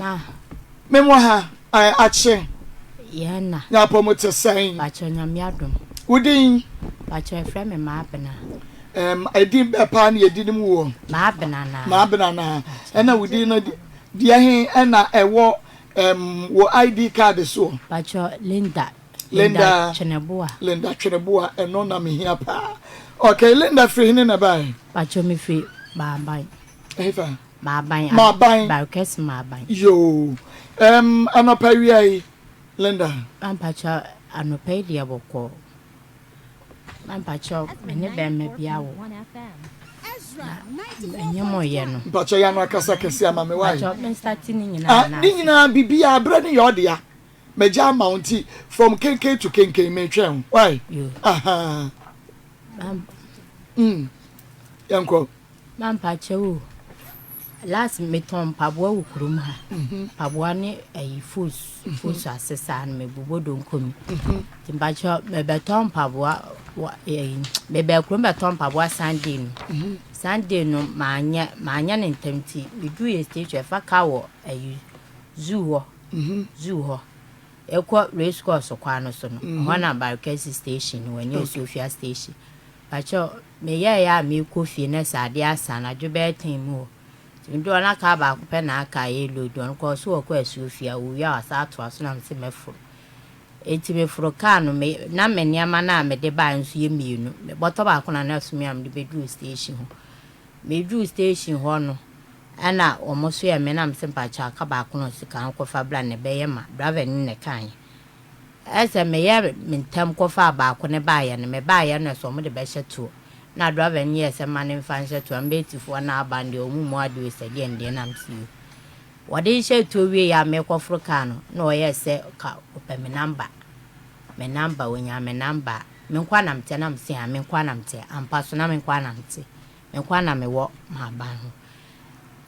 Ma. Me mo ha, akye. Yɛn na. Nyapɔ mo te sɛn? Pakyɛ Nyame adom. Wo din? Pakyɛ yɛfrɛ me Maabena. Ɛm, edin bɛɛ paa ne yɛdi no mu wɔ? Maabena naa. Maabena naa. Ɛna wo din no deɛ he ɛna ɛwɔ ɛm wɔ ID card soɔ? Pakyɛ Linda. Linda Tweneboa. Linda Tweneboa, ɛno na mehia paa. Okay, Linda firi hene na ɛbae? Pakyɛ mefiri Baaban. Ɛhefa? M'aban. M'aban. Barkɛse m'aban. Yoo. Ɛm, anɔpa awia yi, Linda. Mampakyɛw, anɔpa yi deɛ bɔkɔɔ. Mampakyɛw, me ne bɛrima bi awo. Na ɛnyɛ mo yɛ no. Mpakyɛw, yɛ ano akasa kɛse ama me, why? Mpakyɛw, me start ne nyinaa Ah, anaasɛ? ne nyinaa, biribiara, berɛ no yɛ ɔdea. Magya ama wo nti, from kenken to kenken, metwɛn wo, why? Yoo. Ahaa. Mam. Mm, yɛnkɔ. Mampakyɛw o, last metɔn mpaboa wɔ kurom ha. Mpaboa ne ayi fos, fos ase saa no mebobɔ donko mi. Nti mpakyɛw mebɛtɔ mpaboa wɔ ayi mebɛɛ kurom bɛtɔ mpaboa Sunday no. Sunday no manyɛ manyɛ ne ntɛm nti meduu yɛ station ɛfa car wɔ ayi zoo hɔ, zoo hɔ. Ɛkɔ race course kwan no so no, ɛhɔ na Barikasi station wɔ near Sofia station. Pakyɛw, meyɛeɛ a merekɔ fie na sɛ adeɛ asa anadwo bɛyɛ ten mu hɔ. Nti meduu hɔ na kaa baako pɛ na aka a ɛyɛ load, ɔno koraa ɔse ɔrekɔ asuo fie a ɔwie a wasan atoa so na mese mɛforo. Nti meforo kaa no, me na me nneɛma no a mede baeɛ nso yɛ mmienu. Me bɔtɔ baako na na ɛso me a mede bɛduruu station hɔ. Meduruu station hɔ no, ɛna wɔn soɛɛ me na mese mpakyɛw aka baako na ɔse ka nkɔfa bra na ɛbɛyɛ ma driver no na ɛkaeɛ. Ɛsɛ meyɛ me ntɛm kɔfaa baako no baeɛ no, mebaeɛ no ɛsɛ wɔde bɛhyɛ toɔ. Na driver no yɛɛ sɛ mma no mfa nhyɛ toɔ, Ambetifoɔ no aba no deɛ wɔn mmu adeɛ o sɛ deɛn deɛ na mese yoo. Wɔde hyɛɛ toɔ wieeɛ a merekɔforo kaa no na ɔyɛɛ sɛ ka ɔpɛ me number, me number, ɔnyaa me number a, me nko ara na meteɛ na mese haa me nko ara na meteɛ, ampa so na me nko ara na mete. Me nkoa na mewɔ m'aban ho.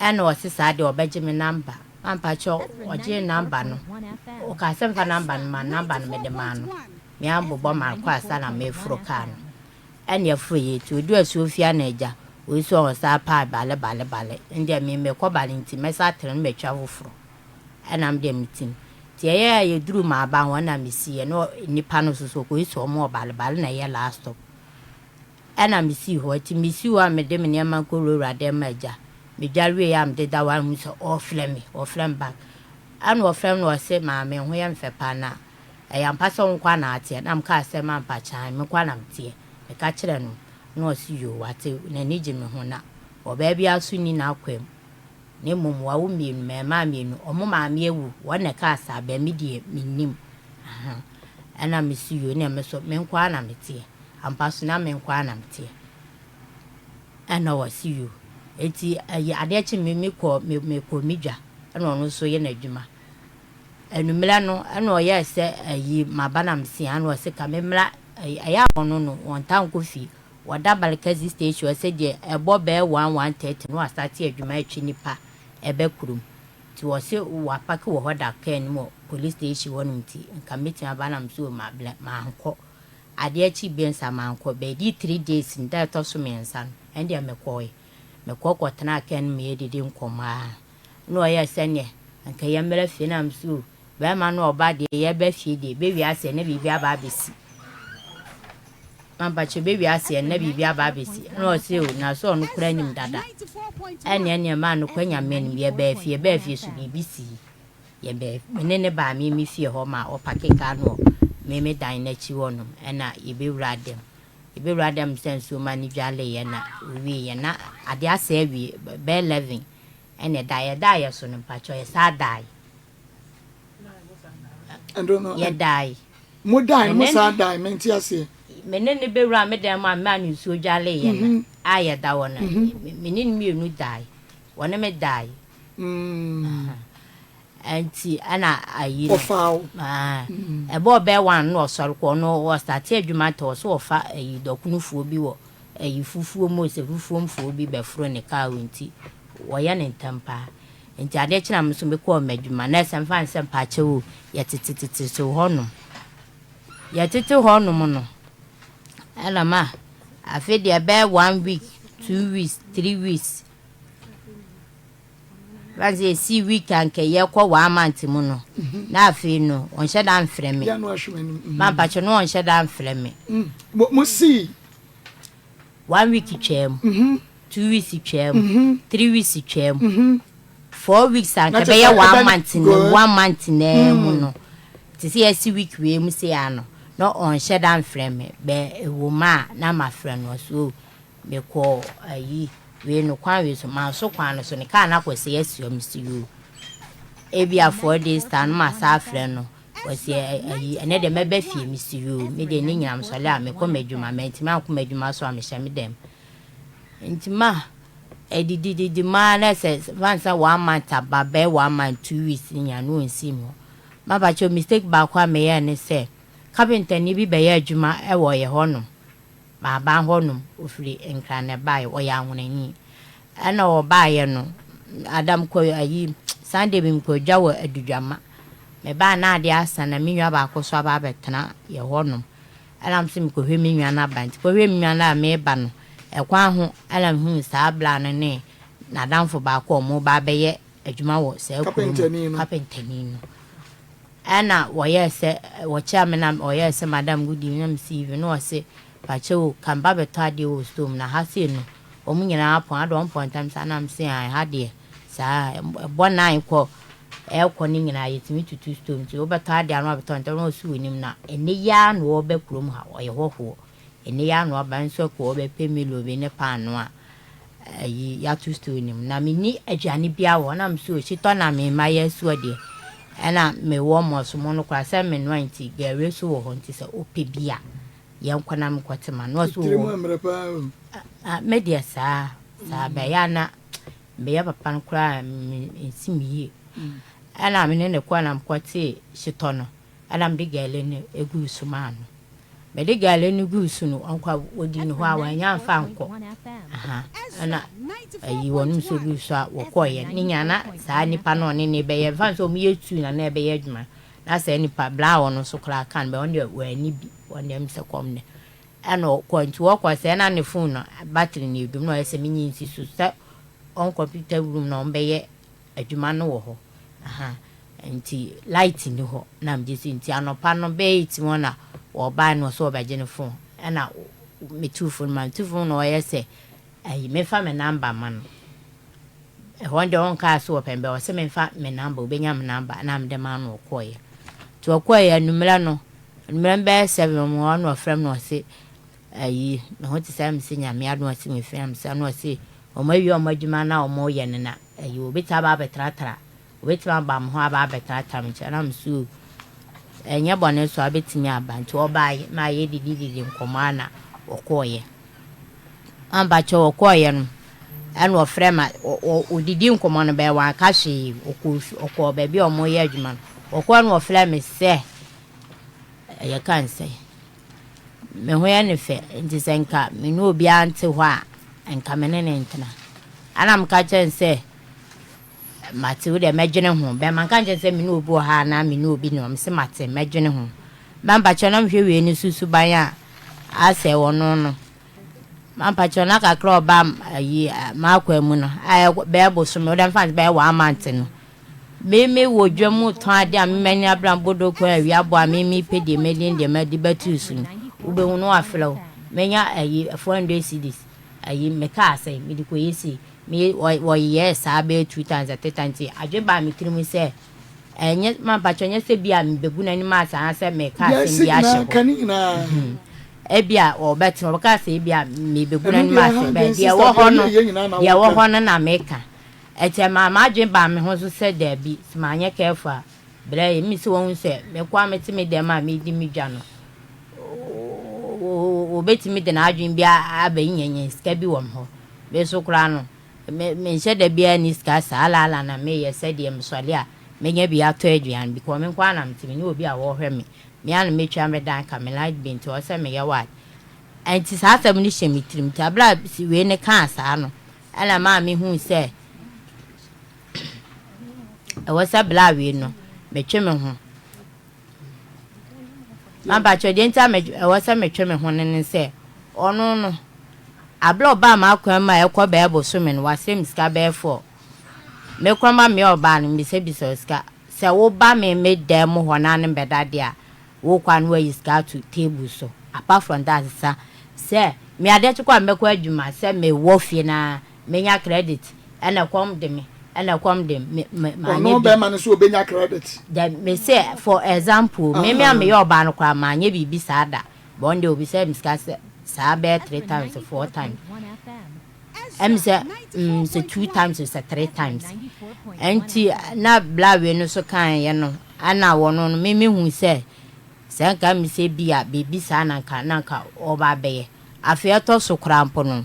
Ɛna ɔse saa deɛ ɔbɛgye me number. Mampakyɛw ɔgyee number no. Ɔkaa sɛ mfa number no ma no, number no mede maa no. Me ara mebobɔ markɔ ansa na meforo car no. Ɛna yɛforo yɛ ti. Ɔduu Asuofia na agya, wei nso ɔsan paa bale bale bale. Ndeɛ me mekɔ bale nti mɛsan atene no matwa foforɔ. Ɛna me deɛ metim. Nti ɛyɛɛ a yɛduruu m'aban hɔ ɛna mesiiɛ. Na nnipa no nso so ɔkɔyi sɛ wɔn wɔ bale bale na ɛyɛ last stop. Ɛna mesii hɔ. Nti mesii hɔ a mede me nneɛma kɔwurawura dɛm ma agya. Medware wieeɛ a mede da hɔ a mehu sɛ ɔrefrɛ me, ɔrefrɛ me back. Ɛna ɔfrɛ me na ɔse maame wo ho yɛ me fɛ paa na ɛyɛ ampa sɛ wo nko ara na ateɛ? Na mekaa sɛ mampa kyan, me nko ara na meteɛ. Meka kyerɛɛ no na ɔse yoo wate, n'ani gye me ho na ɔbaa biara nso nni n'akwam na mmom wawo mmienu, mmarimaa mmienu, wɔn maame awu, wɔn na ɛkaa saa bɛ, me deɛ mennim. Ahaa. Ɛna mese yoo ɛneɛ me nso me nko ara na meteɛ. Ampa so na me nko ara na meteɛ. Ɛna ɔse yoo. Enti ɛyɛ adeɛ kye me me kɔ me me kɔ me dwa ɛna ɔno nso yɛ n'adwuma. Anwummerɛ no ɛna ɔyɛɛ sɛ ayi maba na mese ɛna ɔse ka me mmra ɛyɛ ɛyɛ a ɔno no ɔntaa nkɔ fie. Ɔda Balkazi station hɔ sɛ deɛ ɛbɔ bɛyɛ one 1:30 na wastate adwuma ɛtwe nipa ɛbɛ kurom. Nti ɔse wapake wɔ hɔ da kaa no mu wɔ police station hɔ nom nti nka mɛtumi aba na mese oo mabrɛ mankɔ. Adeɛ kye bio nsa mankɔ. Bɛdii 3 days no, da a ɛtɔ so mmiɛnsa no, ɛndeɛ mekɔɔe. Mekɔ kɔtenaa kaa no mu yɛdidi nkɔmmɔ ara. Na ɔyɛɛ sɛdeɛ anka yɛmmra fie na mese o, barima ne ɔbaa deɛ yɛreba fie deɛ, ɛbɛwie aseɛ na biribi aba abɛsi. Mampakyɛ ɛbɛwie aseɛ na biribi aba abɛsi. Na ɔse o, na sɛ ɔno koraa nim dada. Ɛnneɛ neɛ maa no kɔ Nyame anim. Yɛbaa fie, yɛbaa fie so biribi sii. Yɛbɛɛ, me ne no baa me me fie hɔ ma ɔpake kaa no wɔ me me dan no akyi hɔnom ɛna yɛbɛwuraa dɛm. Yɛbɛwuraa dɛm sɛ nsuo ma no dwaleeɛ na ɔwieeɛ na adeɛ asɛe awie bɛyɛ 11 ɛna ɛdaeɛ. Yɛdaeɛ so no mpakyɛw yɛsan daeɛ. Ɛno no, Yɛdaeɛ. Mo dae no, Me mo ne saa dae, mente aseɛ. Me ne no bɛwuraa me dan mu a memaa no nsuo dwaleeɛ no a yɛda hɔ no, me ne no mmienu daeɛ. Wɔne me daeɛ. Nti ɛna ayi no. Ɔfaa wo. Ɛbɔɔ bɛyɛ one na ɔsɔre kɔ ɔno ɔstate adwuma ntɛ ɔso ɔfa ayi dɔkonofoɔ bi wɔ ayi fufuo mu sɛ fufuomfoɔ bi bɛforo ne kaa o nti wɔyɛ ne ntɛm paa nti adeɛ kye na me nso mekɔɔ m'adwuma na ɛsɛ mfa nsɛ mpaakyɛw o yɛtetetete so hɔnom yɛtete hɔnom no ɛna ma afei deɛ ɛbɛyɛ one week 2 weeks 3 weeks. Fa sɛ ɛsi week a nka yɛkɔ one month mu no, na afei no ɔnhyɛ da mfrɛ me. Yɛ no ahwɛ m'anim. Ma mpakyɛ no ɔnhyɛ da mfrɛ me. Mo sii. One week twam, 2 weeks twam, 3 weeks twam, 4 weeks anka Na kyerɛ bɛyɛ sɛ one ɛbɛ month no good. one month naa mu no, te sɛ yɛsi week wei mu sei ano na ɔnhyɛ da mfrɛ me. Bɛ ɛwɔ mu a na mafrɛ no so mekɔ ayi wei no kwan wei so, manso kwan no so ne kaa no akɔ sɛ yɛasi hɔ. Mesi yoo, ebia 4 days time no masa afrɛ no. Wɔsi ayi ɛnɛ deɛ mɛbɛ fie. Mesi yoo, me deɛ ne nyinam sɔle a mekɔ m'adwuma, mɛntumi ankɔ m'adwuma so a mehyɛ me dɛm. Nti ma ɛdidididi maa na sɛ fansa one month aba, bɛyɛ one month 2 weeks ne nyinaa no ɔnsi mu hɔ. Mabakyɛw, mistake baako a meyɛɛ ne sɛ kapentani bi bɛyɛ adwuma ɛwɔ yɛ hɔnom, baaban hɔnom. Ofiri Nkran na ɛbaeɛ, ɔyɛ ahonani. Ɛna ɔbaeɛ no, adam kɔ ayi Sunday bi mekɔ dwa wɔ Adudwama. Mebaa na adeɛ asa na me nua baako so aba abɛtena yɛ hɔnom. Ɛna m sɛ mekɔhwɛ me nua no aba, nti kɔhwɛ me nua no a meba no, ɛkwan ho ɛna mehuu saa bla no ne n'adamfo baako a ɔmo ba abɛyɛ adwuma wɔ saa kurom. Kapentani no. Kapentani no. Ɛna wɔyɛɛ sɛ wɔkyea me na ɔyɛɛ sɛ, "Madam, good evening." Na mesi evening na ɔse, "Pakyɛ o, ka mba bɛtɔ adeɛ wɔ store mu na ha sei no wɔn nyinaa pɔn ade wɔn pɔn ntam saa." Na mese ae, ha deɛ saa ɛbɔ 9 kɔ ɛkɔ ne nyinaa yɛtumi tutu store mu, nti wobɛtɔ adeɛ ano abɛtɔ ntɛm. Na ɔsi wɔ nim na ɛnɛ yi ara na wɔbɛ kurom ha, ɔyɛ hɔhoɔ, ɛnɛ yi ara na ɔba nso kɔ ɔbɛpɛ milo bi ne paano a ayi yɛato store no mu na menni aduane biara wɔ hɔ. Na mese ohyitɔ na mema yɛ asuo deɛ ɛna mewɔ mmɔsomo no koraa sɛ menoa, nti gari so wɔ hɔ, nti sɛ wopɛ bi a yɛnkɔ na mekɔte ma no. Ɔso tiri mu wɔ mmerɛ paa o. Ah, me deɛ saa saa bɛyɛ a na meyɛ papa no koraa nsi me yie. Ɛna me ne ne kɔɔ na mekɔtee hyetɔ no, ɛna mede gari no egu so maa no. Mede gari no guu so no, ɔnkɔ ɔdi ne hɔ a wanya mfa nkɔ. Aha, ɛna ayi wɔn nso gu so a wɔkɔɔyɛ ne nyinaa na saa nipa no ɔne ne bɛyɛ mfa nso ɔmo yɛ tu na na ɛbɛyɛ adwuma na saa nipa bla a ɔno nso koraa kan bɛ ɔno deɛ wɔani bi wɔn deɛ sɛ kɔm ne ɛna ɔkɔ. Nti wɔkɔ sɛ ɛna ne phone no battery no edum na ɔyɛ sɛ menyi nsi so sɛ ɔn computer room na ɔmo bɛyɛ adwuma no wɔ hɔ. Aha, nti light ni hɔ na megye si. Nti anɔpa no bɛyɛ 8 hɔ na wɔbae no sɛ wɔbɛgye ne phone. Ɛna metu phone ma metu phone na ɔyɛ sɛ ayi mefa me number ma no. Ɛhɔ deɛ ɔnkaa so wɔpɛn bɛ ɔsɛ memfa me number, obɛnya me number na mede ma no. Ɔkɔɔyɛ nti ɔkɔɔyɛ anummerɛ no, anummerɛ no bɛyɛ 7 mu hɔ na ɔfrɛ me na ɔse ayi me ho te sɛ mese Nyame adom. Ɔse mefrɛ me sɛ na ɔse ɔmo awie ɔmo adwuma na ɔmo yɛ no na ayi obɛtumi aba abɛtratra, obɛtumi aba me ho aba abɛtratra me nkyɛn. Na me so ɛnyɛ bɔne so a wobɛtumi aba. Nti ɔbaeɛ ma yɛ didididi nkɔmmɔ a na ɔkɔɔyɛ ambakyɛ. Ɔkɔɔyɛ no ɛna ɔfrɛ ma ɔdidi nkɔmmɔ no bɛyɛ wanka hwee. Ɔkɔɔ baabi a ɔmo yɛ adwuma no, ɔkɔɔ no ɔfrɛ me sɛ ɛyɛ ka nsɛ me ho yɛ ne fɛ, nti sɛ nka me ne obiara nte hɔ a nka me ne ne ntena. Ɛna meka kyerɛ no sɛ mate, wo deɛ mɛdwene ho bɛma nka nkyɛn sɛ me ne obi wɔ ha anaa me ne obi ne hɔ. Mese mate, mɛdwene ho. Mampakyɛ na mehwɛ wei no susuban a asɛ ɔno no. Mampakyɛ na kakra ɔba ayi maakɔ mu no a bɛyɛ bosome, wode mfa bɛyɛ one month no, me wɔ dwa mu tɔn ade a mema ni abra bodo kwan awia bɔ a me pɛ deɛ mɛdi ne deɛ mɛde bɛtu so no, wobɛhu no wafrɛ wo menya ayi 400 cedis ayi mekaa sɛ mede kɔyɛ sei. Me wɔyɛɛ saa bɛyɛ two times or three times, nti adwe baa me tirim sɛ ɛnyɛ mampakyɛ nyɛ sɛ bi a mebɛgu n'anim ase anaasɛ meka asɛm bi ahyɛ hɔ. Hɔ ebi a ɔbɛtena ɔbɛka sɛ ebi a mebɛgu n'anim ase bɛ deɛ ɛwɔ hɔ no, deɛ ɛwɔ hɔ no na meka. Ɛkyɛ maa m'adwene baa me ho so sɛ daabi, sɛ manyɛ careful a brɛ yɛ mi sɛ wɔn sɛ mekɔ a mete me dɛm a medi me dwa no, wɔbɛtumi de n'adwene bi abɛnyanya sika bi wɔ me hɔ. Me so koraa no me menhyɛ da biara ni sika saa laala na meyɛ sɛdeɛ mesɔle a menya bi atɔ aduane because me nko ara na mete, me ne obi a wɔrehwɛ me, me ara na metwa me dan ka me light bill, nti ɔwɔ sɛ meyɛ what. Nti saa asɛm no hyɛ me tirim. Nti abere a wei ne kaa saa no, ɛna maa mehu sɛ ɛwɔ sɛ bla wei no metwe me ho. Mampakyɛ deɛ nti a ɛwɔ sɛ metwe me ho no ne sɛ ɔno no abere ɔbaa m'akwan mu a ɛkɔ bɛyɛ bosome no, wasɛ me sika bɛyɛ four. Me koraa ma meyɛ ɔbaa no, mebisabisa wo sika. Sɛ woba me me dan mu hɔ na ne mbɛda deɛ a, wokɔ a na woayi sika ato table so. Apart from that sa, sɛ me adeɛ kye kɔ a mɛkɔ adwuma, sɛ mewɔ fie na menya credit, ɛna ɛkɔm de me, ɛna ɛkɔm de me, me, manyɛ Ɔno bi. bɛrima no nso ɔbɛnya credit. Dɛ, mese for example, me me a meyɛ ɔbaa no koraa manyɛ biribi saa da. But ɔno deɛ ɔbisaa me sika sɛ saa bɛyɛ three times four times. Ɛm sɛ mm sɛ two times sɛ three times. Ɛnti na bla wei no so kaeɛ no ɛna wɔno no me mehu sɛ sɛ nka me sɛ bi a biribi saa na nka na nka ɔba abɛyɛ. Afei ɛtɔ so koraa mpo no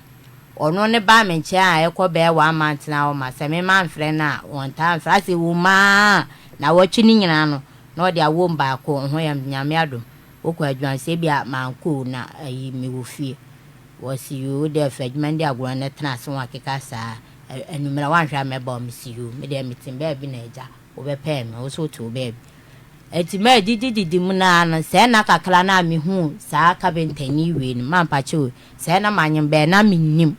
ɔno ne baa me nkyɛn a ɛkɔ bɛyɛ one month na ɔma sɛ me manfrɛ no a ɔntaa mfrɛ asɛ wɔmaa nawɔtwe no nyinaa no na ɔde awom baako ho yɛ Nyame adom. Wokɔ adwuma no sɛ ebia mankɔ o na ayi mewɔ fie. Wɔse yoo wo deɛ fa adwuma no di agorɔ na tena ase wakeka saa. Anwummerɛ woanhwɛ a mɛba o mese yoo me deɛ mete baabi na agya wobɛpɛɛ me wo nso wote wo baabi. Nti madidi didi mu no ara no sɛɛ nna kakra no a mehuu saa kabentani wei no mampakyɛ o sɛɛ na manyem bɛɛ na mennim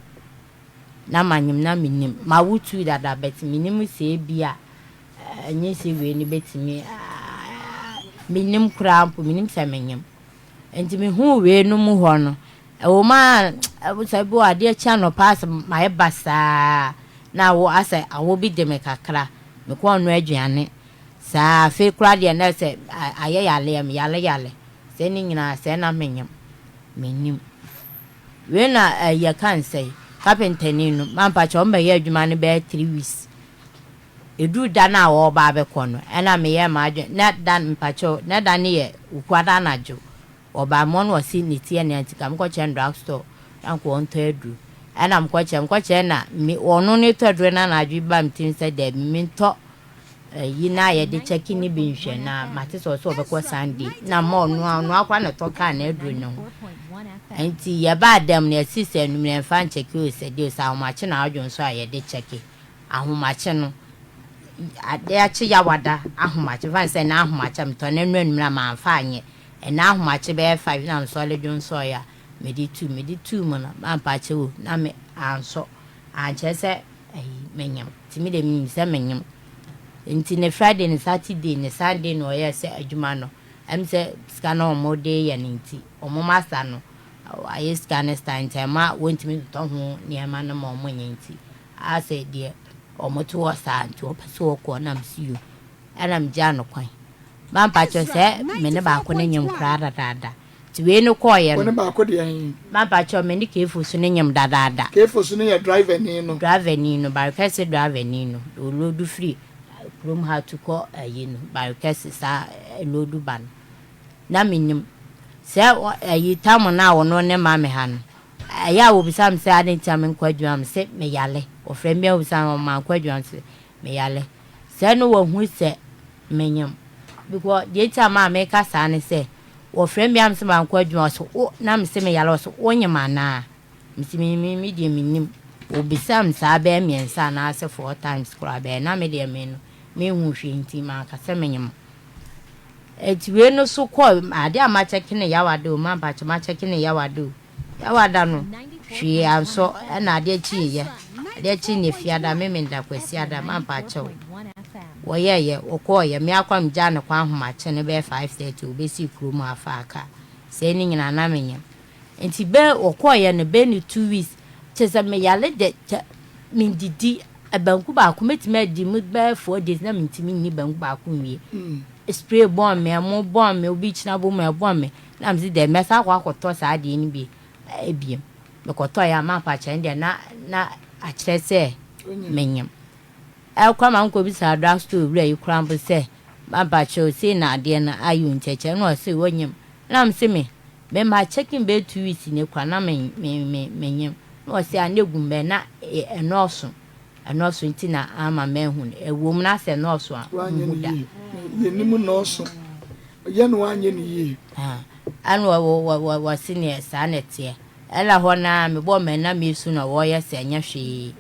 na manyem na mennim mawo tuu dada but mennim sɛ ebia Ɛnyɛ sɛ wei no bɛtumi mennim koraa mpo, mennim sɛ menyem. Nti mehuu wei no mu hɔ no, ɛwɔ mu a sɛ bi wɔ adeɛ kye anɔpa asɛ mayɛ basaa na awo asɛ awo bi de me kakra, mekɔɔ no aduane saa afei koraa deɛ na sɛ ayɛ yaleɛ me yale yale sɛ ne nyinaa sɛ na menyem, mennim. Wei na yɛka nsɛ kapentani no mampakyɛ ɔmo bɛyɛ adwuma no bɛyɛ 3 weeks. Ɛduru da no a wɔreba abɛkɔ no, ɛna meyɛɛ m'adwene, na da no, mpakyɛw, na da no yɛ Wukuada anadwo, wɔbaa me hɔ na wɔse ne ti yɛ no ya nti ka menkɔkyerɛ no drug store na nka ɔntɔ aduru. Ɛna mekɔkyerɛ, mekɔkyerɛ na me, ɔno ne tɔ aduro no na adwene baa me tirim sɛ daabi mentɔ ayi no a yɛde kyɛke no bi nhwɛ na mate sɛ ɔsɛ ɔbɛkɔ Sunday na ma ɔno a, ɔno akora na ɛtɔ kaa n'aduro no ho. Nti yɛbaa dɛm no yɛse sɛ anummerɛ mfa nkyɛke o sɛ deɛ o sɛ ahomakye na adwo nso a yɛde kyɛke. Ahomakye no, ade akye Yawada ahomakye, mfa no sɛ ɛnnɛ ahomakye a metɔ no ɛno anwummerɛ a mamfa anyɛ. Ɛnnɛ ahomakye bɛyɛ five na mesɔre dwonsɔeɛ a, mede tuu. Mede tuu mu no, mampa akyɛ o, na me ansɔ. Ankyerɛ sɛ ayi, menyem. Nti me deɛ menim sɛ menyem. Nti ne Friday ne Saturday ne Sunday na ɔyɛɛ sɛ adwuma no, ɛm sɛ sika no a wɔde reyɛ no nti, wɔn masta no, ayɛ sika no style nti ɛma wɔntumi ntotɔ ho nneɛma no ma wɔnyɛ nti, Asɛ deɛ ɔmo te hɔ saa nti ɔpɛ sɛ ɔkɔ na mese yoo ɛna megyaa no kwan. Ma mpakyɛw sɛ me ne baako no nyem koraa dadaada nti wei no kɔɔyɛ Wo ne no. baako deɛ he? Ma mpakyɛw me ne Kefo so no nyem dadaada. Kefo so no yɛ driver ni no. Driver ni no, Barikɛse driver ni no, ɔloodu firi kurom ha tu kɔ ayi no, Barikɛse saa loodu ba no. Na mennim sɛ ayi tam no a ɔno ne ma me ha no Ɛyɛ a wɔbisa me sɛ adɛn nti na menkɔ adwuma, mese meyare. Wɔfrɛ me a wɔbisa me mankɔ adwuma, mese meyare. Sɛ no wɔhu sɛ menyem. Because deɛ nti a maa meka saa ne sɛ, wɔfrɛ me a mese mankɔ adwuma, wɔse wo, na mese meyare, wɔse wonyem anaa? Mese me me me deɛ mennim. Wɔbisa me saa bɛyɛ mmiɛnsa anaasɛ four times koraa bɛyɛ na me deɛ me no menhu hwee nti manka sɛ menyem. Enti wei no so kɔ adeɛ a makyɛke no Yawada o, mampakyɛ makyɛke no Yawada o. Yawada no hwee ansɔ ɛna adeɛ kyeeɛ, adeɛ kyee no Efiada, Memenda, Kwasiada, mampakyɛw. Wɔyɛɛyɛ, wɔkɔɔyɛ, me ara koraa megyaa no kwan ahomakye no bɛyɛ 5:30 wɔbɛsii kurom ha faa kaa. Sei ne nyinaa na menyem. Nti bɛ wɔkɔɔyɛ no bɛyɛ no 2 weeks, kyerɛ sɛ meyare dɛ kyɛ mendidi, banku baako mɛtumi adi mu bɛyɛ 4 days na mentumi nni banku baako nwie. Spray bɔn me, ɛmo bɔn me, obi kyena bɔ mu ɛbɔn me. Na mese dɛ mɛsan akɔ akɔtɔ saa adeɛ no bi ebiem. Mekɔtɔeɛ a mampa akyerɛ no deɛ na na akyerɛ sɛ menyem. Ɛkɔ ma mekɔbisaa drug store wura yi koraa mpo sɛ mampa akyerɛ o sei na adeɛ no ayɛ o nti ɛkyerɛ na ɔse wonyem. Na mese me me ma checking bɛyɛ 2 weeks ni koraa na me me me menyem. Na ɔse a na egu mbɛ na ɛnɔɔso. Ɛnɔɔso nti na ama mahu no. Ɛwom na sɛ ɛnɔɔso a Woanyɛ nhu no da. yie. Yɛnim nnɔɔso. Yɛ na woanyɛ no yie. Ɛna wɔse neɛ saa na ɛteɛ. Ɛna hɔ no ara mebɔɔ m'ani na meresu na wɔreyɛ sɛ ɛnyɛ hwee,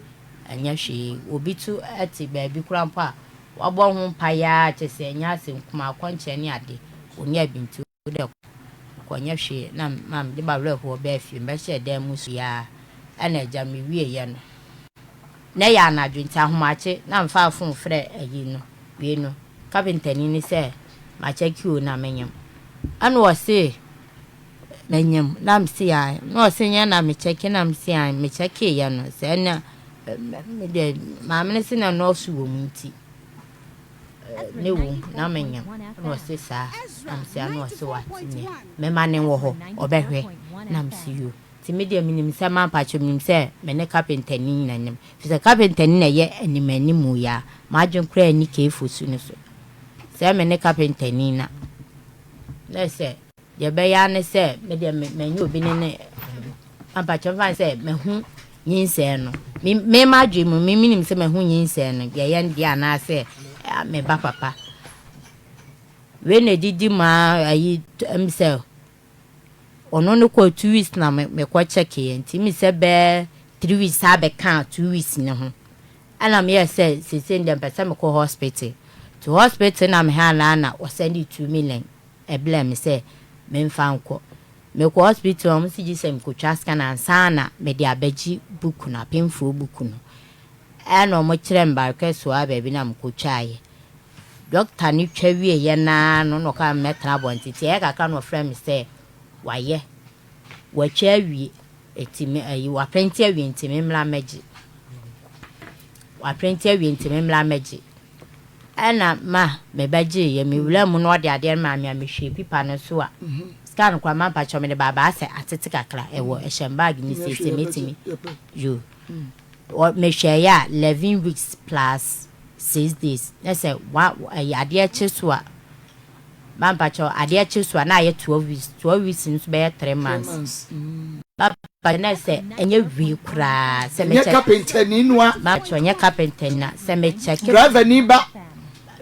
ɛnyɛ hwee. Obi to te baabi koraa mpo a, wabɔ ho mpaeɛ ara kyerɛ sɛ ɛnyɛ asɛm kumaa, akɔnkyerɛ ne ade, ɔnyaa bi nti wo dɛ kɔ nyɛ hwee. Na ma mede m'awerɛhoɔ baa fie, mebɛhyɛɛ dan mu suiɛ ara ɛna agya mewieeɛ no. Na ɛyɛ anadwo nti ahomakye na mefaa fon frɛɛ ayi no, wei no, kapentani no sɛ makyɛke o na menyem. Ɛna ɔse menyem na mese ae. Na ɔse nyɛ na mekyɛke na mese ae. Mekyɛkeeɛ no sɛ na medeɛ maame no se na nɔɔso wɔ mu nti ne wɔ mu na menyem. Ɛna ɔse saa na mese ae. Na ɔse wate neɛ mɛma ne wɔ hɔ ɔbɛhwɛ na mese yoo. Nti me deɛ menim sɛ mampakyɛw menim sɛ me ne kapentani na nim firi sɛ kapentani na ɛyɛ anim animu yi a m'adwene koraa nni keefo su no so sɛ me ne kapentani na na sɛ deɛ ɛbɛyɛ ara ne sɛ me deɛ manya obi ne ne mampakyɛw mfa sɛ mahu nyinsɛn no me me m'adwene mu me menim sɛ mahu nyinsɛn no deɛ ɛyɛ deɛ anaasɛ me ba papa wei na ɛdidi mu a ayi ɛm sɛ Ɔno no kɔɔ 2 weeks na me mekɔ check yɛ nti me sɛ bɛɛ 3 weeks saa bɛkaa 2 weeks no ho ɛna meyɛ sɛ seesei deɛ mpɛ sɛ mekɔ hospital nti hospital na meha naa na ɔsɛnde 2 million ɛblɛ me sɛ memfa nkɔ. Mekɔ hospital a wɔn si gye sɛ mekɔtwa scan ansa na mede abɛgye book no, apemfoɔ book no. Ɛna wɔn kyerɛ me Barkɛsoa baabi na mekɔtwaeɛ. Doctor no twa wieeɛ no ara no na ɔkaa mɛtena abɔnten nti ɛyɛ kakra na ɔfrɛ me sɛ wayɛ, watwa awie nti me ayi waprente awie nti me mmra mmɛgye. Waprente awie nti me mmra mmɛgye. Ɛna ma mebɛgyeeɛ, mewura mu na ɔde adeɛ no maa me a mehwɛɛ pipa no so a sika no koraa mampakyɛw mede baabaa sɛ atete kakra ɛwɔ ɛhyɛ me bag mu siesie mɛtumi yo mehwɛeɛ a 11 weeks plus 6 days na sɛ wa ɛyɛ adeɛ kye so a mampakyɛw adeɛ kye so a na ayɛ 12 weeks. 12 weeks nso bɛyɛ 3 months. Mampakyɛw na sɛ ɛnyɛ wei koraa sɛ nyɛ mekyɛ kapentani noa. Mampakyɛw nyɛ kapentani na sɛ mekyɛke. Driver ni ba.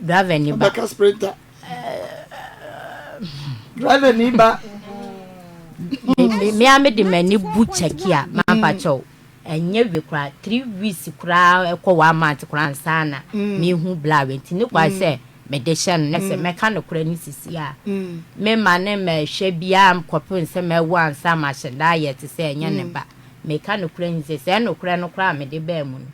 Driver ni ba. Bɛka sprinter driver ni ba. Me a mede m'ani bu kyɛke a mampakyɛw ɛnyɛ wei koraa 3 weeks koraa ɛkɔ one month koraa ansa na mehu bla wei nti ne kwa sɛ mede hyɛ no na sɛ mɛka no koraa ne sisi a mema ne mɛhwɛ biara kɔpem sɛ mɛwo ansa mahyɛ da ayɛ te sɛ ɛnyɛ ne ba. Meka no koraa ni sɛ sɛ nokorɛ no koraa mede baa mu no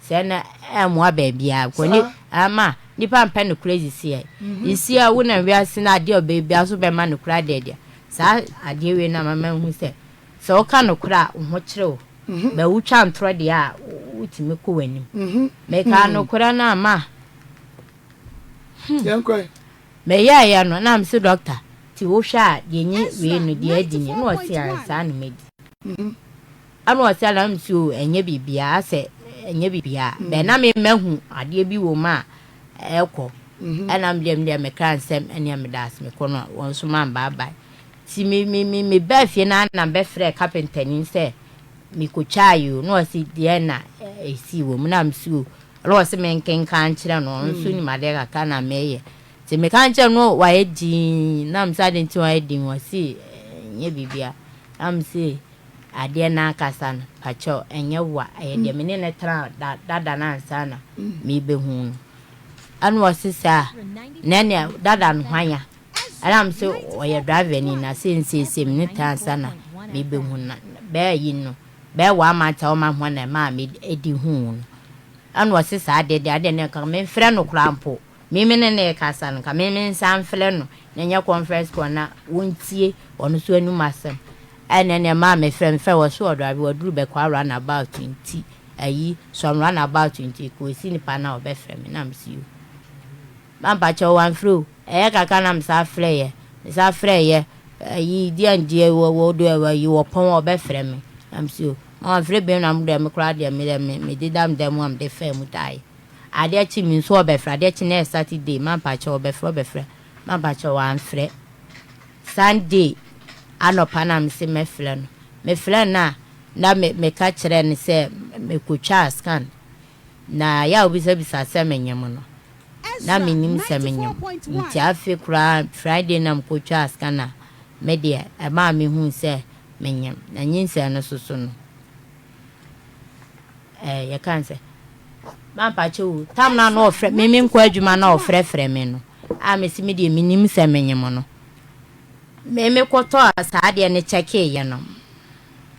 sɛ na ɛmmoa baabiara kɔ ni ama nipa mpɛ nokorɛ sisi ɛ sisi a wonam wiase no adeɛ a ɔbɛyɛ biara so bɛma nokorɛ adeɛ deɛ saa adeɛ wei na mama hu sɛ sɛ woka nokorɛ a wo ho kyerɛ wo bɛ wotwa ntorɔ deɛ a wotumi kɔ w'anim. Meka nokorɛ no ama yɛnkɔ. Meyɛɛyɛ no na mese doctor nti wohwɛ a deɛ nye wei no deɛ adi ni na ɔse a saa na madi. Ɛna ɔse a na mese o ɛnyɛ biribiara sɛ ɛnyɛ biribiara bɛn na me mahu adeɛ bi wɔ mu a ɛkɔ ɛna medeɛ medeɛ mekra nsɛm ɛneɛ meda ase mekɔ no a wɔn nso mambaabae nti me me me mebaa fie na na bɛfrɛ kapentani sɛ mekɔtwaa yi o na ɔse deɛ na ɛsii wɔ mu na mese o ɛna ɔse menkenka nkyerɛ no ɔno nso nim adeɛ kakra na meyɛ nti meka nkyerɛ no wayɛ dinn na mese ade nti wayɛ dinn ɔse ɛnyɛ biribia na mese adeɛ no ankasa no pakyɛw ɛnyɛ wo a ɛyɛ deɛ me ne no tena dada no ansa na mebɛhu no. Ɛna ɔse saa na ɛnea dada no hwan a ɛna mese ɔyɛ driver ni na sɛ nsiesie me ne tena ansa na mebɛhu no bɛɛ yi no bɛɛ one month a ɔma ho na ɛmaa me di huu no. Ɛna ɔse saa deɛ deɛ adeɛ no nka memfrɛ no koraa mpo me me ne ne kasa no nka me me nsa mfrɛ no na nyɛ conference call na wɔntie ɔno so anum asɛm. Ɛna ɛnea maa mefrɛ mefrɛ wɔ so ɔdɔ abi waduru bɛkɔ roundabout nti ayi some roundabout nti kɔsi nipa na ɔbɛfrɛ me na mesi o mampakyɛw wamfrɛ o ɛyɛ kakra na mesa frɛ yɛ mesa frɛ yɛ ayi deɛ ndeɛ wɔ wɔ do ayi wɔ pɔn a ɔbɛfrɛ me na mesi o ma wamfrɛ bi na mo deɛ me koraa deɛ me deɛ me me deda me dan mu a mede faa mu daeɛ. Adeɛ kye mi nso ɔbɛfrɛ adeɛ kye na ɛyɛ Saturday mampakyɛw ɔbɛfrɛ ɔbɛfrɛ mampakyɛw wamfrɛ. Sunday anɔpa na mese mɛfrɛ no mefrɛ no a na me meka kyerɛ no sɛ mekɔtwaa scan na yɛ a wobisabisa sɛ menyem no na menim sɛ menyem nti afei koraa Friday na mekɔtwaa scan a me deɛ ɛmaa mehuu sɛ menyem na nyinsɛn no soso no ɛɛ yɛka n sɛ mampakyɛ o tam na na ɔfrɛ me me nkɔ adwuma na ɔfrɛfrɛ me no a mesi me deɛ menim sɛ menyem no me mekɔtɔ saa adeɛ no kyɛkeeɛ no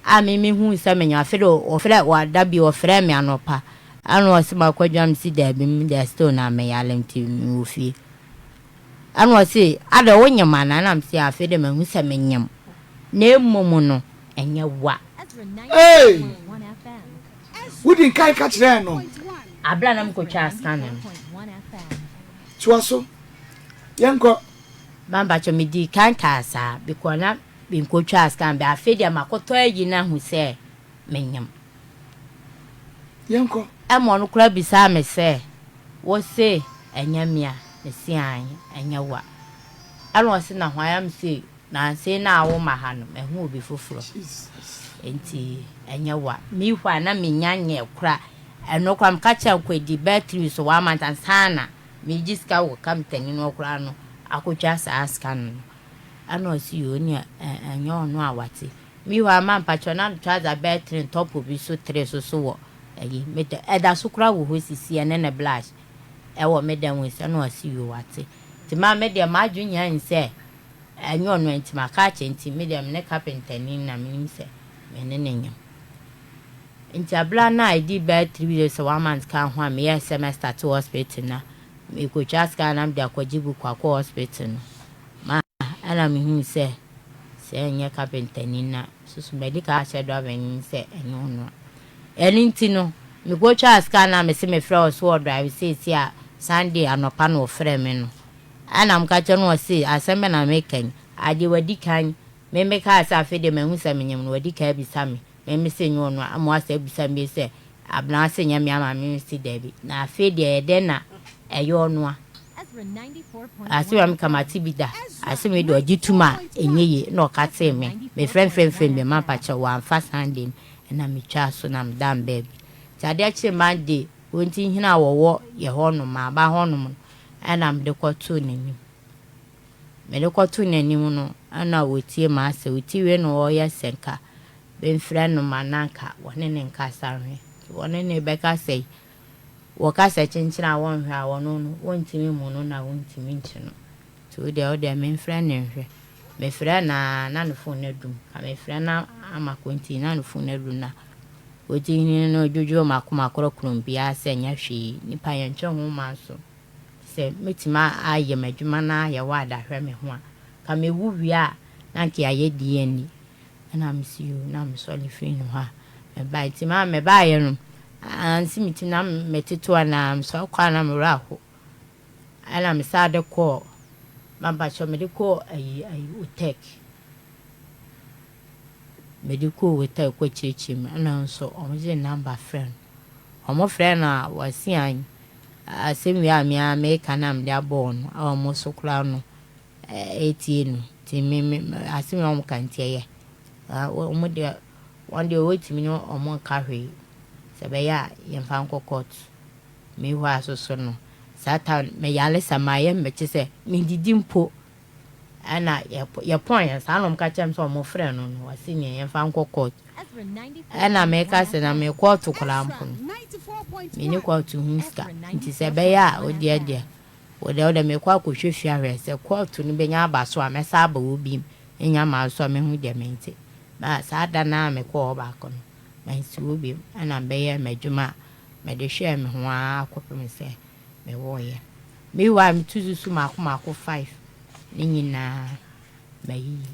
a me mehu sɛ menyem. Afei de ɔfrɛ wada bi ɔfrɛ me anɔpa. Ɛna ɔse makɔ adwuma mese daabi me deɛ still na meyare nti mewɔ fie. Ɛna ɔse adɛn wonyem anaa ɛna mese afei deɛ mahu sɛ menyem na mmom no ɛnyɛ wa. Hey! Wodi nkan ka kyerɛɛ no. Abere a na mekɔtwaa scan no. Toa so. Yɛnkɔ. Mampakyɛ medii kan kaa saa because na menkɔtwaa scan bɛ afei deɛ makɔtɔ ayi no ahu sɛ menyem. Yɛnkɔ. Ɛma ɔno koraa bisaa me sɛ, Wo se ɛnyɛ me a? Me se, Aane, ɛnyɛ wo a. Ɛna ɔse, Na hwan a? Me se, Nansa yi na woma ha no, mahu obi foforɔ, enti ɛnyɛ wo a. Meanwhile, na mennya nyɛɛ koraa. Ɛno koraa, meka kyerɛɛ no kɔ ɛdii bɛyɛ 3 weeks or one month ansa na meregye sika wɔ kapentani no hɔ koraa no akɔtwa saa scan no. Ɛna ɔse, Yoo, ɛnneɛ ɛnyɛ ɔno a wate. Meanwhile ma mpakyɛw na trouser bɛyɛ tre top bi so tre so so wɔ ayi me dɛ ɛda so koraa wɔ hɔ sisi ɛne ne blush ɛwɔ me dan mu sɛ na ɔse yoo wate nti ma me deɛ m'adwene nyinaa nim sɛ ɛnyɛ ɔno nti maka akyɛ nti me deɛ me ne carpenter ni na menim sɛ me ne no nyam nti abira no a ɛdi bɛyɛ 3 weeks sɛ one month ka ho a meyɛ sɛ mɛ start hospital na mekɔtwa sika na mede akɔgye book akɔ hospital no ma ɛna mehuu sɛ Sɛ ɛnyɛ kapentani no a, susu madi kan ahyɛ driver no sɛ ɛnyɛ ɔno a. Ɛno nti no, mekɔtwaa sika no a mese mefrɛ wo sɛ ɔdrive seesei a Sunday anɔpa na ɔfrɛɛ me no. Ɛna meka kyerɛ no ɔse asɛm bɛn na meka yi, adeɛ wadi kan, me mekaa sɛ afei deɛ mahu sɛ menyem no wadi kan abisa me. Me me se nyɛ ɔno a, ama wasa abisa me bio sɛ, Abena se nyɛ me ama me me se dabi. Na afei deɛ ɛyɛ dɛn na ɛyɛ ɔno a? Asem a meka mate bi da. Asem wei deɛ ɔgye tum a ɛnyɛ yie na ɔka tee me. Me frɛ frɛ frɛ no bio mampakyɛw wamfa Sunday no ɛna metwaa so na medaa me baabi. Nti adeɛ kyee Monday wɔnti hene a wɔwɔ yɛ hɔ nom aba hɔ nom no ɛna mede kɔtoo n'anim. Mede kɔtoo n'anim no, nna oetsie m'asɛm. Otsie wie no ɔreyɛ sɛ nka memfrɛ no ma na nka wɔne no nkasa nhwɛ. Ntsi wɔne no rebɛkasa yi, wɔkasa kyenkyen a wɔnnhwɛ a, ɔno no wonntumi mmu no na wonntumi nnkye no. Ntsi wo deɛ wo deɛ memfrɛ no nhwɛ. Mefrɛɛ no ara na no phone no adum. Nka mefrɛ no ama kontii na no phone no adum na otsihene no dwodwoo m'akoma korɔkorɔm biara sɛ nnyɛ hwee, nyimpa yɛnntwe ho mma nso. Sɛ mɛtumi ayɛ m'adwuma na ayɛ ward ahwɛ me ho a, nka mewu wie a na anka yɛayɛ DNA. Ɛna mese yoo, na mesɔre firii ne hɔ a mebaeɛ. Nti maa mebaeɛ no, ansi me ti na metete hɔ na mesɔre kɔ a na me werɛ aho. Ɛna mesan de kɔɔ, mampakyɛw mede kɔɔ ayi ayi Otec. Mede kɔɔ Otec kɔkyerɛkyerɛ mu, ɛna nso wɔgye number frɛ no. Wɔfrɛ no a wɔse an asɛm wei a me ara meka na mede abɔ wɔn no a wɔn so koraa no ɛretie no nti me me asɛm a wɔka nti ɛyɛ. Wɔn deɛ wɔn deɛ wɔtumi ne wɔn nka hwee sɛ ɛbɛyɛ a yɛmfa nkɔ court. Me hɔ a soso no saa time meyare sɛ mayɛ mɛkye sɛ mendidi mpo. Ɛna yɛpɔn yɛn saa na wɔn ka kyerɛ me sɛ wɔn frɛ no no wɔsi nea yɛn fa nkɔ court. Ɛna meka sɛ na me kɔɔto koraa mpo no me ne kɔɔto ho sika nti sɛ ɛbɛyɛ a wodeɛ deɛ wodeɛ wodeɛ mekɔ akɔhwɛ fie ahwɛ sɛ kɔɔto no bɛnya aba so a mɛsa aba wɔ bi nya maa so a mehu deɛ mente ba saa da no a mekɔɔ hɔ baako no mansi wɔ bi ɛna mebɛyɛ m'adwuma a mede hwɛɛ me ho ara kɔpem sɛ mewɔeɛ. Meanwhile metu susu mako mako 5 ne nyinaa mayiyi.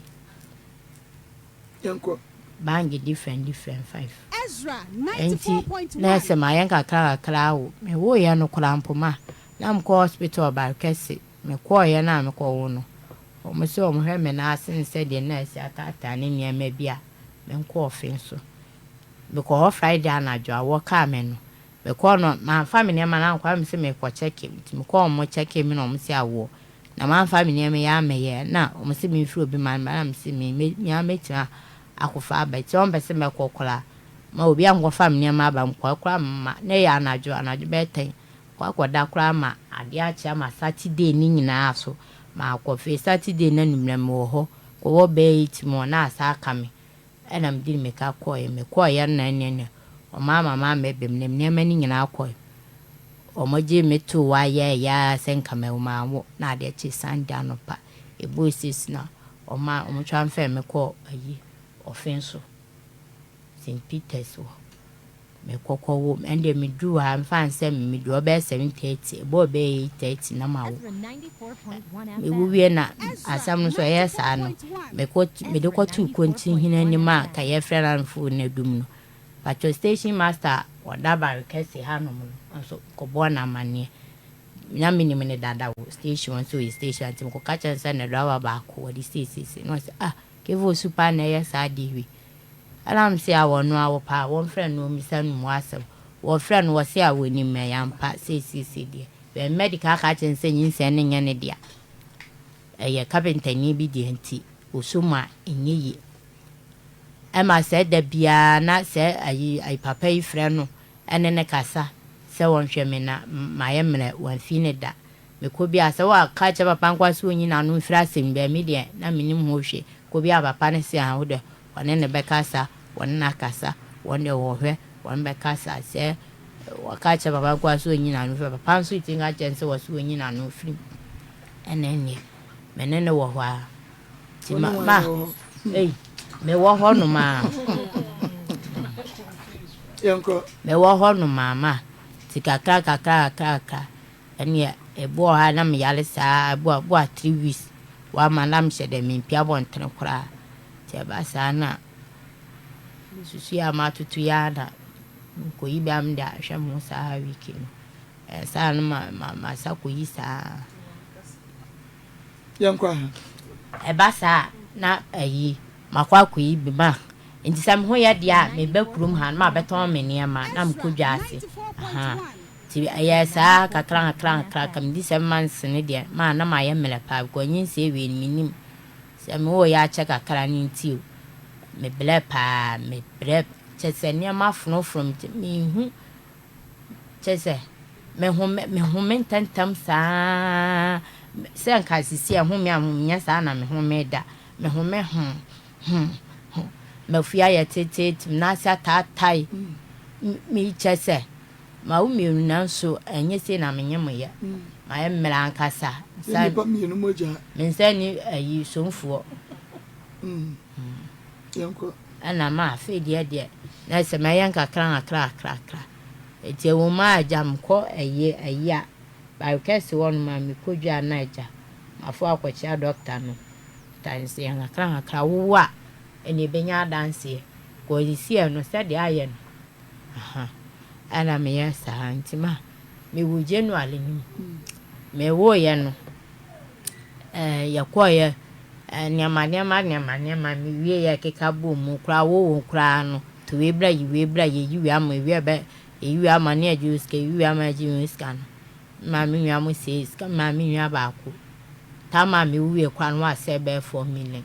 Yɛnkɔ. Bange different different 5. Enti na ɛsɛ mayɛ nkakra kakra awo. Mewoeɛ no koraa mpo ma na mekɔ hospital Ɔbarekɛse. Mekɔeɛ no a mekɔwo no, wɔn sɛ wɔhwɛ me nan ase ne sɛdeɛ na asi ataataa ne nneɛma bi a menkɔ ɔfe nso. Mekɔ hɔ Friday anadwo a wɔkaa me no, Mekɔɔ no, mamfa me nneɛma no ankɔ, na mese merekɔ kyɛke, nti mekɔɔ wɔn kyɛke me na wɔn se awoɔ, na mamfa me nneɛma yi ammɛyɛ, na wɔn se memfiri obi man ba, na mese me me me ara mɛtumi akɔfa aba, nti wɔn pɛ sɛ mɛkɔ koraa, ma obi ankɔfa me nneɛma aba, mekɔɛ koraa ma, na ɛyɛ anadwo, anadwo bɛyɛ tɛn, kɔ akɔda koraa ma adeɛ akye ama Saturday no nyinaa so, makɔ fie, Saturday no anwummerɛ mewɔ hɔ, kɔwɔ bɛyɛ eight mu hɔ na asa aka me, Ɛna mede mmirika kɔeɛ. Mekɔeɛ no na ɛnneɛ neɛ wɔama mamma biom na me nneɛma no nyinaa kɔeɛ. Wɔgyee me too hɔ ara yɛeɛ ara sɛ nka mawu manwo na adeɛ kyee Sunday anɔpa ɛbɔɔ six na wɔma wɔn transfer me kɔɔ ayi Ɔfenso St. Peters hɔ. Mekɔkɔwo. Ɛndeɛ meduruu ha, mfa no sɛ meduru hɔ bɛyɛ 7:30, ɛbɔɔ bɛyɛ 8:30 na mawo. Mewo wie na asɛm no nso ɛyɛɛ saa no, mekɔ mede kɔtoo Kontinhene anim a ka yɛfrɛ no Anfo no adum no. Patrol station master a ɔda Barekɛse hanom no nso kɔbɔɔ no amanneɛ. Na menim no dada wɔ station hɔ sɛ ɔyɛ station nti mekɔka kyerɛɛ no sɛ ne driver baako wɔde seisei na ɔse ah Kevo su paa na ɛyɛ saa adeɛ wei. Ɛna mese ah wɔno a wɔpɛ a wɔmfrɛ no na wɔmmisa no mu asɛm. Wɔfrɛ no wɔse ah wɔnim me ɛyɛ ampa seisei deɛ. Bɛn medical aka akyerɛ no sɛ nyinsɛn no nyɛ ne dea. Ɛyɛ kapentani bi dea nti ɔsɔ mu a ɛnyɛ yie. Ɛma sɛ da biara na sɛ ayi ayi papa yi frɛ no ne no kasa sɛ ɔnhwɛ me na mayɛ mmerɛ wamfi no da. Mekɔ bi a sɛ waka akyerɛ papa nkoa sɛ ɔnyi n'ano mfiri asɛm bi a me deɛ na mennim ho hwee. Kɔ bi a papa no se aa wo deɛ ɔne no bɛkasa, wɔne no akasa, wɔn deɛ wɔhwɛ wɔn bɛkasa. Sɛ waka akyerɛ papa nkoa sɛ ɔnyi n'ano mfiri a papa nso tumi ka kyerɛ no sɛ wɔse ɔnyi n'ano mfiri mu. Ɛna ɛnneɛ me ne no wɔ hɔ ara. Nti ma ma ei mewɔ hɔ nom a. Yɛnkɔ. Mewɔ hɔ nom a ma nti kakra kakra kakra kakra ɛneɛ ebi wɔ hɔ a na meyare saa ebi wɔ ebi wɔ a 3 weeks wama na mehyɛ dɛ mempue abɔntene koraa nti ɛba saa na mesusu a matoto yi ara na mekɔyi bi a mede ahwɛ me ho saa week no ɛsaa no ma ma masa kɔyi saa. Yɛnkɔ aha. Ɛba saa a, na ayi, makɔ akɔyi bi ma. Nti sɛ me ho yɛ deɛ a, meba kurom ha na mabɛtɔn me nneɛma na mekɔ dwa ase. Ahaa. Nti ɛyɛɛ saa kakra kakra kakra ka medi 7 months no deɛ, ma na mayɛ mmerɛ paa because nyinsɛn wei no mennim sɛ mewɔ yɛ akyɛ kakra no nti o. Mebrɛ paa, mebrɛ kyerɛ sɛ nneɛma fonofono me nti menhu Kyerɛ sɛ, mehome mehome ntɛmntɛm saa ara sɛ anka seesei ɛhome a menyɛ saa na mehome da. Mehome ho ho ho. M'afu ayɛ teteete, me nan ase ataatae. Me kyerɛ sɛ, mawo mmienu nanso ɛnyɛ sei na menye mo yɛ. Mayɛ mmerɛ ankasa. Nnipa mmienu mogya. Me nsa nni ayi somfoɔ. Yɛnkɔ. Ɛna ma afei deɛ deɛ na sɛ mɛyɛ nkakra nkakra nkakra nti ɛwɔ mu a agya mekɔ ɛyɛ ayi a bare kɛse hɔ nom a mekɔ dwa a na agya mafo akɔkyea dɔkta no ta nse yɛ nkakra nkakra wowo a ɛna ɛbɛnya adanseɛ kɔ sisiɛ no sɛdeɛ ayɛ no aha ɛna meyɛ saa nti ma mewu January no mu mewoeɛ no Ɛɛ yɛkɔeɛ nneɛma nneɛma nneɛma nneɛma mewieeɛ keka bɔɔ mu koraa woo koraa no to wei bra yi wei bra yɛyi wei ama ewie bɛ yɛyi wei ama ne yɛgye wo sika yɛyi wei ama yɛgye wo sika no maa me nua mo see sika maa me nua baako tam a mewuiɛ koraa no wasɛe bɛyɛ 4 million.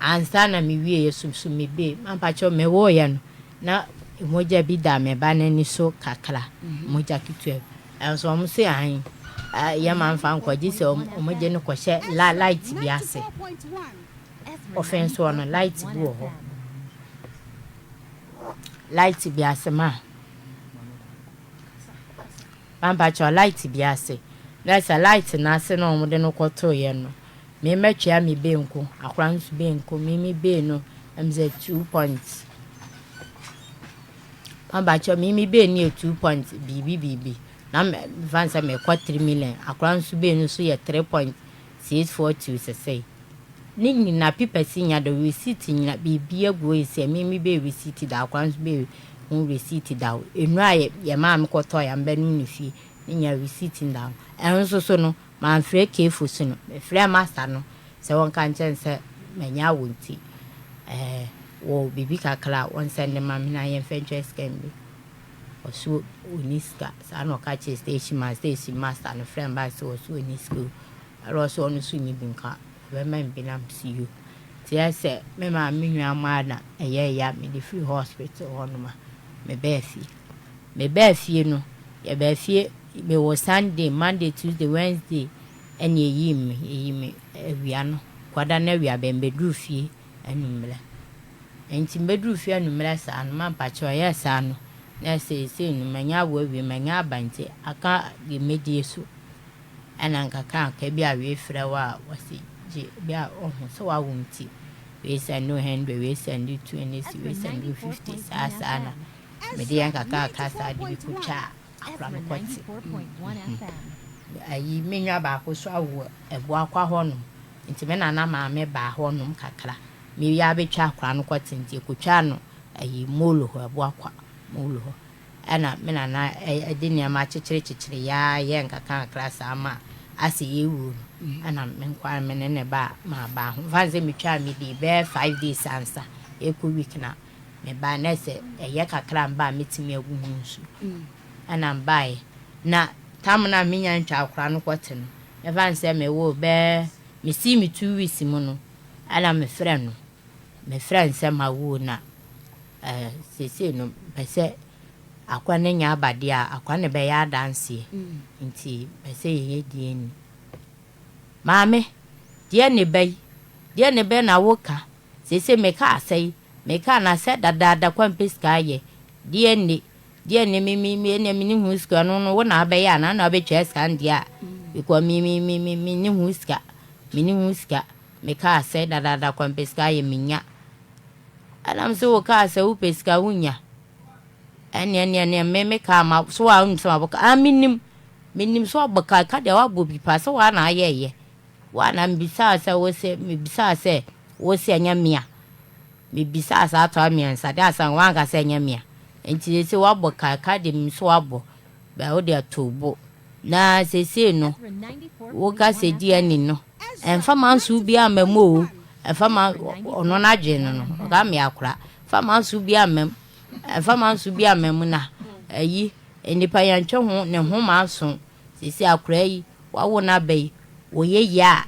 Ansa na mewieeɛ so so mebee mampakyɛw mewooeɛ no na mogya bi da me ba no ani so kakra mogya ketewa bi ɛnso wɔn se ahen yɛ ma nfa nkɔ gye sɛ wɔn gye no kɔhyɛ la light bi ase ɔfɛn soɔ no light bi wɔ hɔ light bi ase ma mampakyɛw light bi ase na sɛ light no ase na wɔn de no kɔtoeɛ no. Me mɛtwea me benku, akora nso benku, me me bee no ɛm sɛ 2 point. Mabakyɛ me me bee no yɛ 2 point biribi biribi na mefa no sɛ mekɔ 3 million, akora nso bee no nso yɛ 3.642 sɛsɛi. Ne nyina papers nya da, receipt nyina biribi agu hɔ sɛ me me bee receipt da, akora nso bee ho receipt da hɔ. Nnuro a yɛ maa me kɔtɔɔ yɛ ambɛnom no fie ne nya receipt da hɔ. Ɛno nso so no mamfrɛ Kefo so no, mefrɛɛ master no sɛ wɔnka nkyerɛ no sɛ manya awo nti ɛɛ wɔ biribi kakra a wɔnsɛnde ma me na yɛmfa ntwa sika no bi. Ɔso ɔnni sika. Saa na ɔka kyerɛɛ station master. Station master no frɛɛ me bae sɛ ɔso ɔnni sika o. Ɛna ɔse ɔno nso nni bi nka ɔbɛma me bi na mese yo. Nti ayɛ sɛ me maame me nua mmaa na ɛyɛeɛ a mede firi hospital hɔnom a mebaa fie. Mebaa fie no, yɛbaa fie mewɔ Sunday, Monday, Tuesday, Wednesday ɛna yɛyii me, yɛyii me awia no, kwada no awia bɛn mebɛduruu fie anwummerɛ. Nti mebɛduruu fie anwummerɛ saa no, mampakyɛw ɛyɛɛ saa no, na seesei no manya awo awie, manya aba nti aka deɛ mɛdie so. Ɛna nkakrankra bi a wei frɛ wo a wɔse gye bi a ɔhu sɛ wawo nti wei send wo 100, wei send wo 20, wei send wo 50 saa saa na. Mede yɛ nkakrankakra saa de bi kɔtwaa akora no kɔte. Ayi, me nua baako nso awo Abuakwa hɔnom, nti me nana maame baa hɔnom kakra. Me yɛ abɛtwa akora no kɔte nti yɛkɔtwaa no ayi Molo hɔ, Abuakwa Molo hɔ. Ɛna me nana de nneɛma kyekyere kyekyere yɛ ara yɛɛ nkakrankakra saa ma asɛ yɛwuo no, ɛna me nko ara me ne ne ba maa ho. Mfa no sɛ metwaa me dii bɛyɛ 5 days ansa ɛkɔ week na mebae, na sɛ ɛyɛ kakra a meba a mɛtumi agu ho nsuo. Ɛna mebaeɛ na tam no a menya ntwa akora no kɔte no, mɛfa no sɛ mewoo bɛyɛ mesii me 2 weeks mu no, ɛna mefrɛ no sɛ mawo na seesei no mpɛ sɛ akora no nya aba deɛ a, akora no bɛyɛ adanseɛ, nti mpɛ sɛ yɛyɛ DNA. Maame, deɛ ne ba yi, deɛ ne bɛ na woka seesei meka asɛe meka na sɛ dadaada kwa mpɛ sika ayɛ DNA DNA. Me ɛnɛ me ne ho sika no, wo na abɛyɛ anaa na wabɛtwa sika no deɛ a, because me ne ho sika, me ne ho sika. Meka asɛ dadaada kwa mpɛ sika ayɛ menya. Ɛnam sɛ wo kaa sɛ wopɛ sika wonya, ɛneɛ me kaa ma so a, wonim sɛ mabɔ ka. Ah, menim sɛ wabɔ ka, ka deɛ wabɔ bi paa sɛ waa na ayɛɛyɛ waa na mebisaa sɛ wo sɛ, mebisaa sɛ wo sɛ ɛnyɛ mea. Mebisaa saa toa mmiɛnsa de asa, wanka sɛ ɛnyɛ mea. Nti sɛ wabɔ ka, ka deɛ menim sɛ wabɔ bɛ, wode ato bo na seesei no woka sɛ DNA no ɛmfa ma nso bi ama mu o, ɛmfa ma ɔno n'adwene no, ɔka me akora fa ma nso bi ama mu, ɛmfa ma nso bi ama mu. Na ayi nipa yɛntwe ho ne ho ma nso seesei akora yi wawo n'aba yi, wɔyɛ yie a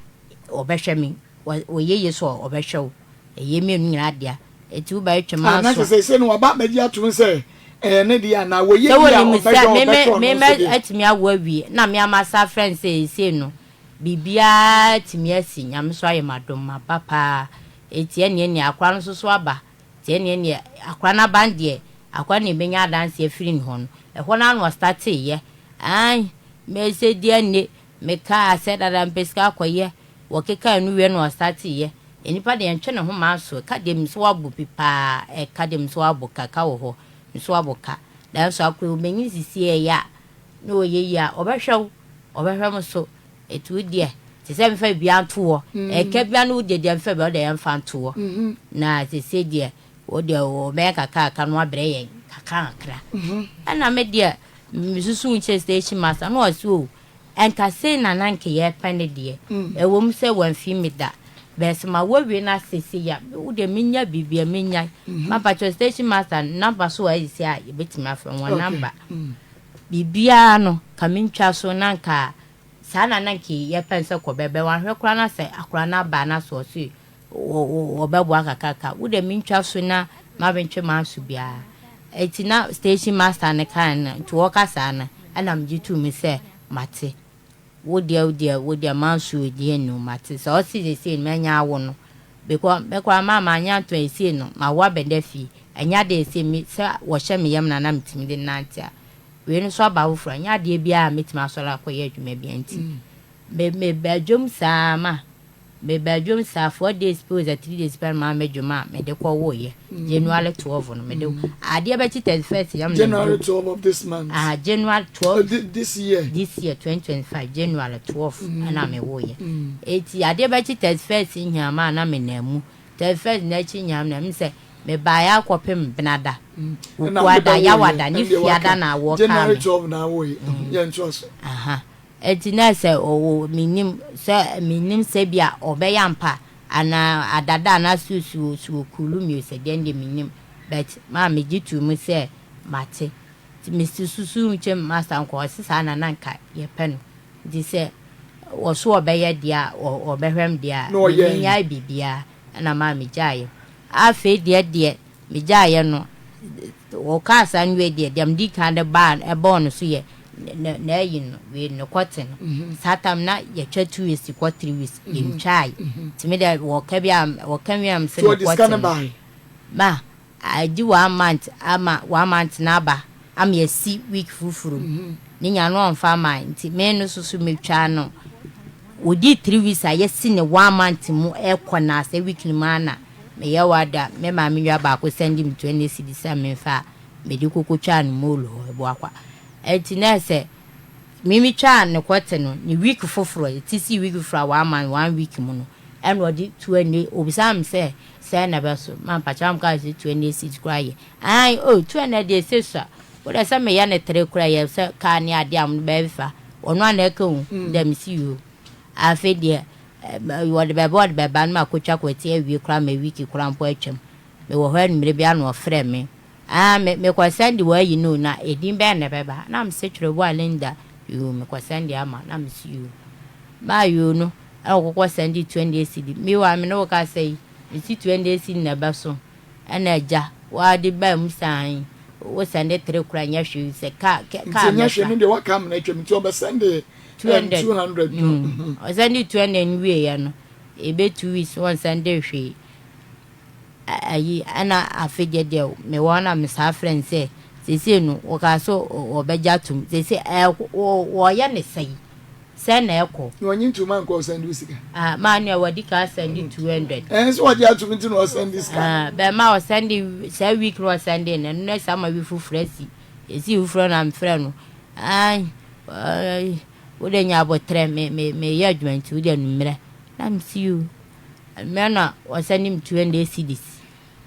ɔbɛhwɛ me, wɔyɛ yie so a ɔbɛhwɛ wo, ɛyɛ mmienu nyinaa dea, eti wo ba etwa ma Ah, na so. Kyerɛ sɛ no waba abɛgye atom sɛ ɛyɛ ne deɛ anaa wɔyɛ sɛ yie a wɔnim ɔbɛhwɛ sɛ meme ɔbɛhwɛ ɔno meme nso deɛ. Atumi awo awie na me ama sa frɛ no sɛ ɛsei no biribiara atumi asi, Nyame so ayɛ m'adom maba paa, eti ɛneɛ akora no nso so aba, nti ɛneɛ akora no aba no deɛ, akora no ɛbɛnya adanse afiri ne hɔ no. Ɛhɔ no ano ɔstarteeɛ ai mɛsɛ deɛ mekaa sɛ dada mpɛ sika akɔyɛ, wɔkeka no wie no ɔstarteeɛ. Nnipa deɛ yɛntwe ne ho ma so, ɛka deɛ mi so wabɔ bi paa, ɛka deɛ mi so wabɔ ka, ka wɔ hɔ mi so wabɔ ka, nanso akora obenyin sisi ɛyɛ a na ɔyɛ yie a ɔbɛhwɛ wo, ɔbɛhwɛ mo so. Etu deɛ te sɛ mfa bia nto hɔ, ɛka bia no deɛ mfa bia ɔde yɛmfa nto hɔ, na sese deɛ wo deɛ ɔbɛyɛ kakraka no abrɛ yɛn kakrakra. Ɛna me deɛ mesusu nkyɛn station master na ɔsi o, ɛnka sei na na nke yɛpɛ ne deɛ ɛwɔ mu sɛ wɔamfi me da bɛsɛ ma wɔwie na sese ya wo deɛ menya biribia menya mapakyɛ station master number so a ɛsisi a yɛbɛtumi afrɛ wɔn number biribiara no ka mentwa so, na nka saa na nke yɛpɛ sɛ kɔ bɛbɛ wahwɛ koraa na sɛ akora no aba na so ɔse wɔbɛboa kakraka, wo deɛ mentwa so na mabɛntwe m'aso biara. Eti na station master ne kan no nti wɔka saa no, ɛna megye too mu sɛ mate, wo deɛ manso deɛ no mate sɛ ɔse sesei no manya awo no, because mɛkora maa manya ntɔn esie no ma wo abɛda fie, ɛnya de esie mi sɛ wɔhyɛ me yam na metumi de nante a, wei no so aba foforɔ, ɛnya adeɛ biara a metumi asɔre akɔyɛ adwuma bi. Nti me me ba adwom saa, ma meba adwom saa 4 days pɛ o, 3 days pɛ maa me dwom a mede kɔ woyɛ January 12 no, mede adeɛ bɛkyi 31st yam. January 12 of this month. Ah, January 12. This year. This year, 2025, January 12 ɛna me woyɛ. Eti adeɛ bɛkyi 31st nyama a na me nan mu 31st n'akyi nyam na mi sɛ mebaeɛ akɔpem benada, wukuada, yawada ne fiada na awɔ kaa me. January 12 na awoyɛ, yɛn to so. Aha, eti na sɛ ɔwɔ minim sɛ bi a ɔbɛyɛ ampa anaa adada anaa susuo suo kulu mi sɛ deɛ deɛ minim, but maa mi gye tu mu sɛ mate, nti mi susu nkyɛn master nkɔ ɔsi saa na nka yɛpɛ no, nti sɛ wɔso ɔbɛyɛ deɛ a ɔbɛhwɛ m deɛ a mi nyaa biribiara, ɛna maa mi gyaeɛ. Afei deɛ mi gyaeɛ no, wɔkaa saa nwie deɛ mi di kan de baa ɛbɔɔ no so yɛ na ɛyi no wei ne kɔte no saa tam na yɛtwa 2 weeks kɔ 3 weeks, yɛntwae. Tumi dɛ wɔka bi a wɔka wi am sɛ ne kɔte no ma agye one month ama one month n'aba ama yɛsi week foforɔ mu ne nya no ɔnfa ama. Nti me no soso metwa no wɔdi 3 weeks a yɛsi ne one month mu ɛkɔ na asɛ week no mu ana meyɛ wada, me maame nua baako send me 20 cedis sɛ memfa. mede kɔkɔtwaa no mall hɔ, Abuakwa. Ɛnti na ɛsɛ me metwaa ne kɔte no, ne week foforɔ, ɛti sii week foforɔ a one month, one week mu no, ɛna ɔde 200, obisaa me sɛ, sɛn na ɛbɛso, ma mpakyɛ mekaa sɛ 200 cedis koraa yɛ. Aane, oh, 200 deɛ ɛsɛ sua, wodɛ sɛ meyɛ no tere koraa yɛ sɛ kaa ne adeɛ a mode bɛfa, ɔno a na ɛka o, dɛ mese yoo. Afei deɛ, wɔde bɛba wɔde bɛba no makɔtwa kwati awie koraa ma week koraa mpo atwam. Mewɔ hɔ anwummere bi a na ɔfrɛ me. Ah, me mekɔ sɛnde w'ayi no o, na edin bɛn na ɛbɛba? Na mese Twerɛboa Linda, yoo, mekɔ sɛnde ama, na mese yoo. Maa yoo no, ɛna ɔkɔkɔ sɛnde 20 cedi. Meanwhile, me ne wo kasa yi, mese 20 cedi na ɛbɛso. Ɛna agya, w'ade baa mu saa yi, wo sɛnde tere koraa nyɛ hwee, sɛ kaa, kaa Nti ɛnyɛ hwee mɛfa. no deɛ waka amena atwam, nti ɔbɛsɛnde 200. 200 no. Ɔsɛnde 200 no wieɛ no, ɛbɛ 2 weeks wɔnsɛnde hwee. Ayi, ɛna afei deɛ deɛ mewɔ hɔ na mesaa frɛ no sɛ, seesei no, wɔkaa sɛ wɔbɛgye atom. Seesei ɛ, wɔyɛ ne sɛn? Sɛn na ɛkɔ? Na ɔnye ntoma nkɔ ɔsɛnde wo sika. Ah, maa nua wadi ka asɛnde 200. Ɛn sɛ wɔgye atom nti na ɔsɛnde sika. Ah, bɛma ɔsɛnde saa week na ɔsɛnde no, ɛno na saa ma wi foforɔ asi. Ɛsi foforɔ na mefrɛ no. Ai, wode nya abotrɛ, me, me, meyɛ adwuma nti wode anummerɛ. Na mesi yo. Mmerɛ na ɔsɛnde me 200 cedis.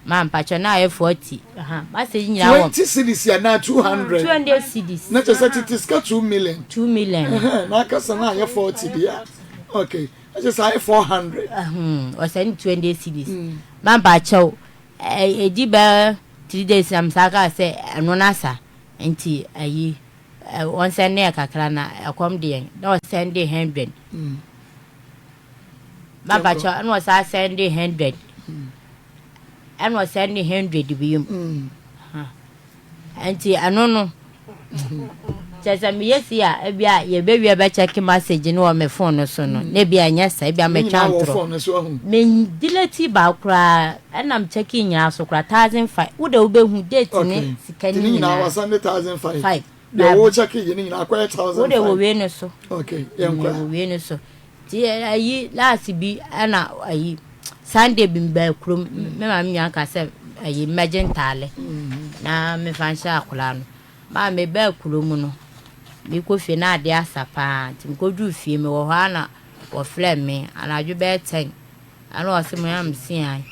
Ma mpakyɛ na ayɛ 40. Aha, masɛ nyinaa wɔ. 20 cedis anaa 200? 200 cedis. Na kyerɛ sɛ tete sika 2 million. 2 million. Ɛhɛn, na aka sɛ na ayɛ 40 deɛ a. Okay, na kyerɛ sɛ ayɛ 400. Ɔsɛnde 200 cedis. Ma mpakyɛw, ɛdi bɛyɛ 3 days na mesan kaa sɛ ɛno no asa. Nti ayi, wɔnsɛnde yɛ kakra na ɛkɔm de yɛn. Na ɔsɛnde 100. Ma mpakyɛw, ɛna ɔsan sɛnde 100. Ɛna ɔsɛnde 100 bio. Nti ɛno no, kyerɛ sɛ meyɛ si a, ebi a yɛbɛwie bɛkyɛke message no wɔ me phone no so no, na ebi a ɛnyɛ saa, ebi a Ne mɛtwa nyinaa wɔ ntorɔ. phone no so ahu. Me delete baako koraa, ɛna me check nyinaa so koraa, 1,500. Wo de wobɛhu date ne sika Nti ne ne nyinaa nyinaa. wasɛnde 1,500. Five. Deɛ wo check yi ne nyinaa akɔyɛ Wo de wɔ 1,500. wei no so. Okay, yɛnkɔ. Wɔ wei no so. Nti ayi last bi ɛna ayi Sunday bi mbaa kurom, me maame nua ka sɛ ayi mmɛgye ntaale na mefa nhyɛ akwadaa no. Maa mebaa kurom no, mekɔ fie na adeɛ asa paa. Nti mekɔduru fie mewɔ hɔ a na wɔfrɛ me anadwo bɛyɛ 10. Ɛna ɔse mo ya mese ae.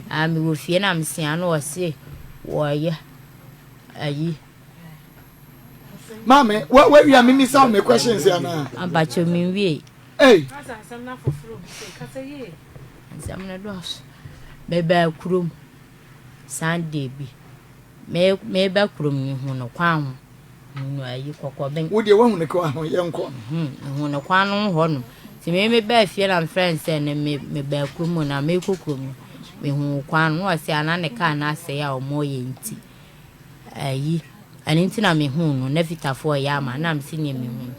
Ah, mewɔ fie na mese ae na ɔse wɔyɛ ayi. Maame, wawie a memisa wo me questions anaa? Abakyɛ menwie. Ei. Nsɛm no dɔɔso. Mebaa kurom Sunday bi. Meba kurom mehu no kwan ho. Mehu no ayi kɔkɔben. Wo deɛ woahu no kwan ho, yɛnkɔ. Mehu no kwan no ho hɔ nom. Nti me mebaa fie na mefrɛ no sɛ ne mebaa kurom na mekɔ kurom no. Mehu kwan no na ɔse ana ne kaa no asɛe a ɔmɔyɛ nti. Ayi, ɛno nti na mehuu no, na fitafoɔ reyɛ ama na mese neɛ mehu no.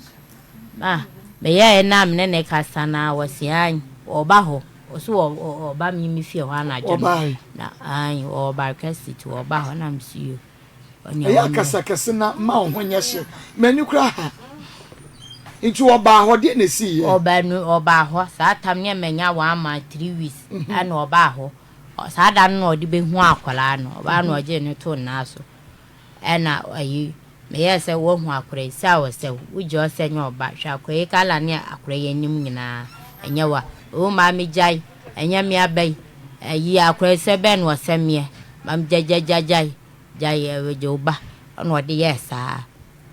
Ma meyɛɛ na me ne ne kasa na ɔse ae, ɔba hɔ, ɔse ɔba me me fie hɔ anadwo no. Na ae, ɔwɔ Barka City, ɔba hɔ na mese yo. Ɛyɛ akasa kɛse na ma wo ho nyɛ hye. M'ani kura ha. Nti ɔbaa hɔ, deɛ na ɛsiiɛ? Ɔbaa no, ɔbaa hɔ, saa tam ne manya one month, 3 weeks, ɛna ɔbaa hɔ. Saa da no na ɔde bɛhu akwadaa no, ɔbaa no ɔgyee no too ne nan so. Ɛna ayi, meyɛɛ sɛ woahu akwadaa yi, sɛ a ɔsɛ wo, wogye ɔsɛ nyɛ ɔba, hwɛ akwadaa yi kala ne akwadaa yi anim nyinaa, ɛnyɛ wa. Oo maame gyae, ɛnyɛ me aba yi, ayi akwadaa yi sɛ bɛn na ɔsɛ meɛ, maame gyagyagya gyae, gyae gye wo ba. Ɛna ɔde yɛɛ saa.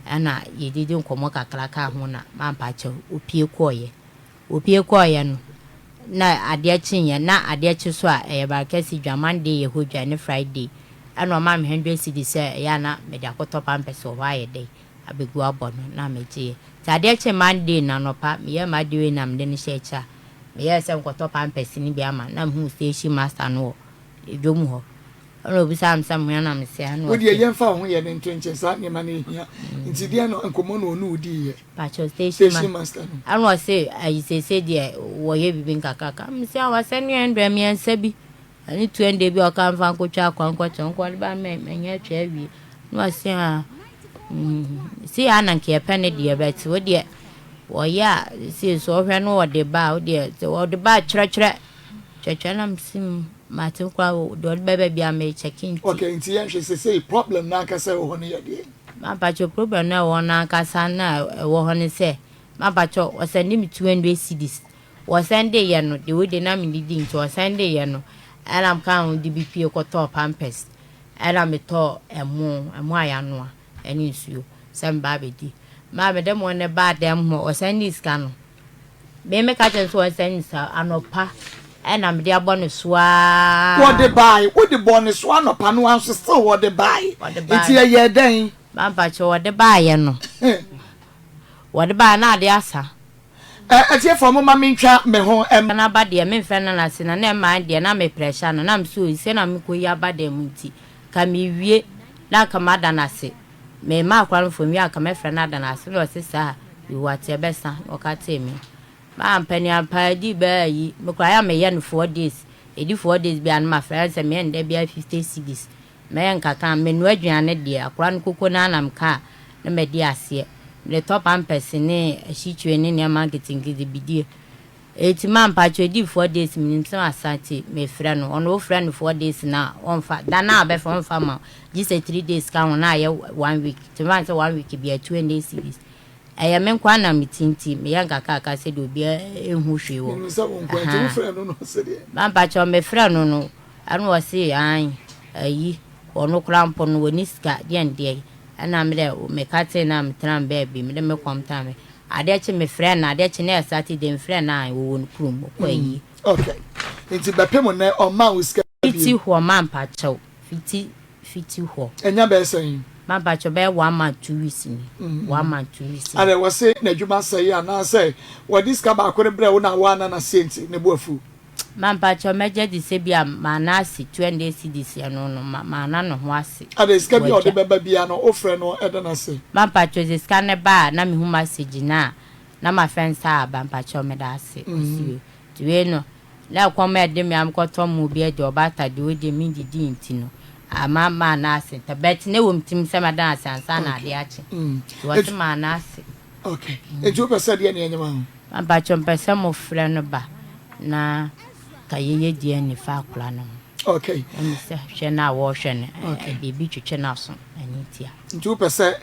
Ɛna yɛdidi nkɔmmɔ kakra kaa ho na mampa akyɛw, opie kɔɔeɛ. Opie kɔɔeɛ no, na adeɛ kyeeɛ, na adeɛ kye so a ɛyɛ Barkasi dwa, Monday yɛ hɔ dwa ne Friday. Ɛna ɔmaa me 100 cedis sɛ ɛyɛ a na mede akɔtɔ pampers wɔ hɔ ayɛ dɛn abɛgu abɔ no na megyeeɛ. Nti adeɛ kyee Monday no anɔpa, meyɛɛ m'adeɛ wei na mede no hyɛɛ akyire a, meyɛɛ sɛ nkɔtɔ pampers no bi ama no na mehuu station master no wɔ dwom hɔ. Ɛna obisaa me sɛ mehia na mese ɛna Wo deɛ ɔse. yɛmfa wo ho yɛ no nto nkyɛn, saa nneɛma no nhia. Nti deɛn na nkɔmmɔ na ɔne wo diiɛ? Pakyɛ station Station master no. Ɛna ɔse ayi seesei deɛ wɔyɛ biribi nkakraka. Mese a wasɛne 100 bi ɛne 200 bi a ɔka mfa nkɔtwa akwan nkɔkyɛ nkɔ ɔde ba mɛ mɛnyɛ atwa awie. Na ɔse a si a na nka yɛpɛ ne deɛ bɛte wo deɛ wɔyɛ a sie so ɔhwɛ no ɔde ba a wo deɛ sɛ ɔde ba a kyerɛkyerɛ kyerɛkyerɛ na mese. Mate koraa o, deɛ ɔde bɛba biara me check nti. Okay, nti yɛnhwɛ sesei problem no ankasa ɛwɔ hɔ no yɛ deɛn? Mampakyɛw problem no a ɛwɔ hɔ no ankasa no a ɛwɔ hɔ ne sɛ, mampakyɛw ɔsɛnde me 200 cedis, wɔsɛnde yɛ no, deɛ wei deɛ na mennidi nti ɔsɛnde yɛ no, ɛna mekaa ho de bi pue kɔtɔɔ pampers, ɛna metɔɔ ɛmo, ɛmo a yɛanoa ɛne nsuo sɛ meba abɛdi. Maa mede mo no baa dɛm hɔ, ɔsɛnde sika no, Me meka kyerɛ no sɛ ɔnsɛn ne sika anɔpa ɛna mede abɔ ne so aa. Wɔde bae, wode bɔɔ ne so anɔpa no ara nso still wɔde bae. Wɔde bae. Nti ɛyɛɛ dɛn? Mampakyɛ wɔde baeɛ no. Wɔde baeɛ na ade asa. Ɛ atiefoɔ momma mentwa me ho m. Na aba deɛ memfrɛ no nase na na ɛmmae deɛ na me pressure no na mese oyi sɛ na mekɔyi aba dan mu nti ka mewie na anka mada no ase. Memaa akora no fon wie a anka mɛfrɛ no ada no ase na ɔse saa Yehowa te ɛbɛsa na ɔka tee me. Maa mpaniampa ɛdii bɛyɛ ayi me koraa yɛ a meyɛ no 4 days ɛdi 4 days biara no mafrɛ no sɛ meyɛ no da biara 50 cedis mɛyɛ nkakra menoa aduane deɛ akora no koko no ara na meka a na madi aseɛ mede tɔ pampers ne asikyire ne nneɛma nketenkete bidie Eti ma mpakyɛw edii 4 days menim sɛ asa nti mefrɛ no ɔno wofrɛ no 4 days no a ɔnfa da no a ɔbɛfrɛ ɔnfa mma wo gye sɛ 3 days ka ho na ayɛ one week nti mefa no sɛ one week biara 200 cedis ɛyɛ me nkoa na mete nti meyɛ nkakraka sɛdeɛ obiara nhu hwee wɔ Menim sɛ wo nkoa nti ahaa wofrɛ no no ɔse deɛ. Ma mpakyɛw mefrɛ no no ɛna ɔse ae ayi ɔno koraa mpo no ɔnni sika deɛn deɛn ɛna medɛ meka tee no a metena me baabi mede me kɔm tena me Adeɛ kye me frɛ no adeɛ kye na ɛyɛ Saturday me frɛ no a wɔwɔ no kurom ɔkɔ ayie. Ok nti bɛpem nnɛ ɔmmaa wo sika bio. Fiti hɔ mampakyɛw fiti fiti hɔ. Ɛnya bɛyɛ sɛn? Mampakyɛw bɛyɛ one month 2 weeks ni one month 2 weeks ni. Adɛ wɔse n'adwuma asɛe anaasɛ wɔde sika baako no brɛ wo na woanna no aseɛ nti ne bo afu? Mampakyɛw mɛgye adi sɛ bi a manna ase 200 cedis ɛno no manna ne ho ase. Adɛ sika bi a ɔde Wagya. bɛba biara no wofrɛ no da no ase? Mampakyɛw sɛ sika no ba a na mehu message no a na mafrɛ no sɛ aba mpakyɛw meda ase ɔse wei nti wei no na ɛkɔm a ɛde me a mekɔtɔ mo bi adi ɔbaata deɛ ɔdi mendidi nti no ama manna ase ntɛm but na ɛwɔ me tirim sɛ mɛda no ase ansa na Okay. adeɛ akye nti ɔse manna ase. Okay. Nti wopɛ sɛ deɛ ne ɛnyɛ ma ho? Mampakyɛw mepɛ sɛ mo frɛ no ba na ka yɛyɛ DNA fa akora no ho. Okay. Ɛne sɛ hwɛ no a wɔrehwɛ no Okay. biribi twetwe n'aso ɛno ntia. Nti wopɛ sɛ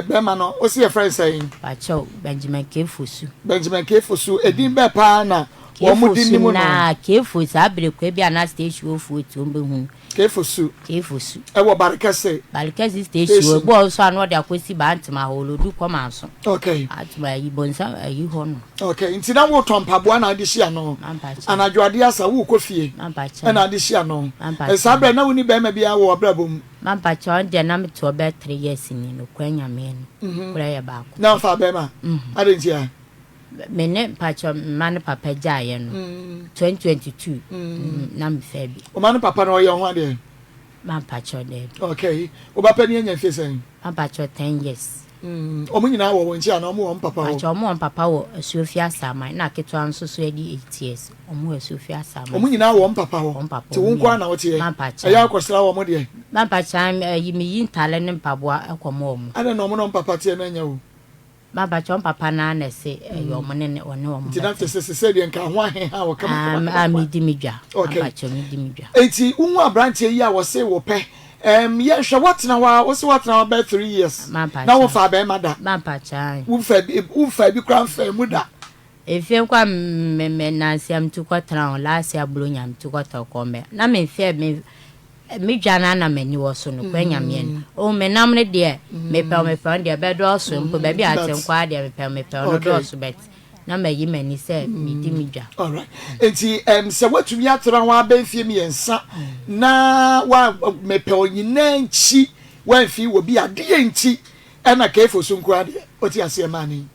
bɛrima no wosi yɛfrɛ no sɛn? Pakyɛw Benjamin K. Fosu. Benjamin K. Fosu edin bɛɛ paa na wɔn de K. nim Fosu no. naa K. Fosu saa bere kɔ ebi a na station ofuo ti wɔn bɛhu no. K. Fosu. K. Fosu. Ɛwɔ Barekɛse. Barekɛse station Station. ebi wɔ hɔ nso a na ɔde akɔsi Bantama hɔ Olodu Kɔmanso. Okay. Bantama ayi Bonsam ayi hɔ no. Okay, nti na wotɔ mpaboa na ade si ano. Mampakyɛw. Anadwo ade asa wokɔ fie. Mampakyɛw. Ɛna ade si ano. Mampakyɛw. Saa berɛ na wonni bɛrima biara wɔ w'abrabɔ mu. Mampakyɛw ɔno deɛ na mete hɔ bɛyɛ 3 years ni nokorɛ Nyame no korɛ yɛ baako Na pɛ. womfaa bɛrima? Adɛn ntia? Me ne mpakyɛw mma ne papa gyaeɛ no 2022 na mefaa bi. Wo ma ne papa no ɔyɛ wo ho adeɛ? Mampakyɛw daabi. Okay, wo ba panin anya mfie sɛn? Mampakyɛw 10 years. Wɔn nyinaa wɔ wɔn nkyi anaa wɔn wɔ wɔn papa hɔ? Mpakyɛw wɔn wɔ wɔn papa wɔ Asuofie Asaman ɛna ketewa nso so adi 8 years wɔn wɔ Asuofie Asaman. Wɔn nyinaa wɔ wɔn papa hɔ? Wɔn papa Nti wo nko ara na woteɛ? Mampakyɛw. Ɛyɛ a wokɔsra wɔn deɛ? Mampakyɛw ayi meyi ntaale ne mpaboa kɔma wɔn. Adɛn na wɔn ne wɔn papa teɛ na ɛnyɛ wo? Mampakyɛw wɔn papa no ara na ɛse ɛyɛ wɔn ne ɔne wɔn Nti na bɛtena. kyerɛ sɛ sesei deɛ nka ho aheha wo kama Ah kama ah kama. medi me dwa. Okay. Mampakyɛw medi me dwa. Enti wohu aberanteɛ yi a wɔse wopɛ ɛɛm yɛnhwɛ woatena hɔ a wose woatena hɔ bɛyɛ 3 years na Mampakyɛw. womfaa bɛrima da. Mampakyɛw ae. Womfaa bi womfaa bi koraa mfaa mu da. Efie nko a me me nanse a metu kɔtena hɔ last year Buronya metu kɔtɔ kɔ mɛ na memfɛ me me dwa no na m'ani wɔ so no kora Nyame no. Oh me nam no deɛ mepɛ mepɛ no deɛ bɛdɔɔso mpo baabi a ate nko ara deɛ mepɛ mepɛ no dɔɔso but na mayi m'ani sɛ medi me dwa. Alright. Enti um, sɛ woatumi atena hɔ abɛn mfie 3 na wa mepɛ ɔnyinaa nkyi woamfi wɔ bi adeɛ nti ɛna kefo so nko adeɛ wote aseɛ maa ne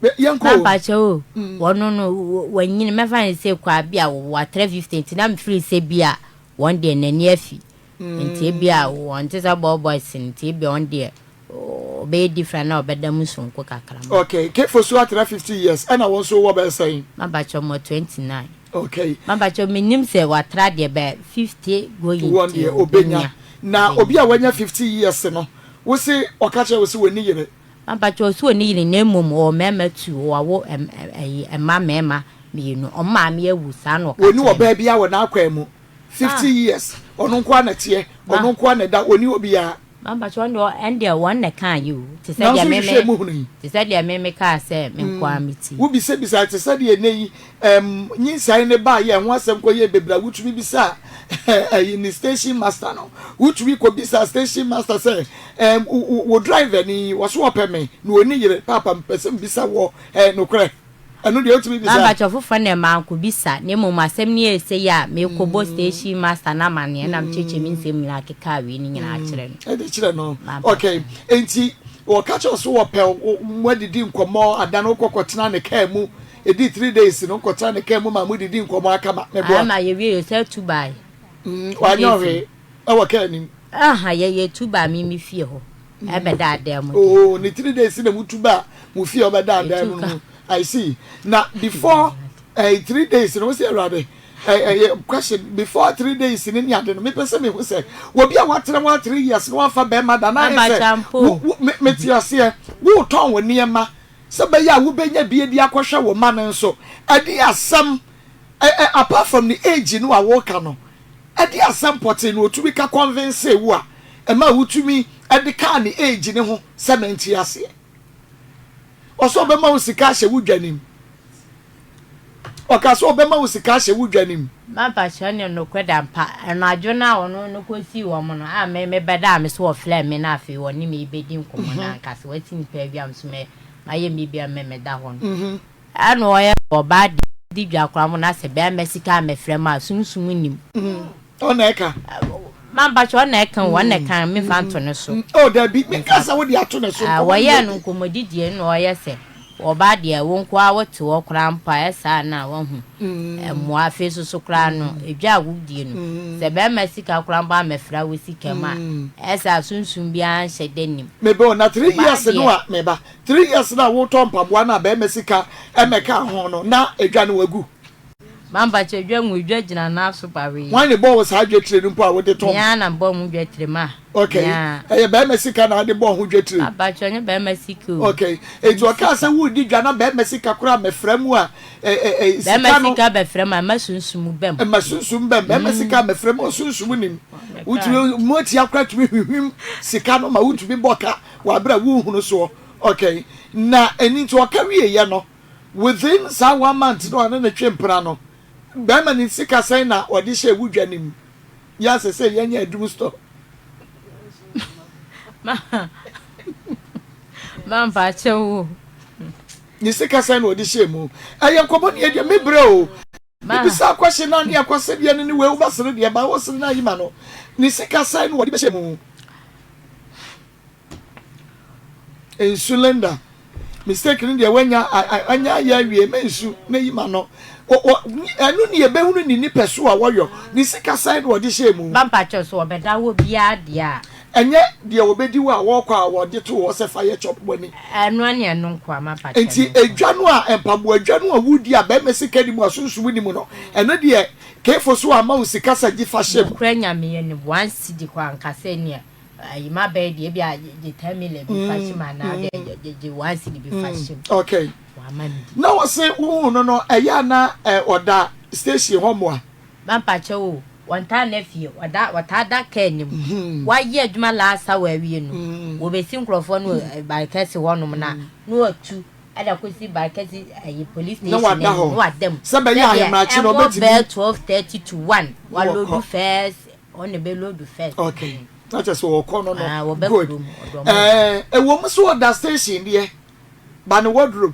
yɛnkɔ o. Mampakyɛ o, wɔno no wanyini mɛfa ne sɛ kɔ bi a watra 50 nti na mefiri sɛ bi a wɔn deɛ n'ani afi nti ebi a wɔn te sɛ ball boys nti ebi a wɔn deɛ ɔbɛyɛ different na ɔbɛda mu sonko kakra ma. Okay, kefo so atena 50 years ɛna wɔn nso wɔ bɛyɛ sɛn? Mampakyɛ mɔ 29. Okay. Mampakyɛ menim sɛ watra deɛ bɛ 50 going Wɔn deɛ obenya. Na obi a wanya 50 years no, wo se ɔka kyerɛ wo se wɔnni yere? Mampakyɛ ɔsi ɔni yere na mmom ɔwɔ mmarima tu, ɔwawo ɛyi mma mmarima. Mmienu. Ɔmo maame awu, saa na ɔka Ɔnni kyerɛɛ me. ɔbaa biara wɔ n'akwan mu. 50 years, ɔno nko ara na ɛteɛ, ɔno nko ara na ɛda, ɔnni obiara. Mampakyɛ ɔno deɛ ɛndeɛ wɔn na ɛkaa yi o. Te sɛ Nanso deɛ me wohwehwɛɛ me mu hunui. te sɛ deɛ me me kaa sɛ me nko ara me ti. Wobisabisae te sɛ deɛ nnɛ yi ɛm nyinsɛn no baeɛ a ɛho asɛm kɔyɛɛ bebree a wotumi bisaa ɛyi ne station master no. Wotumi kɔbisaa station master sɛ ɛm wo wo driver ni yi wɔso ɔpɛ me na ɔnni yere paapa mepɛ sɛ mebisa wɔ ɛyɛ nokorɛ. Ɛno deɛ wotumi bisa. Mampakyɛw foforɔ no deɛ mankɔ bisa na mmom asɛm no yɛɛ sei a mekɔbɔ station master no amaneɛ na mekyerɛkyerɛ me nsɛm nyinaa kekaa wei no nyinaa kyerɛ no. Ɛde kyerɛ no. Ok, enti wɔka kyerɛ wo so wɔpɛ wo moadidi nkɔmmɔ ada no wokɔ kɔtena ne kaa mu ɛdii 3 days no wokɔtena ne kaa mu ma modidi nkɔmmɔ akama meboa. Ama yɛwie yɛ sɛ tu bae. Wanyɛ ɔhwee ɛwɔ kaa nim. Aha yɛyɛ tu baa me me fie hɔ ɛbɛda adan mu. Oh, ne 3 days na mutu ba mo fie ɔbɛda adan mu no. I see. Na before 3 days no, wosi Awurade question before 3 days ne ne ade no mepɛ sɛ mehu sɛ obi a watena hɔ a 3 years na wafa bɛrima da na ayɛ sɛ wo wo me mete aseɛ wotɔn wo nneɛma sɛ bɛyɛ a wobɛnya bi adi akɔhwɛ wo ma no nso ɛde asɛm apart from the age no a wɔka no ɛde asɛm pɔtee na otumi ka convince wo a ɛma wotumi ɛde kaa ne age ne ho sɛ mente aseɛ. Ɔsɛ ɔbɛma wo sika ahyɛ wo dwa nim. Ɔka sɛ ɔbɛma wo sika ahyɛ wo dwa nim. Mampakyɛw ne nokorɛ da mpa. Anadwo no a ɔno no kɔsii wɔn no a me mebɛdaa me so ɔfrɛɛ me na afei ɔne me rebɛdi nkɔmmɔ no anka sɛ wasi nipa awie a me nso mɛ mayɛ me bia mɛ meda hɔ no. Ɛna ɔyɛ ɔbaa de di dwa koraa mo na sɛ bɛrima sika a mɛfrɛ mu a sunsum nnim. Ɔna ɛka. Mampakyɛ ɔna ɛka o ɔna ɛka mefa nto ne so. Oh dabi menka sɛ wode ato ne so. Wɔyɛɛ no nkɔmmɔdidie na ɔyɛ sɛ ɔbaa deɛ wo nko ara wote hɔ koraa mpo a ɛsaa no a wahu mmoa afei nso so koraa no edwa a wodie no sɛ bɛrima sika koraa mpo amɛfra wo sika mu a ɛsaa sunsum biara nhyɛ da nnim. Meba o na 3 years no a meba 3 years no a wotɔ mpaboa no a bɛrima sika ɛmɛka ho no na edwa no wagu. Mampakyɛ dwa mu dwa gyina nan so bawee. Hwan ne bɔɔ wo saa dwetire no mpo a wode tɔn? Me ara na mebɔɔ ho dwetire ma. Okay, ɛyɛ bɛrima sika na wode bɔɔ ho dwetire? Mampakyɛ ɔnyɛ bɛrima sika o. Okay, eti ɔkaa sɛ woredi dwa na bɛrima sika koraa mɛfra mu a ɛ ɛ sika no. Bɛrima sika bɛfra mu a ɛma sunsum bɛm. Ɛma sunsum bɛm, bɛrima sika mɛfra mu a sunsum nim. Wotumi moatia koraa tumi hwihwim sika no ma wotumi bɔ ka wɔ abere a wonhunu soɔ. Okay, na ɛni nti ɔka wieɛ no. Within saa one month no a ne ne twe mpena no, bɛrima no sika sɛn na ɔde hyɛɛ wo dwa no mu? Yɛ asɛ sɛ yɛnyɛ adum store. Ma ma mpakyɛ wo. Ne sika sɛn na ɔde hyɛɛ mu? Ɛyɛ nkɔmɔ ne yɛdeɛ me brɛ o. Mebisa question na ne akɔsɛ deɛ no ne wei wobɛsere deɛ ba wosere no ayi ma no. Ne sika sɛn na ɔde bɛhyɛ mu? Nsu Linda mistake no deɛ wanya anya ayɛ awie mɛ nsu na yi ma no ɛno ne yɛbɛhunu ne nipa so a wɔyɔ ne sika sɛn na wɔde hyɛ mu. Bampakyɛw so wɔbɛda hɔ biara deɛ a. Ɛnyɛ deɛ wɔbɛdi hɔ a wɔkɔ a wɔde to hɔ sɛ fa yɛ chop money. Ɛno ne ɛno nkoa mampakyɛw. Nti edwa no a mpaboa dwa no a wodi a bɛrima sika ni mu a sunsum ni mu no ɛno deɛ kefo so ama wo sika sɛ gye fa hyɛ mu. Nokorɛ Nyame yɛ ne 1 cedi kɔ anka sɛ neɛ ayi ma bɛyɛ deɛ ebi a gye 10 million bi fa hyɛ mu anaa deɛ gye gye 1 cedi bi fa hyɛ mu. Okay. Wama mi di. Na wɔse wohu no no ɛyɛ a na ɔda station hɔ moa. Mampakyɛw o, wɔntaa nna fie, ɔda wɔtaa da kaa anim. Wayɛ adwuma last hour awie no, wɔbɛsi nkurɔfoɔ no wɔ Barikɛse hɔnom na na watu ɛde akɔsi Barikɛse ayi police Na station wada anim hɔ. na wada mu. Sɛ bɛyɛ Sɛdeɛ ahemakye no ɛmmɔ ɔbɛtumi. bɛyɛ 12:30 to 1, Na wɔkɔ. waloadu first, ɔno na ɛbɛloadu first. Okay. Na kyerɛ sɛ ɔkɔ no no. Ah, wɔba Good. kurom, ɔde ɔmo. Ɛɛ ɛwɔ mu sɛ ɔda station deɛ, ba ne wardrobe,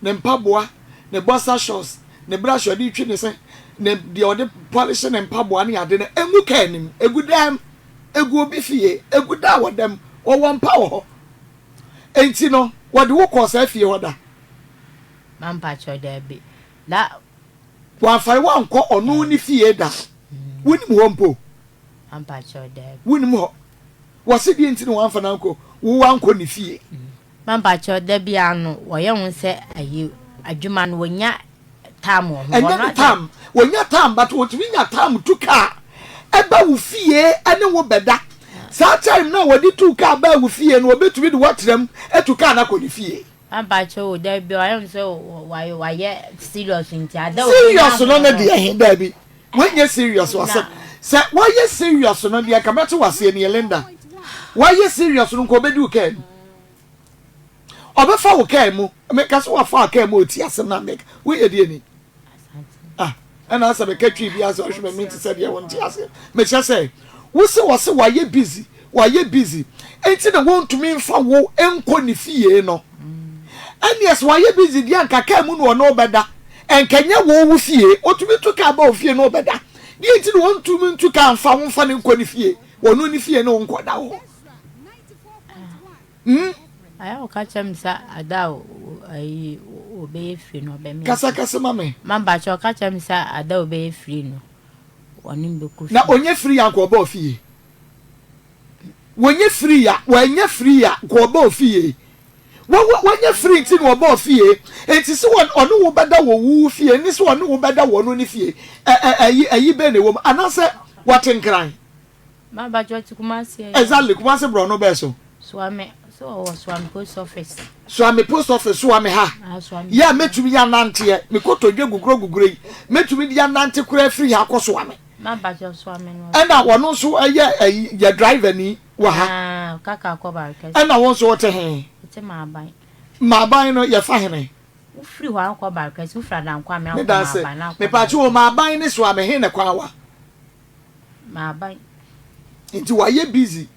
ne mpaboa, ne boxer shorts, ne brush a ɔde retwi ne se, ne deɛ ɔde polish ne mpaboa ne ade no, ɛngu kaa anim, ɛgu dan mu, ɛgu obi fie, ɛgu da a wɔda mu, wɔwɔ mpa wɔ hɔ. Enti no, wɔde wo kɔɔ saa fie hɔ da? Mampakyɛw, daabi. Na. Wɔamfa wo ankɔ ɔno ne fie da? Wonim hɔ mpo? Mampakyɛw, daabi. Wonim hɔ? Wɔse deɛ nti na wɔamfa no ankɔ, wo ankɔ ne fie? Mampakyɛw, da biara no, wɔyɛ ho sɛ ayi, adwuma no, wɔnya time wɔ ho. Ɛnyɛ ne time, wɔnya time but wɔtumi nya time tu kaa ɛba wo fie ɛne wo bɛda. Saa time no a wɔde tu kaa baa wo fie no, wɔbɛtumi de woatra mu atu kaa no akɔ ne fie. Mpakyɛ o dabi ɔyɛ mi sɛ wayɛ wayɛ serious nti ada o. Serious no ne deɛ he dabi wanyɛ serious wasɛm sɛ wayɛ serious no deɛ nka mɛte waseɛ nie Linda wayɛ serious no nka ɔbɛdi wo kaa mu ɔbɛfa wo kaa mu meka sɛ wafa wo kaa mu ɔti asɛm na meka woyɛ deɛ ni. Ah, ɛna asɛ meka twi bi asɛ ɔhwɛ m'ani te sɛ deɛ wonte aseɛ. Mekyerɛ sɛ, wo se wɔse wayɛ busy, wayɛ busy, enti na wɔntumi mfa wo nkɔ ne fie no. Ɛneɛ sɛ wayɛ busy deɛ anka kaa mu na ɔne wo bɛda, ɛnka nyɛ wo wo fie. Ɔtumi tu kaa ba wo fie na ɔbɛda. Deɛ nti na ɔntumi ntu kaa mfa wo mfa no nkɔ ne fie, ɔno ne fie ne wo nkɔda hɔ. Hmm? Ayɛ a ɔka kyerɛ me sɛ ada a ayi ɔbɛyɛ firi no ɔbɛme. Kasa kasa ma me. Ma mpakyɛ ɔka kyerɛ me sɛ ada a ɔbɛyɛ firi no ɔne me bɛkɔ fie. Na ɔnyɛ firi a nka ɔba ofie. Wɔnyɛ firi a wɔnyɛ firi a nka ɔba ofie. Wɔnyɛ firi nti na ɔba ofie. Nti sɛ ɔne wo bɛda wɔ wo fie ne sɛ ɔne wo bɛda wɔ ɔno ne fie. Ɛyi ɛyi bɛn na ɛwɔ mu anaasɛ wɔte nkran. Ma ba jɔ ti Kumasi ɛyɛ. Exactly, Kumasi borɔno bɛɛ so. Suame, so ɔwɔ Suame post office. Suame post office, Suame ha. Ah, Suame. Yɛ a mɛtumi yɛ ananteɛ, me kotodwe guguro guguro yi, mɛtumi de anante koraa firi ha kɔ Suame. Ma ba jɔ Suame no. Ɛna wɔn nso ɛyɛ ɛyi yɛ driver ni wɔ ha. Ah, kaka kɔ Barikɛse. Ɛna wɔn nso wɔte he? Wɔte Maaban. Maaban no yɛfa hene? Wofiri hɔ akɔ Barikɛse, wofiri Adankwame akɔ Medaase. Maaban na akɔ Mepatwo wɔ Barikɛse. Maaban ne Suame he na kwan wa? M'aban. Nti wayɛ busy.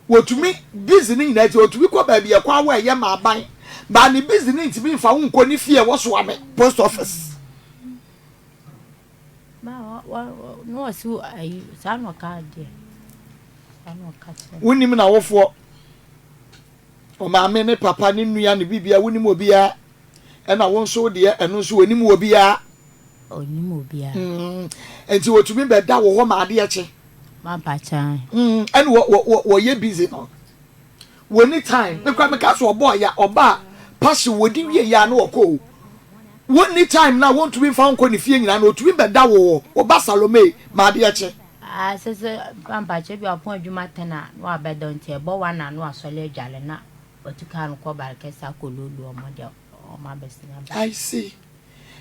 Wɔtumi busy no nyinaa nti ɔtumi kɔ baabi ɛkɔ awɔ ɛyɛ m'aban. But ne busy no ntumi nfa wo nkɔ ne fie ɛwɔ Soame post office. Ma wa wa na ɔsi ayi saa na ɔka deɛ. Saa na ɔka kyerɛ. Wonim n'awofoɔ. Ɔmaame ne papa ne nua ne bibia wonim obiara. Ɛna wo nso deɛ ɛno nso wɔnim obiara. Ɔnnim obiara. Mm, nti wɔtumi bɛda wɔ hɔ ma adeɛ kye. Mapa kyan. Mm, ɛne wɔ wɔ wɔ wɔyɛ busy no. Wɔni time. Mekura meka so ɔbɔ ya ɔba a pasi wɔdi wie ya no ɔkɔ o. Wɔnni time na wɔntumi nfa nkɔ ne fie nyinaa na ɔtumi bɛda wɔ hɔ. Ɔba Salome ma adeɛ kye. Ah, sɛ sɛ pampakyɛ bi apɔn adwuma ten a na wabɛda nti ɛbɔ one a na wasɔre adwale na watu kaa no kɔ Barkɛse akɔ loadu ɔmo deɛ ɔmo abɛsene aba. I see.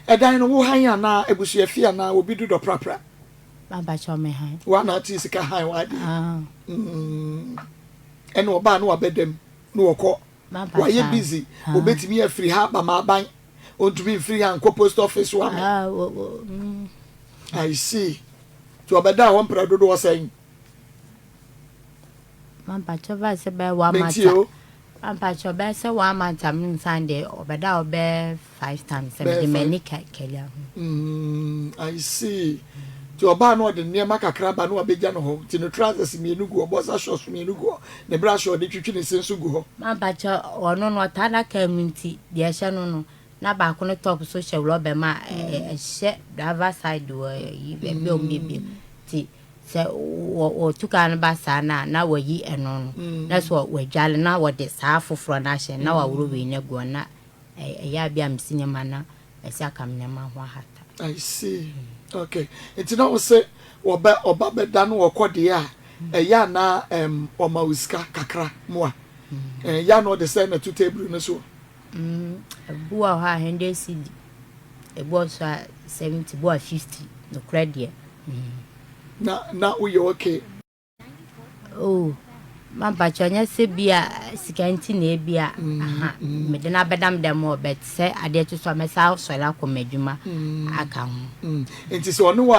Ɛdan no wo han anaa abusua fie anaa obi dodɔ prapra? Mabakyɛw me han. Wa na ate sika han wa ade. Ah. Mm. Ɛna ɔbaa no wabɛdam na wɔkɔ. Wayɛ busy. Ah. Obetumi afiri ha aba m'aban. Ontumi mfiri ha nkɔ post office wa me. Ah, wo, wo, mm. I see. Ti ɔbɛda hɔ mprɛ dodoɔ sɛn? Mampakyɛw bɛyɛ sɛ bɛyɛ one month. Mentie o. Mampakyɛw bɛyɛ sɛ one month a mensan deɛ ɔbɛda hɔ bɛyɛ five times sɛ mede m'ani kɛli aho. Mm, I see. Nti ɔbaa no ɔde nneɛma kakra ba na wabɛgya no hɔ. Nti ne trousers mmienu gu hɔ, boxer shorts mmienu gu hɔ, ne brush a ɔde twitwi ne se nso gu hɔ. Mampakyɛw ɔno no ɔtaa adaka mu nti deɛ ɛhyɛ no no na baako no top so hyɛ rɔba mu a ɛhyɛ driver side wɔ yi baabi a wɔbiebie nti Sɛ wɔtu kaa no ba saa no a, na wɔayi ɛno no, na sɛ wɔadwale na wɔde saa foforɔ no ahyɛ, na wɔaworɔ wei no agu hɔ, na ɛyɛ a bi a mesi nneɛma na ɛsɛ aka me nneɛma ho ahata. I see. Okay. Nti na wo se wɔbɛ ɔba bɛda no ɔkɔ deɛ a ɛyɛ a na um, ɔma wo sika kakra moa. Ɛyɛ a na ɔde sɛ na to table no so. Mm, ebi wɔ hɔ a 100 cedi, ebi wɔ so a 70, ebi wɔ 50, nokorɛ deɛ. Na na woyɛ okay. Oh, mampakyɛ nyɛ sɛ bi a sika nti na ebi a mm, aha mm. mede no abɛda me dɛm hɔ but sɛ adeɛ kye so a mɛsa asɔre akɔ m'adwuma mm. aka ho. Nti sɛ ɔne wo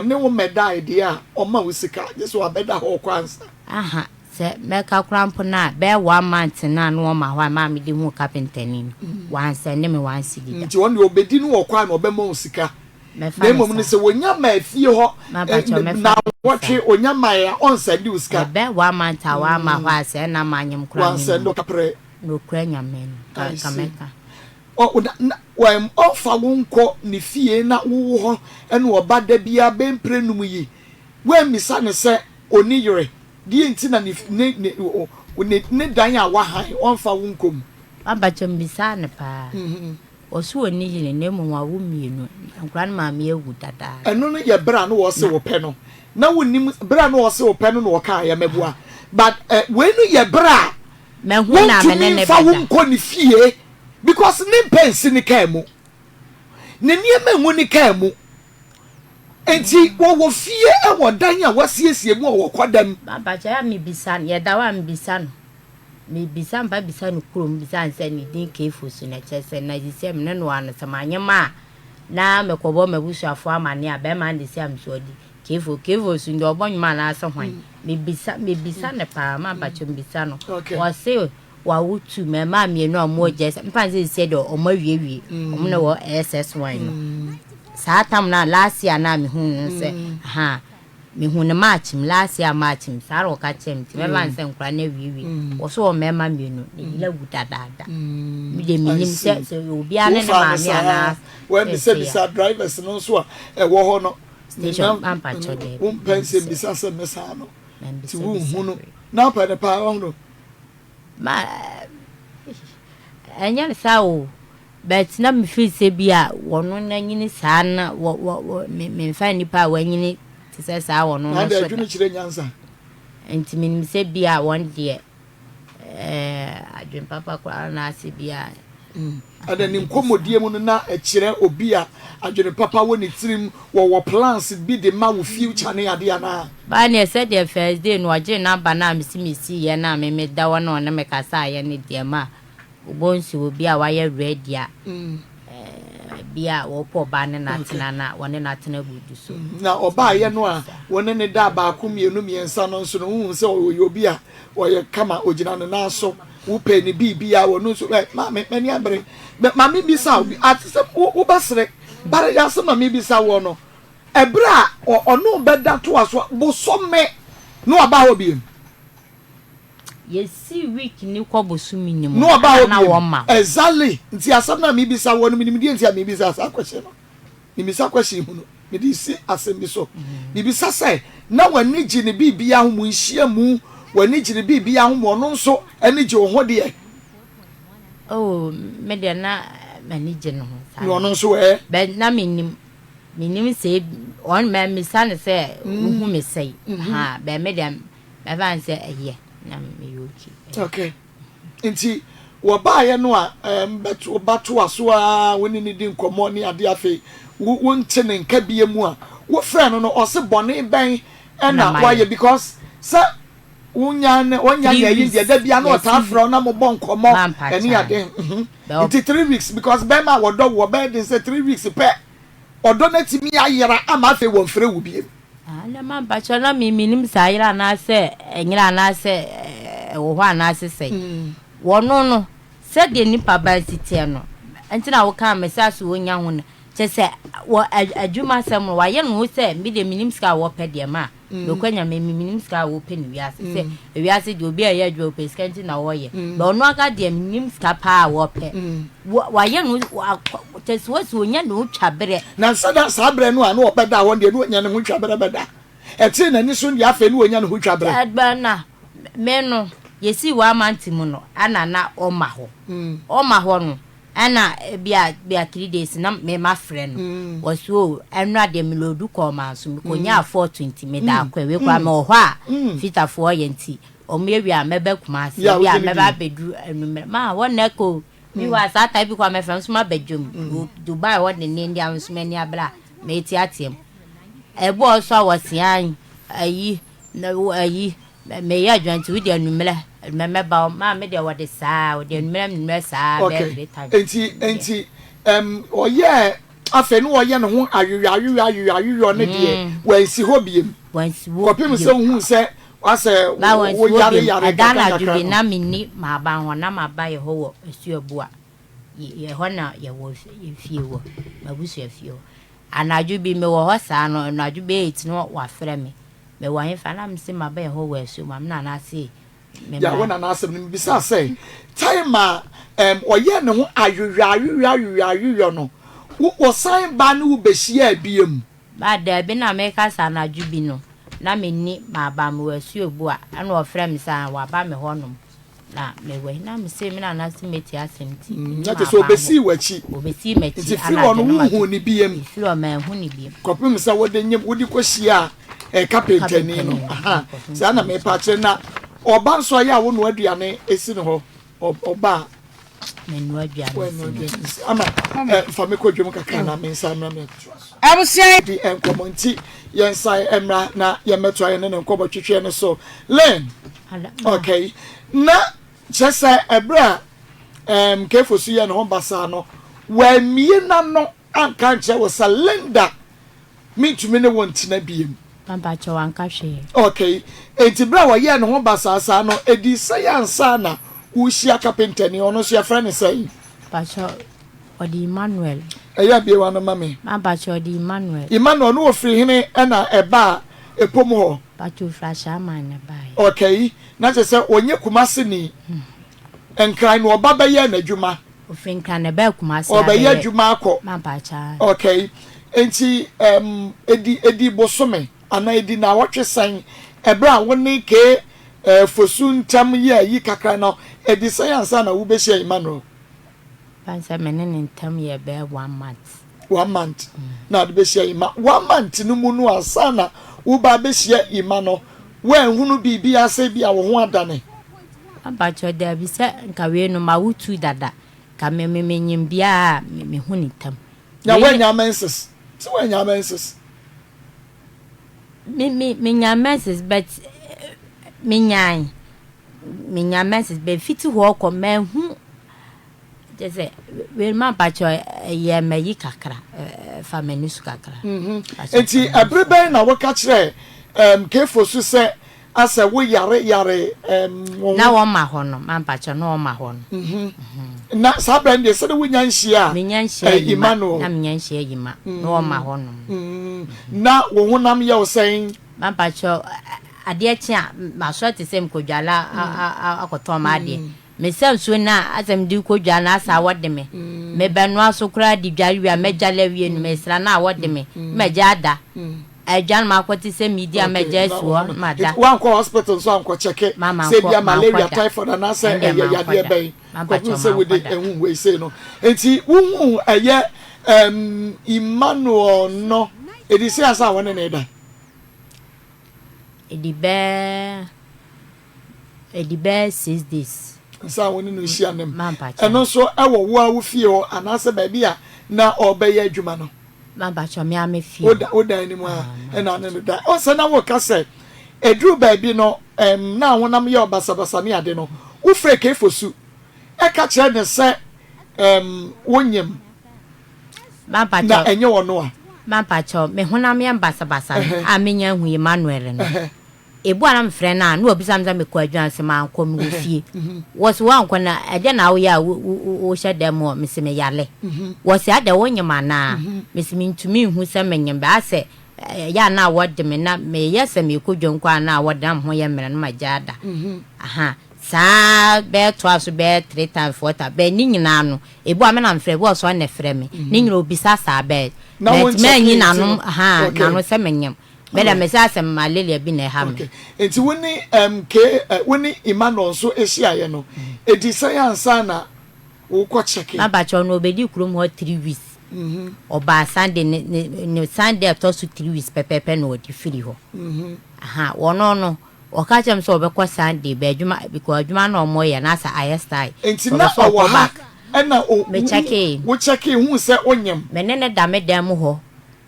ɔne wo mmɛdae deɛ a ɔma wo sika gye sɛ wabɛda hɔ ɔkɔ ansa. Aha sɛ mɛka koraa mpo no a bɛyɛ one month no a na wɔma hɔ a maa mede huu kapentani no wansɛnde me one cedi da. Nti ɔno deɛ ɔbɛdi no wɔ kwan na ɔbɛma wo sika. Mɛfa Na no mmom no saa. sɛ wɔnya ma fie hɔ Mampakyɛw, mɛfa no saa. nnawɔtwe ɔnya mae a ɔnsɛnde wo sika. Ɛbɛ one month a wamma hɔ a sɛɛ na manyem koraa Wansɛnde mennim. wo kaprɛ. Nokorɛ Nyame no, ka I ka see. mɛka. Ɔ na na wɛm ɔmfa wo nkɔ ne fie na wo wo hɔ ɛna ɔba da biara bɛ mprɛ num yi woammisa no sɛ ɔni yere deɛ nti na ne ne ne ne ne dan a wahan ɔmfa wo nkɔ mu. Mampakyɛw mebisaa no paa. Ɔse ɔnni yere na mmom wawo mmienu, nkwadaa no maame awu dadaada. Ɛno no yɛ berɛ a na ɔse Na. ɔpɛ no, na wonnim, berɛ a na ɔse ɔpɛ no na ɔkaeɛ, mɛboa, but eh, wei no yɛ berɛ a Mahu na me ne Wontumi ne mfa wo bɛda. nkɔ ne fie because ne mpɛ nsi ne kaa mu. Ne nneɛma ngu ne kaa mu. Nti wɔwɔ fie wɔ dan a wasiesie mu a wɔkɔ dam. Mampakyɛ a mebisa no, yɛda hɔ a mebisa no. Mebisa mpa bisa no kurom bisa no sɛ ne din Kefo so na kyerɛ sɛ na sisi a me ne no ano sɛ manyɛ ma a na mekɔbɔ m'abusuafoɔ amanneɛ a bɛrima no de si a me so ɔdi Kefo Kefo so deɛ ɔbɔ nnwom anaasɛ hwan. Mebisa mebisa no paa mampakyɛ mebisa no. Ɔse wawo tu mmarima mmienu a wɔwɔ gyes mfa no sɛ sisi deɛ wɔn awiewie wɔn na wɔ SS1 no. Saa tam no a last year na mehu no sɛ ha mehu no March mu last year March mu saa na ɔka kyerɛ me nti mɛma no sɛ nkora no awiewie wɔ so wɔ mmarima mmienu ne yere awu dadaada. Me deɛ menim sɛ sɛ obiara ne ne maame anaa Wabisabisa drivers no nso a ɛwɔ hɔ no. Station mampakyɛ dɛ. Wompɛ nsɛm bisa sɛ me saa no. Nti wonhu no. Na wopɛ no paa ɔho no. Ma ɛnyɛ no saa o but na me feel sɛ bi a wɔno n'anyini saa na wɔ wɔ wɔ me memfa nnipa a wɔanyini te sɛ saa wɔno no Na so adwene da kyerɛ nyansa. Nti menim sɛ bi a wɔn deɛ ɛɛ adwene papa koraa na ase bi a. Ɛna ne nkɔmmɔdie mu no na ɛkyerɛ obi a adwene papa wɔ ne tirim, wɔwɔ plans bi de ma wo future ne adeɛ anaa? Baa neɛ sɛdeɛ first day no ɔgyee number no a mesi mesiiɛ no a me meda hɔ na ɔne me kasaeɛ no deɛ ma wobɛhu sɛ obi a wayɛ ready a bi a wɔpɛ ɔbaa ne no atena na wɔne no atena gu so. Na ɔbaeɛ no a wo ne no daa baako mmienu mmiɛnsa no nso no wohu sɛ ɔyɛ obi a ɔyɛ kama, ɔgyina ne nan so, wopɛ ne biribiara, ɔno nso ɛ maame m'ani abere. Maame bisa wo ate sɛ wobɛsere bare asɛm a mebisa woɔ no, ɛberɛ a ɔne wo bɛda toa so bosome na waba hɔ biem. Yɛsi week ni kɔ bosome ni mu na ɔba hɔ na biem. wɔma hɔ. Exactly. Nti asɛm no a mebisa woɔ no menim deɛ nti a mebisa saa question no. Mebisa question hunu mede si asɛm bi so. Mebisa sɛ na w'ani gye ne biribiara ho mu nhyia mu, w'ani gye ne biribiara ho mu, ɔno nso ani gye wo ho deɛ? Oh, me deɛ na m'ani gye ne ho saa. Na ɔno nso ɛ? But na menim menim sɛ ɔn mɛmisa no sɛ wohu me sɛe. Ha, but me deɛ mɛfa no sɛ ɛyɛ na meyɛ okay. Okay. Nti wɔbaeɛ no a bɛto batoa so a wo ne ne di nkɔmmɔ ne adeɛ afei wonte ne nka bie mu a wofrɛ no no ɔse bɔne bɛn ɛna wayɛ because sɛ wonya ne wonya Three yɛ yi weeks. deɛ da bia na ɔtaa Yɛsi frɛ wo na mobɔ nkɔmmɔ Mampa ɛne kyaa. ade. Bɛ Nti 3 weeks because bɛrima a wɔdɔ wo ɔbɛyɛ den sɛ 3 weeks pɛ ɔdɔ no atumi ayera ama afei wɔmfrɛ wo biem. Ah, na mampakyɛ na me menim sɛ ayera anaasɛ ɛnyera anaasɛ ɛwɔ hɔ anaasɛ sɛ wɔno no sɛdeɛ nipa ba si teɛ no nti na wokaa me sɛ so wɔnya ho no kyɛ sɛ wɔ adwuma sɛm no wayɛ no ho sɛ me deɛ menim sika a wɔpɛ deɛ ma nokwa nyame me menim sika a wɔpɛ no wiase sɛ ewiase deɛ obi a ɛyɛ adwuma wɔpɛ sika nti na wɔyɛ na ɔno aka deɛ menim sika paa a wɔpɛ wayɛ no kyɛ sɛ wɔsi wɔnya ne ho twa berɛ. Na sɛ da saa berɛ no a na ɔbɛda hɔ deɛ na ɔnya ne ho twa berɛ bɛda ɛtee n'ani so deɛ afei na ɔnya ne ho twa berɛ. Ɛbɛ na me no yɛsii wɔ amante mu no ɛna na ɔma hɔ ɔma hɔ no ɛna bia bia 3 days na me ma frɛ no wɔsi o ɛnura deɛ me loodu kɔɔ maa so me kɔ nya 420 me da akɔ ewe kora me wɔ hɔ a fitafoɔ yɛ nti ɔmo ewie a mɛbɛ Kumasi Yeah, ebi a wogye ne mɛba di. abɛduru enumere maa wɔn na ɛkɔ mi wɔ saa ta bi kɔ a mɛfrɛ nso ma bɛ dwom Dubai hɔ de ne ndi a nso m'ani abere a mɛti ateɛ mu ɛbɔ so a wɔsia ayi na ayi mɛyɛ adwuma nti wodi anummerɛ mɛmɛba hɔ maa me deɛ wɔde saa wɔde anummerɛ anummerɛ saa bɛyɛ Okay. three times. Nti ɔyɛ afei no ɔyɛ ne ho ayoyɔ ayoyɔ ayoyɔ ayoyɔ ne deɛ wansi hɔ biem. Wansi hɔ Kɔpem sɛ biem. wohu sɛ wasɛ Ba wansi wo hɔ yare biem. yare Ɛda kakra anadwo kakra bi no. na menni m'aban hɔ na m'aba yɛ hɔ wɔ Asuabu a yɛ hɔ na yɛwɔ yɛ fie wɔ m'abusua fie hɔ. Anadwo bi mewɔ hɔ saa no anadwo bɛyɛ 8 no wafrɛ me. Mewɔ hefa na mese m'aba yɛ hɔ wɔ Asuabu a me nana se Ya wo nana asɛm no mebisa sɛ time a ɔyɛ ne ho ayoyɔ ayoyɔ ayoyɔ ayoyɔ no wɔsan ba ne wo bɛhyia biem. Ba daabi na meka sɛ anadwo bi no na menni m'aba mewɔ Asuabu a ɛna ɔfrɛ me sɛ waba me hɔnom na mewɔ yi na mese me nana se mɛti asɛm nti menni Na kyerɛ sɛ m'aba ɔbɛsii hɔ. w'akyi. Ɔbɛsii m'akyi Nti firi hɔ no anadwo no wohuu ne biem. Firi hɔ manhu ne biem. Kɔpem sɛ wode nyem wode kɔhyia a kapentani no. Kapentani no. Aha. Saa na mepa kyerɛ na Ɔba nso ayɛ a wonoa aduane si ne hɔ ɔba a. Menoa aduane si. Ama fa me kɔ dwom kakra na me nsa mmra me atoa so. Abusua. Di nkɔmmɔ nti yɛn nsa mmra na yɛmmɛtoa yɛne ne nkɔmmɔ twetweɛ no so. Lynn, okay, na kyerɛ sɛ ɛberɛ a um, Kefo so yɛ ne ho basaa no, wammie n'ano anka ankyerɛ wo sɛ Linda mentumi ne wo ntena biem. Mpakyɛ wanka hwee. Okay, enti berɛ a wɔyɛɛ ne ho basaa saa no, ɛdii sɛn ansa na worehyia kapentani, ɔno nso yɛfrɛ no sɛn? Mpakyɛ ɔde Emmanuel. Ɛyɛ a bue w'ano ma me. Mpakyɛ ɔde Emmanuel. Emmanuel no ɔfiri hene ɛna ɛbaa Epom hɔ? Mpakyɛ ɔfiri Ashaiman na ɛbaeɛ. Okay, na kyerɛ sɛ ɔnyɛ Kumasi ni, Nkran na ɔba bɛyɛɛ n'adwuma. Ofiri Nkran na ɛbaa Kumasi Ɔbɛyɛ adwuma akɔ. Mampakyɛ. Okay. Nti um, edi edi bosome anaa edi naawɔtwe sɛn ɛberɛ a wo ne K eh, Fosu ntam yɛ ayi kakra no, edi sɛn ansa na wobɛhyia Emmanuel? Ban sɛ me ne ne ntam yɛ bɛyɛ one month. One month na ade bɛhyia Emma. One month no mu no ansa na woba abɛhyia Emma no, woanhunu biribiara sɛ bi a wo ho adane? Mpakyɛw dabi sɛ nka wei no mawo tu dada nka me me menyim bia a me hu ne tam. Na woanya menses? Sɛ woanya menses? Me me menya menses but menyae menya menses but fiti hɔ kɔ manhu Kyerɛ sɛ wei ma mpakyɛ ɛyɛ mayi kakra fa m'ani so kakra. Mhm. Nti ɛbere bɛn na woka kyerɛ um, Kefo so sɛ asɛ wo yare yare um, wo ho? Na wɔn ma hɔ no, ma mpakyɛ na wɔn ma hɔ no. Mhm. Na saa bɛn deɛ sɛde wonya nhyia a Menya nhyia eh, yima, Emmanuel. na menya nhyia yima, na wɔn ma hɔ nom. Mm. Na wo honam yɛ wo sɛn? Ma mpakyɛ adeɛ kye a masɔre te sɛ mekɔdwala akɔtɔn m'adeɛ. Mesa nsuo no a, asɛ mede rekɔdware no, asɛ awɔ de me. Mebɛnoa so koraa de dware wie a, mɛdware awie no, mesra no a, awɔ de me. Na magya ada. Adwa no makɔte sɛ medi a, magya asi hɔ na mada. Woankɔ hospital nso ankɔ kyɛke sɛ ebia malaria, typhoid anaasɛ ɛyɛ yadeɛ bɛn kɔpem sɛ wode ehu wei sei no. Nti wohuu ɛyɛ Emmanuel no, ɛdi sɛ ansa a wɔne ne da? Ɛdi bɛɛ. Ɛdi bɛyɛ 6 days. Nsa a wo ne no hyia no mu. Ɛno nso ɛwɔ wo a wo fie hɔ anaasɛ baabi a na ɔrebɛyɛ adwuma no? Mampakyɛ me ara me fie. Wo dan no mu a ɛna ne no da. Ɔsɛ na woka sɛ ɛduru baabi no ɛm na ahonam yɛ ɔbasabasa ne ade no wofrɛ Kefosu ɛka kyerɛ ne sɛ ɛm wonyem na ɛnyɛ ɔno a. Mampakyɛ me honam yɛ basabasa a menya hu Emmanuel no. Ebu a na mefrɛ no a, na wabisa me sɛ mekɔ adwuma, mese mankɔ, mewɔ fie. Wɔse woankɔ na ɛdeɛn na woyɛ a wohyɛ dan mu hɔ? Mese meyare. Wɔse adɛn wonyem anaa? Mese mentumi nhu sɛ menyem, bɛa sɛ ɛyɛ a na wɔde me na meyɛ sɛ merekɔ dwam koraa a na wɔde na me ho yɛ mmerɛ na magya ada. Aha, saa bɛyɛ toa so bɛyɛ three times, four times, bɛɛ ne nyinaa no, ebu a me na mefrɛ, ebu a ɔsɛ ɔno na ɛfrɛ me, ne nyinaa obisa saa bɛɛ, mantumi anyi n'ano, aha, n'ano sɛ menyem. Me dɛ mese asɛm malaria bi na ɛha me. Okay. Nti wo ne MK eh, wo ne Emmanuel nso hyiaeɛ no, ɛdi sɛn ansa na wokɔ kyɛke? Mabakyɛw no ɔbɛdi kurom hɔ 3 weeks. Ɔbaa Sunday ne ne ne Sunday a ɛtɔ so 3 weeks pɛpɛɛpɛ na ɔde firi hɔ. Aha, wɔno no ɔka kyerɛ me sɛ ɔbɛkɔ Sunday bɛ adwuma because adwuma na ɔmo yɛ na asɛ ayɛ style. Nti na Ɔbɛ sɛ ɔwɔ ɔkɔ ha back. ɛna o Me kyɛkee. wo kyɛkee huu sɛ wonyem? Me ne no da me dan mu hɔ.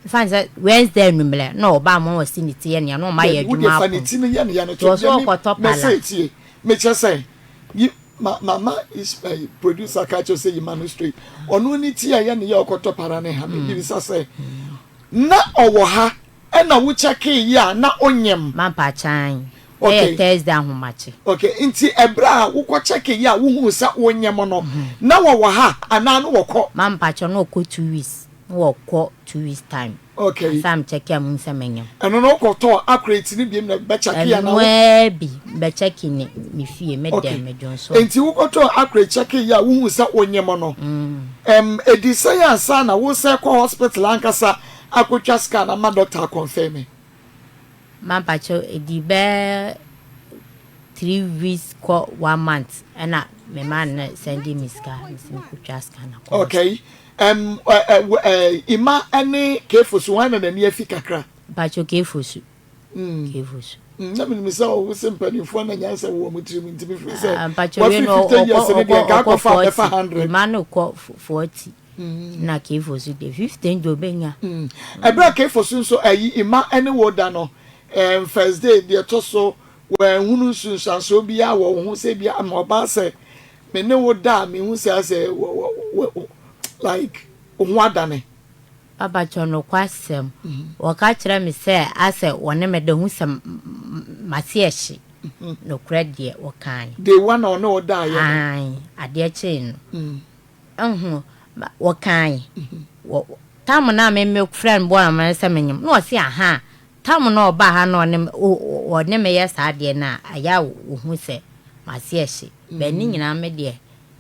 Ɛfa ne sɛ Wednesday anwummerɛ na ɔba ama ɔsi ne ti yɛ nea na ɔma yɛ Dabi, wo adwuma deɛ fa ne apɔn. ti no yɛ ne ya no Nti to ɔsɛ deɛ me ɔkɔtɔ mɛsɛ pala. tie mekyerɛ sɛ yi ma mama is eh, producer ka kyerɛ sɛ yi ma no straight ɔno ne ti a ɛyɛ ne yɛ ɔkɔtɔ para ne ha me bisa sɛ na ɔwɔ ha ɛna wo kyɛkee yi a na onyem. Mampa kyan. Ɛyɛ Thursday ahomakye. Okay, nti ɛberɛ a wokɔ kyɛkee yi a wohuu sɛ wonyem no na wɔwɔ ha anaa na wɔkɔ? Mampa kyɛw na ɔkɔ 2 weeks na wɔkɔ 2 weeks time. Ansa me kyɛke a mehu sɛ menyem. Ɛno no wokɔ tɔɔ accurate no biem na bɛ kyɛke anaa wo. Ɛnoaa bi bɛ kyɛke ne me fie me dɛm me dwonsɔ. Nti wokɔ tɔɔ accurate kyɛke yi a wohuu sɛ wonyem no ɛm ɛdi sɛn ansa na wo sɛ kɔ hospital ankasa akɔtwa scan ama doctor akɔnfɛme? Mampakyɛw ɛdi bɛɛ 3 weeks kɔ one month ɛna me man no sɛnde me sika mesi me kɔtwa scan akɔ. Okay. Ima ne Kefosu, hwan na n'ani afi kakra? Mpakyɛw Kefosu. Kefosu. Na menim sɛ ɔwo sɛ mpanimfoɔ na nyansa wɔ wɔn tirim nti mefiri sɛ Ah, mpakyɛ wei wafiri no 50 years ɔkɔ no deɛ ɔkɔ nka ɔkɔ akɔfa a bɛfa 40 100. Emma no kɔ 40 na Kefo so deɛ 15 deɛ ɔbɛnya. Ɛberɛ a Kefo so nso ayi Emma ne wo da no um, first day deɛ ɛtɔ so wɔanhunu nsunsuansoɔ biara wɔ wo ho sɛ bia ama ɔbaa sɛ me ne wo da a mehu sɛ asɛ wɔ like wo ho adane. Papa kyɛw nokwasɛm wɔka kyerɛ me sɛ asɛ wɔne me da hu sɛ mase ɛhye nokorɛ deɛ wɔkae. Day one a ɔne wo daeɛ no. Ae adeɛ kyee no nho wɔkae wɔ tam no a me me frɛ no bɔɔ no amanneɛ sɛ menyem na ɔse ahaa tam no a ɔbaa ha na ɔne me ɔne me yɛ saa adeɛ no a ɛyɛ a wɔhu sɛ mase ɛhye but ne nyinaa me deɛ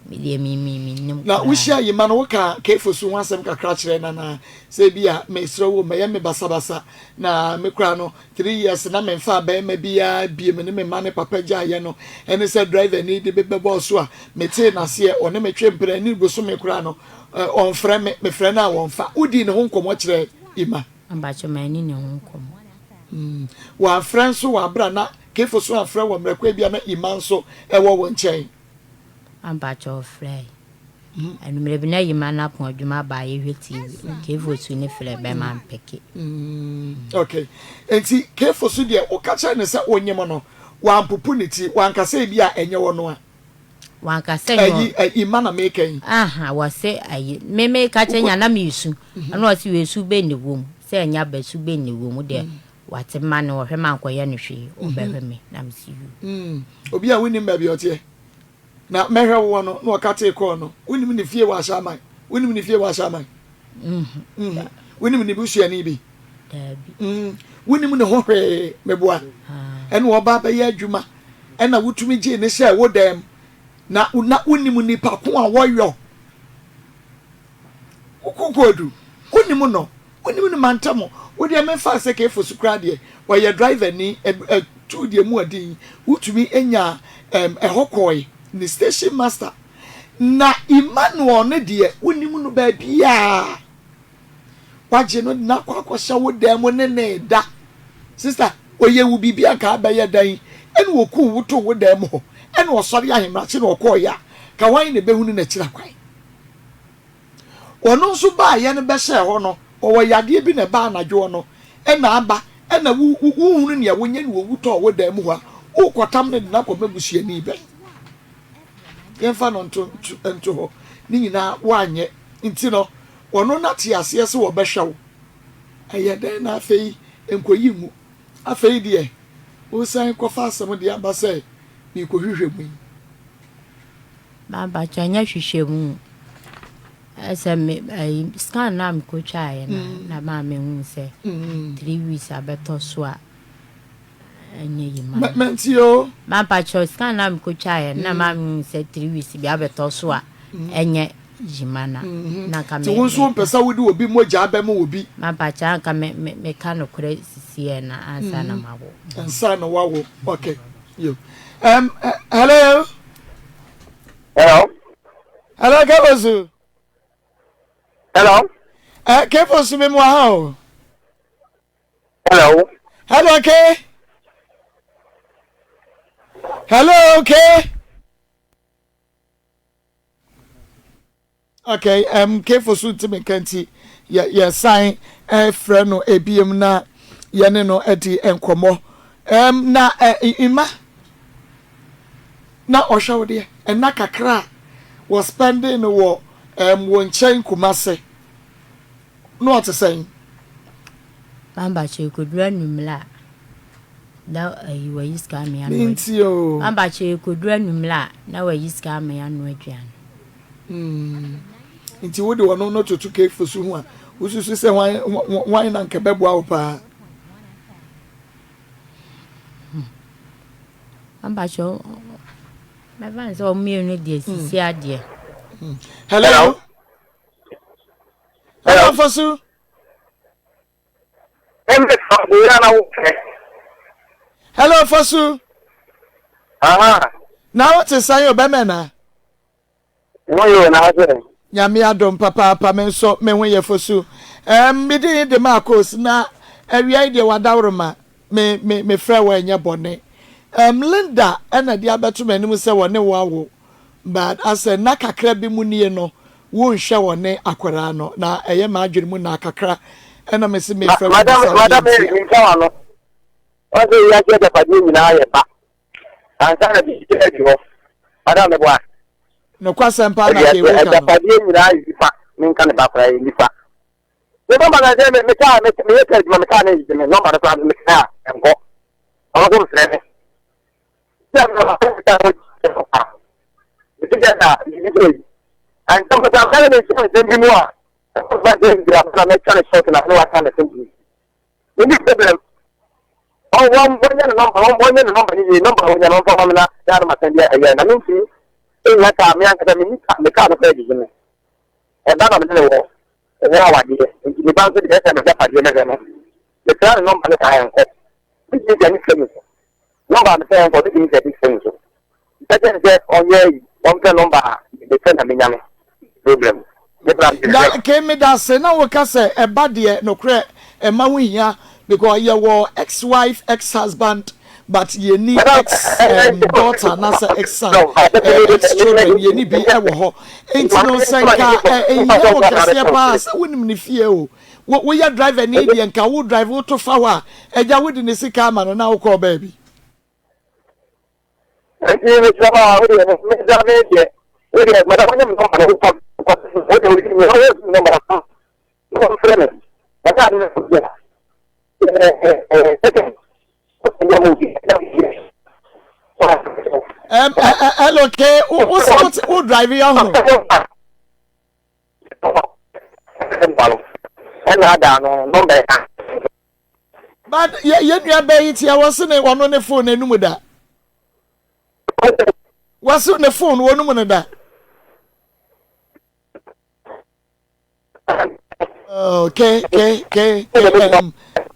Me deɛ me me mennim Na koraa. wohyiaa Yima no, wokaa Kefo su ho asɛm kakra kyerɛɛ no anaa? Sɛ ebia, Mesrɛ wo, mmɛyɛ me basabasa, na me koraa no, 3 years na memfaa barima biara bio, me ne me mma ne papa gyaeɛ no, ɛne sɛ driverni de me bɛbɔɔ so a, metee n'aseɛ, ɔne me twe mpena, ne bosome koraa no, ɔmfrɛ me, mefrɛ no a ɔmfa. Wodii ne ho nkɔmmɔ kyerɛɛ Yima? Mpakyɛ manni ne ho nkɔmmɔ. Wamfrɛ nso wɔ aberɛ a na Kefo so amfrɛ wɔ mmerɛ ko a ebia na Yima nso wɔ wo nkyɛn? Ampakyɛw frɛe. Anwummerɛ bi na Yima no apɔn adwuma aba a yɛhwɛ TV. Kefo su ne frɛ bɛma mpeke. Okay. Enti Kefo so deɛ woka kyerɛ no sɛ wonyem no, wampopo ne ti, wanka sɛ ebi a ɛnyɛ ɔno a? Wanka sɛ ɛnyɛ ɔno. Ayi, Yima na meka yi. Aha, wɔse ayi, me meka kyerɛ nya na meresu. Ɛna ɔse wei su bɛn na ɛwɔ mu? Sɛ ɛnyɛ aba su bɛn na ɛwɔ mu deɛ wate ma no ɔhwɛ ma nkɔyɛ no hwee, ɔbɛhwɛ me na mese yoo. Obi a wonnim baabi a ɔteɛ na mɛhwɛ woɔ no na ɔka tee kɔɔ no, wonim ne fie wɔ Ahyɛaman? Wonim ne fie wɔ Ahyɛaman? Mm-hmm. Wonim ne busuani bi? Daabi. Mm. Wonim ne ho hwee, meboa. Ɛna ɔba bɛyɛ adwuma, ɛna wotumi gyee ne hyɛɛ wo dɛm, na na wonim nipa ko a wɔyɔ. Wokɔkɔɔdu, wonim no. Wonim no mantam. Wo deɛ menfaa sɛ Kefo so koraa deɛ ɔyɛ driver ni ɛtuu deɛ mu ɔden wotumi nyaa ɛm ɛhɔ kɔɔe ne station master na Emmanuel no deɛ wonim no baabiaa wagye no de no akɔ akɔhyɛ wo dan mu ne ne da sister ɔyɛ wo biribi anka abɛyɛ dan ɛna ɔkuu wo too wo dan mu hɔ ɛna ɔsɔre ahemrakye na ɔkɔɔeɛ a ka hwan na ɛbɛhunu n'akyiri akwan. Ɔno nso baeɛ no bɛhyɛɛ hɔ no, ɔwɔ yadeɛ bi na ɛbaa anadwoɔ no na aba, ɛna wo wo wohunu nea wonyɛ na owu tɔɔ wo dan mu hɔ a, worekɔtam no de no akɔma busuani bɛn? Yɛmfa no nto nto nto hɔ. Ne nyinaa woanyɛ nti no, ɔno na te aseɛ sɛ ɔbɛhwɛ wo. Ɛyɛ dɛn na afei nkɔyi ngu? Afei deɛ wosan kɔfa asɛm de aba sɛ merekɔhwehwɛ mu yi. Mampakyɛ nyɛ hwehwɛmu ɛsɛ me ɛyi scan na mekɔtwaeɛ na mm. na maa mehu sɛ mm. 3 weeks abɛtɔ so a ɛnyɛ yi ma mɛnti o mampakyɛ scan na mekɔtwaeɛ na mm. maa mehu sɛ 3 weeks bi abɛtɔ so a ɛnyɛ yi ma na mm-hmm. na nka me nti wo nso mpɛ sɛ wode obi mogya abɛma obi mampakyɛ anka me me meka nokorɛ sisiɛ na ansa na mawo ansa na wawo okay. Yo. Hello. Hello. Hello, Kefosu. Hello. Kefosu mi mu aha o. Hello. Hello, Ke. Hello, Ke. Okay, Kefo so ntumi nka nti yɛ yɛsan frɛ no ebiem na yɛne no adi nkɔmmɔ. Na mma na ɔhwɛ wo deɛ ɛna kakra a wɔ spending no wɔ wɔ nkyɛn Kumase na ɔte sɛn? Mamba kyɛ ekoduru anwummerɛ a na ayi wayi sika ama yɛanoa. Minti o. Mamba kyɛ ekoduru anwummerɛ a na wayi sika ama yɛanoa aduane. Nti wode ɔno no toto Kefo so ho a, wosusu sɛ hwan hwan na nka ɛbɛboa wo paa? Mamba kyɛ mɛfa no sɛ wɔn mmienu deɛ sisi adeɛ. Hello. Hello, Fosu. Hello, Fosu. Aha. Na wote sɛn o bɛmɛ na? Mo yɛ na ase. Nyame adom papaapa me nso me ho yɛ Fosu. Um, me din de Marcos na awia yi deɛ wadaworoma. Me me mefrɛ wo a ɛnyɛ bɔne. Erm Linda na de abɛto m'anim sɛ wɔne wo awo but asɛ nna kakra bi mu nie no wonhwɛ wɔne akwadaa no na ɛyɛ m'adwene mu naa kakra ɛna mese Ma, mefrɛ wo madam, bisa wo deɛ madam nti Mary, a. menka w'ano. Wɔn sɛ wiase agyapadeɛ nyinaa yɛ ba. Ansa na biribi adi hɔ. Madam, meboa. Nokwasɛm paa na Wiase Kay woka no. agyapadeɛ nyinaa yɛ nipa. Menka ne ba koraa yɛ nipa. Me nɔmba na sɛ me kaa me meyɛ kaa adwuma me kaa ne me nɔmba no koraa me kaa nkɔ. Ɔno nso mfrɛ me. Sɛ me nɔmba me kaa no pa. Me ti sɛ na biribi sɛ yi. Ansa mpa sɛ amka ne nhyɛ nsɛm bi mu a ɛkɔ ba sɛ bi a na mɛtwa ne short na ne waka ne sɛm bi. Me ni problem. Wɔn wɔn wɔnyɛ ne nɔmba wɔn wɔnyɛ ne nɔmba ne yie nɔmba wɔnyɛ no nfa ma me na yɛ anam asɛm bi ɛyɛ na me ntumi enya kaa me ankasa me ni kaa me kaa no kɔ adidi me ɛba na me ne ne wɔ ɛwɔ awadeɛ nti me ba nso deɛ ɛsɛ me gyapadeɛ mɛhwɛ no mesra ne nɔmba no saa ɛnkɔ me tumi sɛ ne sika mu so nɔmba a mesɛ ɛnkɔ me tumi sɛ ne sika mu so Nka kyerɛ no sɛ ɔnyɛ ayi, ɔmpɛ nɔmba a mepɛ na menya no. Problem. Me bra me Na kay medase na woka sɛ ɛba deɛ nokorɛ ɛma ho hia because yɛwɔ ex wife ex husband but yɛnni ex um, daughter anaasɛ ex son eh, ex children yɛnni bi ɛwɔ hɔ nti no sɛ nka ɛhia wo kɛseɛ paa sɛ wonim ne fie o wo woyɛ driver ni deɛ nka wo drive woto fa hɔ a agya wode ne sika ama no na wokɔɔ baabi. Nti mesrɛ wo a wodeɛ mesrɛ me deɛ wodeɛ mada wonyɛ me nɔmba no wokɔ wodeɛ wode me ɔyɛ me nɔmba no na wɔmfrɛ me mada ade no bia Hello, K. Wo wo drive yɛ ho. Ɛna ada no nɔmba ɛka. But yɛ yɛ nua bɛɛ yi tia wɔsi ne ɔno ne phone n'anum da. Wɔsi ne phone wɔnum no da. Oh, ke ke ke ke um,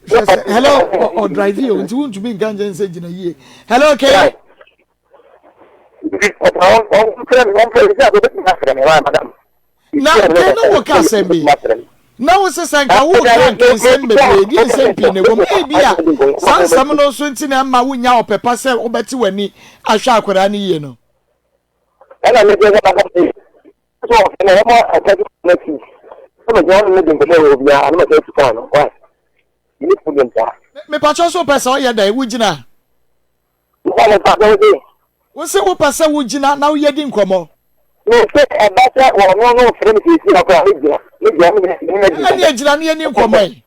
hwɛ sɛ hello ɔ drive yi o nti wuntumi nka nkyɛn sɛ gyina yie hello ke. Na nka na woka asɛm bi na wo sesa nka woka nka nsɛm bebree deɛ nsɛm pii na ɛwɔ mu ebi a saa nsɛm no nso nti na ɛma wonya ɔpɛ pa sɛ wobɛte w'ani ahwɛ akwadaa no yie no. Ɛna me deɛ bàbá mi sọ ọ̀fẹ́ náà ọmọ ẹ̀ka tó kọ́ náà ti ọmọ ìjọba ọmọ mi di nkɔmɔ wɔ obiara ọmọ ẹ̀ka tó kọ́ no why you need problem saa. Mepatwɔ so wopɛ sɛ ɔyɛ dɛn wogyina. Wo se wopɛ sɛ wogyina na woyɛ di nkɔmmɔ. Mese ɛba sɛ wɔno no frɛ me seesei a koraa mɛgyina. Mɛgyina me ne no adi nkɔmmɔ. Ɛnneɛ gyina ne yɛni nkɔmmɔ yi.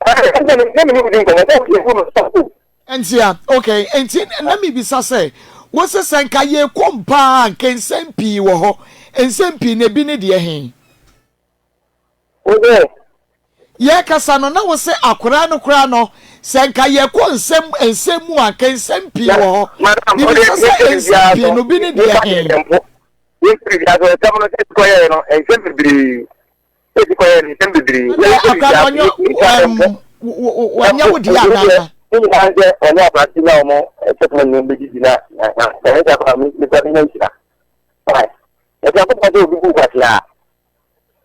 Ɛnna me ne wo di nkɔmmɔ sɛ woyɛ hu no sɛ Nti a, okay, nti na mebisa sɛ, wo se sɛ nka yɛkɔ mu paa a, nka nsɛm pii wɔ hɔ. Nsɛm pii no, ebi ne deɛ he? Wo se? Yɛrekasa no, na wo se akoraa no koraa no, sɛ nka yɛkɔ nsɛm nsɛm mu a, nka nsɛm pii wɔ hɔ. Madam, wo Mebisa deɛ sɛ yɛnhwɛ nsɛm biribiara pii so. no, bi ne deɛ Nipa he? deɛ mpo. Yɛnhwɛ biribiara so. Nsɛm no sɛ kɔyɛɛ no, nsɛm bebree. Sɛ kɔyɛɛ no, nsɛm bebree. Ɛnna Yɛnhwɛ akora biribiara no so. ɔnyɛ Nipa deɛ mpo. wɔnyɛ wo deɛ anaa? Ne nyinaa sɛ ɔne aberante no a wɔn kyɛfo no bɛdidi na na na ɛnyɛ sɛ akora nipa bi nya nhyira. Fine. Ɛsɛ akɔpɔ sɛ obi bu kwasea a,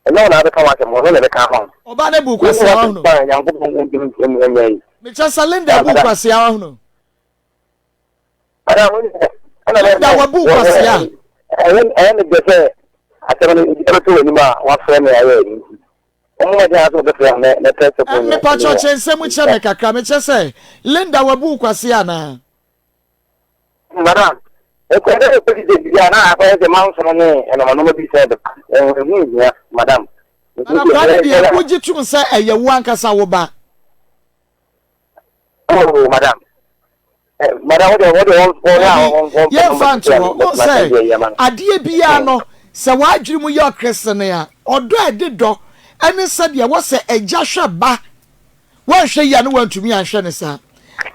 ɛnyɛ wo na abɛka w'asɛm, ɔno na ɛbɛka ama wo. Ɔbaa no bu kwasea wahunu. Mekyɛ sɛ Linda bu kwasea wahunu. Linda wabu kwasea. Ɛyɛ me dɛ sɛ asɛm no ebi bɛto w'anim a wafrɛ me ayɛ ɛno nti. Wɔn mmɔden ara sɛ wɔbɛfrɛ a mɛpɛ sɛ Mepakyɛ kyɛ nsɛm kyerɛ me kakra mekyɛ sɛ Linda wabu kwasea anaa? Madam, ɛkɔ dɛ ɛkɔ didi bi a na akɔyɛ sɛ mansono ne ɛnɔmanɔma bi sɛ ɛbɛba. Ɛho nhia, madam. Madam Kwame deɛ wogye tom sɛ ɛyɛ wo ankasa wo ba? Oh, madam. Madam, wode wode wɔn wɔn a wɔn wɔn yɛmfa nto hɔ wo sɛ adeɛ biara no sɛ w'adwene mu yɛ ɔkresene a ɔdɔ a ɛde dɔ ɛne sɛdeɛ wɔ sɛ agya hwɛ ba Woanhwɛ yie a na woantumi anhwɛ no saa.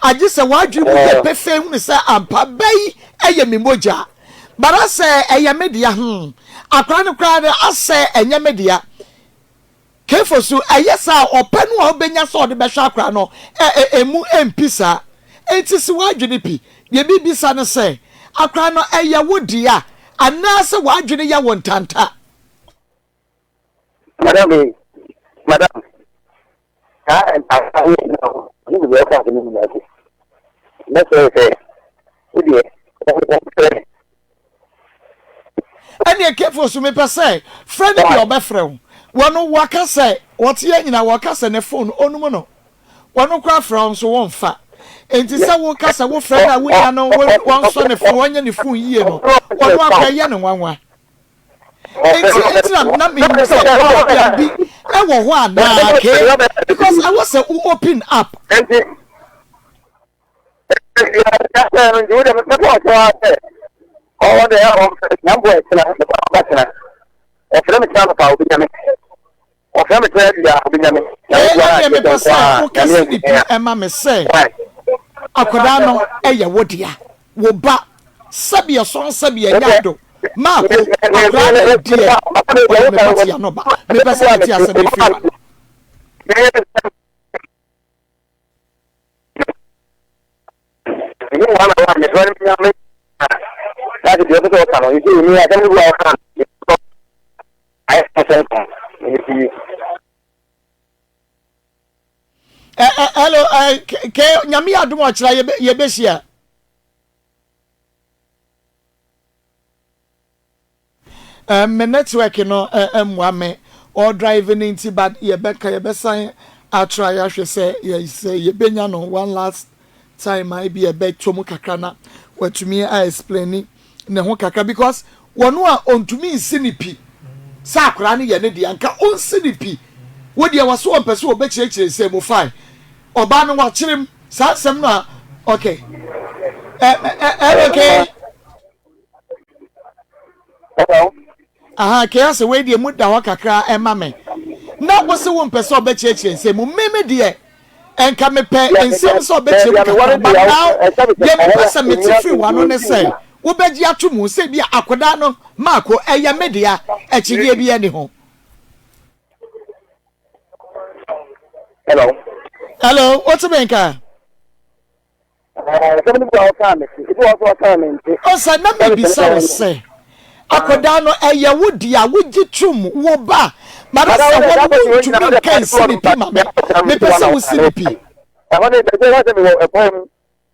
Agye sɛ w'adwene mu yɛ pefee hunu sɛ ampa ba yi yɛ me mogya. But asɛ ɛyɛ me dea hmm. Akwadaa no koraa no asɛ ɛnyɛ me dea. Kefo so ɛyɛ saa a ɔpɛ no a wobɛnya sɛ ɔde bɛhwɛ akwadaa no ɛ ɛ ɛmu ɛmpi saa. Enti si w'adwene pi. Deɛ mebisa ne sɛ akwadaa no ɛyɛ wo dea anaasɛ w'adwene yɛ wo ntanta? Madam, madam, saa mpaebɔ yi na Ɔno de deɛ ɔka asɛm no nyinaa ti. Mɛsrɛ sɛ, wo deɛ, wɔmfrɛ me. Ɛneɛ Kefo so mepɛ sɛ frɛ no deɛ ɔbɛfrɛ wo. Wɔno waka sɛ wɔte yɛ nyina wɔka sɛ ne phone ɔnum no. Wɔno koraa frɛ wo nso wonfa. Enti sɛ woka sɛ wofrɛ no a wonya no wɔnsɔ ne phone wɔnyɛ ne phone yie no wɔno akɔ ɛyɛ no nwanwa. Enti enti na na menim sɛ problem bi ɛwɔ hɔ anaa okay because ɛwɔ sɛ wo open up. Enti nti wo deɛ mɛpɛ ɔkyerɛ wa sɛ ɔwɔ deɛ nyamboa ɛkyena ɔbɛkyena ɔfrɛ me kyena nɔpa obɛnya me ɔfrɛ me kyena awia obɛnya me. Ɛyɛ mepɛ sɛ woka si ne pi ɛma me sɛ akwadaa no ɛyɛ wo dea wo ba sɛbi ɛsɔn sɛbi ɛnyɛ ado maako akwadaa no deɛ ɔyɛ me ba tia no ba mepɛ sɛ mete asɛm ɛfiri wa no. Ɛnyɛ wɔn a wɔn a mesrɛ no nyame na deɛ ɔpɛ sɛ ɔka no nti ni asɛm no bi a ɔka no ayɛ sɛ nka nti. Hello, ke nyame yɛ adom ɔkyerɛ yɛbɛhyia. Me network no mmoa me or drive no nti but yɛbɛka yɛbɛsan atra yɛahwɛ sɛ yɛ sɛ yɛbɛnya no one last time a ebi ɛbɛtɔ mu kakra na watumi a explain ne ho kakra because wɔn a ɔntumi nsi ne pi sɛ akwaraa no yɛ ne deɛ anka ɔnsi ne pi wo deɛ wɔ so ɔmpɛ sɛ ɔbɛkyerɛkyerɛ nsɛm mu fine ɔbaa no wakyerem saa nsɛm no a okay ɛ ɛ ɛ okay. Hello. Aha, kɛyɛ sɛ wei deɛ mu da hɔ kakra ɛma me. Na wo se wo mpɛ sɛ ɔbɛkyerɛkyerɛ nsɛm mu. Me me deɛ, ɛnka mepɛ nsɛm sɛ ɔbɛkyerɛ mu kakra. But now, deɛ mepɛ sɛ mete firi w'ano ne sɛ, wobɛgye ato mu sɛ bi a akwadaa no, Marko, ɛyɛ me dea, akyinnyeɛ biara nni ho. Hello. Hello, wote me nka? Asɛm no bi wɔ hɔ a ɔkaa me te, ebi wɔ hɔ nso a ɔkaa me nte. Ɔsɛ na mebisa wo sɛ, akwadaa no ɛyɛ wo dea, wogye tom, wo ba, but asɛ hɔ no wontumi nka nsi ne pi ma me, mepɛ sɛ wosi ne pi. Ɛhɔ no ɛbɛyɛ sɛ mewɔ ɛkwan mu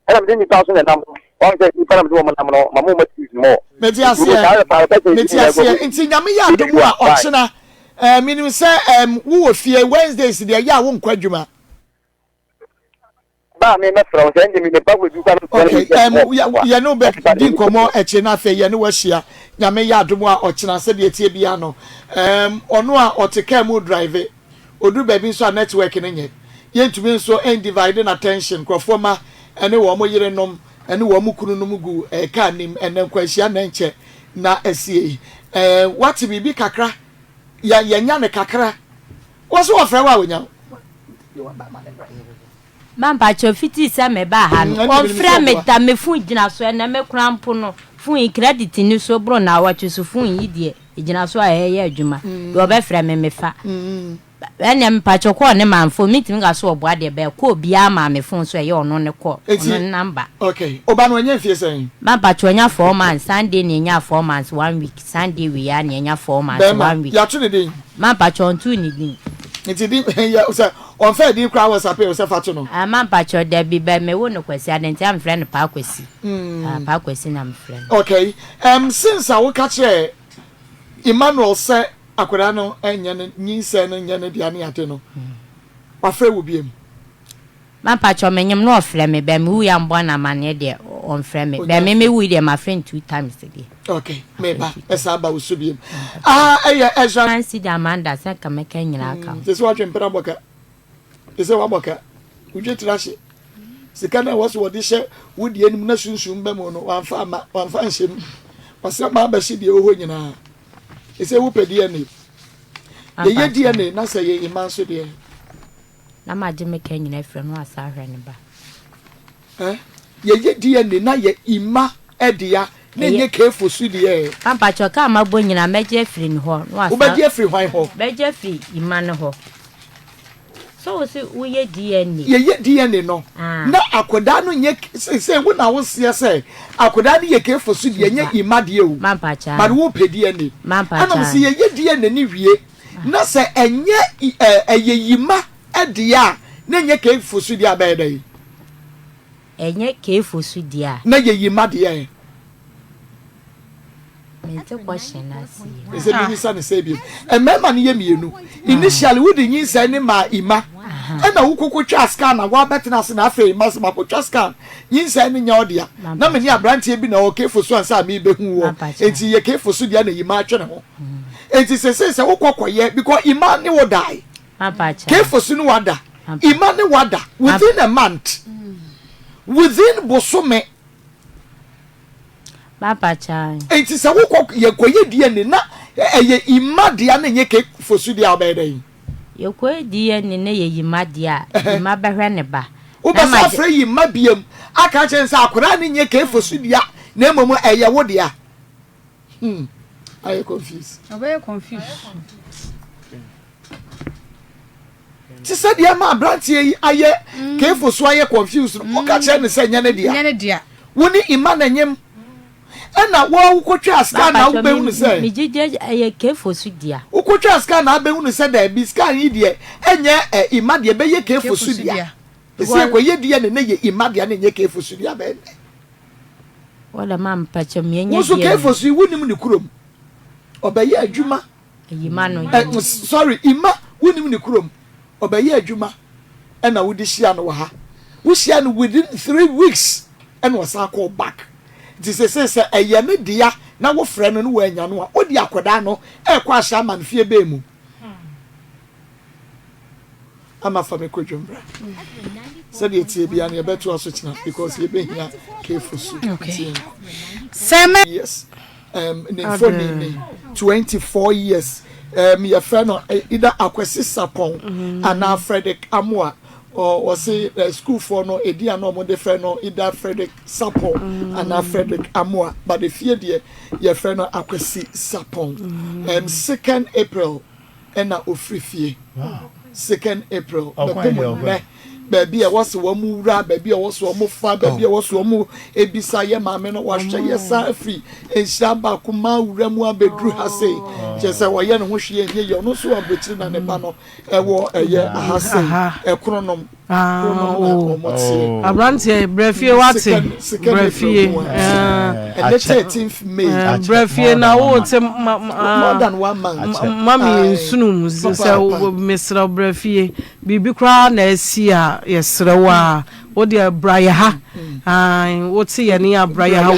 ɛna mede nnipa nso na ɛnam, wɔn sɛ nnipa na mede wɔn nam no, ma mo ma excuse more. Mete aseɛ, mete aseɛ, nti Nyame yɛ adom a ɔkyena, eh, menim sɛ eh, wowɔ fie, Wednesdays deɛ ɛyɛ a wonkɔ adwuma. Ba a me mɛfrɛ wo sɛ ɛnde me ba wɔ bi Okay, um, yɛne wo bɛdi nkɔmmɔ akyire no afei yɛne wahyia Nyame yɛ adom a ɔkyena sɛdeɛ ɛteɛ biara no um, ɔno a ɔte kaa mu drive ɔduru baabi nso a network no nyɛ yɛntumi nso ndivide n'attention nkurɔfoɔ ma ɛne wɔn yerenom ɛne wɔn kununom gu eh, kaa nim ɛnɛ nkwanhyia na ɛnkyɛ na asie eh, wate biribi kakra yɛnya no kakra wɔ so wɔfrɛ wo a wɔnya wo Ma mpakyɛw fitii sɛ me baa ha no wɔnfrɛ me da me phone gyina so ɛnɛ me koraa mpo no phone yi credit ni so boro naawɔtwe so phone yi deɛ egyina so a ɛyɛ adwuma deɛ ɔbɛfrɛ me mefa ɛnɛ mpakyɛw kɔɔ ne maa phone mentumi nka so ɔboa deɛ bɛɛ kɔɔ biara maa me phone so ɛyɛ ɔno ne kɔɔ ɔno ne number. Okay ɔba no ɔnyɛ mfie sɛn? Ma mpakyɛw ɔnya 4 months Sunday na enya 4 months 1 week Sunday wei ara na enya 4 months 1 week. Bɛɛma yɛato ne din? Ma mpakyɛw ɔntoo ne din. Nti din yɛ sɛ ɔnfɛɛ din koraa wɔ sape sɛ fa to no. Ah ma mpakyɛw dabi bɛ me wo no Kwasi adɛn nti a mefrɛ no Paa Kwasi ah Paa Kwasi na mefrɛ no. Okay um since a wo ka kyerɛɛ Emmanuel sɛ akwadaa no nyɛ ne nyinsɛn no nyɛ ne dea ne ade no wafrɛ wo biom? Ma mpakyɛw me nyem no ɔfrɛ me bɛ me wui a mbɔ no amaneɛ deɛ ɔnfrɛ me bɛ me me wui deɛ mafrɛ no two times deɛ. Okay meba mɛsan aba wo so biom ah ɛyɛ Ezra. Nancy de Amanda sɛ nka mɛka nyinaa aka ho. Te sɛ watwe mpena bɔ ka te sɛ wabɔ ka wodwe tiri ahye sika no a ɛwɔ so wɔde hyɛ wo deɛ no mu na sunsum ba mu no wamfa ama wamfa nhyɛ mu wasɛ ma abɛhye deɛ ɛwɔ hɔ nyinaa ɛsɛ wopɛ DNA yɛyɛ DNA na sɛ yɛ ima nso deɛ Na magye me ka nyina afiri no asa ahwɛ ne ba. Eh, yɛyɛ DNA na yɛ Emma dea na ɛnyɛ Kefo so deɛ. Pampakyɛw ka a mabɔ nyina mɛgye afiri ne hɔ na wasa. Wobɛgye afiri hwan hɔ? Mɛgye afiri Emma no hɔ. So wo se woyɛ DNA? Yɛyɛ DNA no na akwadaa no nyɛ sɛ wo na woseɛ sɛ akwadaa no yɛ Kefo so deɛ ɛnyɛ Emma deɛ o. But wopɛ DNA. Ɛna mo se yɛyɛ DNA no wie na sɛ ɛnyɛ ɛyɛ yima deɛ a, na ɛnyɛ Keifo so deɛ a bɛyɛ dɛn? Ɛnyɛ Keifo so deɛ a. Na yɛ Yima deɛ ɛ? Mente question no ase yie. Ɛsɛ mimisa no sɛ bio. Mmarima no yɛ mienu. Initially wode nyinsɛn no maa Ima. Ɛna wokoko twaa scan na woabɛtena ase na afei Ima sɛ makotwa scan nyinsɛn no nyɛ ɔdea. Na me ne abranteɛ bi na ɔwɔ Kefo so ansa a mebehu woɔ. Enti yɛ Kefo so deɛ na Ima atwe ne ho. Enti sesei sɛ wokɔ kɔyɛ because Ima ne wo dae. Kefo so ne wada. Ima ne wada within a month. Within bosome. Enti sɛ wokɔ yɛkɔyɛ DNA na ɛyɛ Ima dea na ɛnyɛ Kefo so deɛ a wobɛyɛ dɛn? Yɛkɔyɛ DNA na ɛyɛ Ima deɛ a, Ima bɛhwɛ ne ba. Wobɛsan afrɛ Ima biom aka akyerɛ no sɛ akwadaa no nyɛ Kefo so dea na mmom ɛyɛ wo dea. Hmm, ayɛ confuse. Ɔbɛyɛ confuse. Te sɛ deɛ ma aberanteɛ yi ayɛ mm. kefo so ayɛ confuse no woka kyerɛ no sɛ nyɛ ne dea. Nyɛ ne dea. Wo ne Ima na nyem. Ɛna wo wokɔtwaa scan na wobɛhu no sɛ. Megyegye ɛyɛ kefo so dea. Wokɔtwaa scan na abɛhu no sɛ daabi scan yi deɛ ɛnyɛ ɛ Ima deɛ ɛbɛyɛ kefo so dea. Ɛsɛ ɛkɔyɛ DNA na ɛyɛ Ima dea na ɛnyɛ kefo so dea bɛyɛ dɛ. Wɔde ma mpakyɛ mmiɛnyɛ Wo nso kefo so yi wonim ne kurom. Ɔbɛyɛ adwuma. Ima no eh, sorry, Ima wonim ne kurom. Ɔbɛyɛ adwuma ɛna wode hyia no wɔ ha. Wohyia no within 3 weeks ɛna ɔsan kɔɔ back. Nti sese sɛ ɛyɛ ne dea na wofrɛ no no woanya no a, wode akwadaa no ɛkɔ ahyɛ ama no fie bɛɛ mu. Ama fa me kɔ dwom bra. Sɛdeɛ tie bia no yɛbɛtoa so kyena because yɛbɛhia kefo so. Okay. Sɛ Yes. Ne mfoni ni 24 years. Yɛfrɛ no either Akwasi Sapɔn anaa Frederick Amoah. Ɔse sukuufoɔ no ɛdi a na wɔde frɛ no either Frederick Sapɔn anaa Frederick Amoah. But efie deɛ yɛfrɛ no Akwasi Sapɔn. 2nd April ɛna ofiri fie. 2nd April bɛpem nnɛ baabi a ɛwɔ sɛ wɔn wura, baabi a ɛwɔ sɛ wɔn fa, baabi a ɛwɔ sɛ wɔn ebisa yɛ maame no wahwɛ yɛ saa afiri nhyira baako maa wura mu abɛduru ha sei kyerɛ sɛ ɔyɛ ne ho hwee ɛnyɛ yie. Ɔno nso wɔ aburokyiri na ne ba no ɛwɔ ɛyɛ aha sei ɛkono nom kono nom na wɔn teɛ. Aberanteɛ brɛ fie wate brɛ fie. Ɛnɛ 13th May. Brɛ fie na wo te ma more than one month. Mami nsunum sɛ mesrɛ brɛ fie biribi koraa na asi a yɛsrɛ wo a wo deɛ bra yɛ ha wo te yɛ ne abra yɛ ha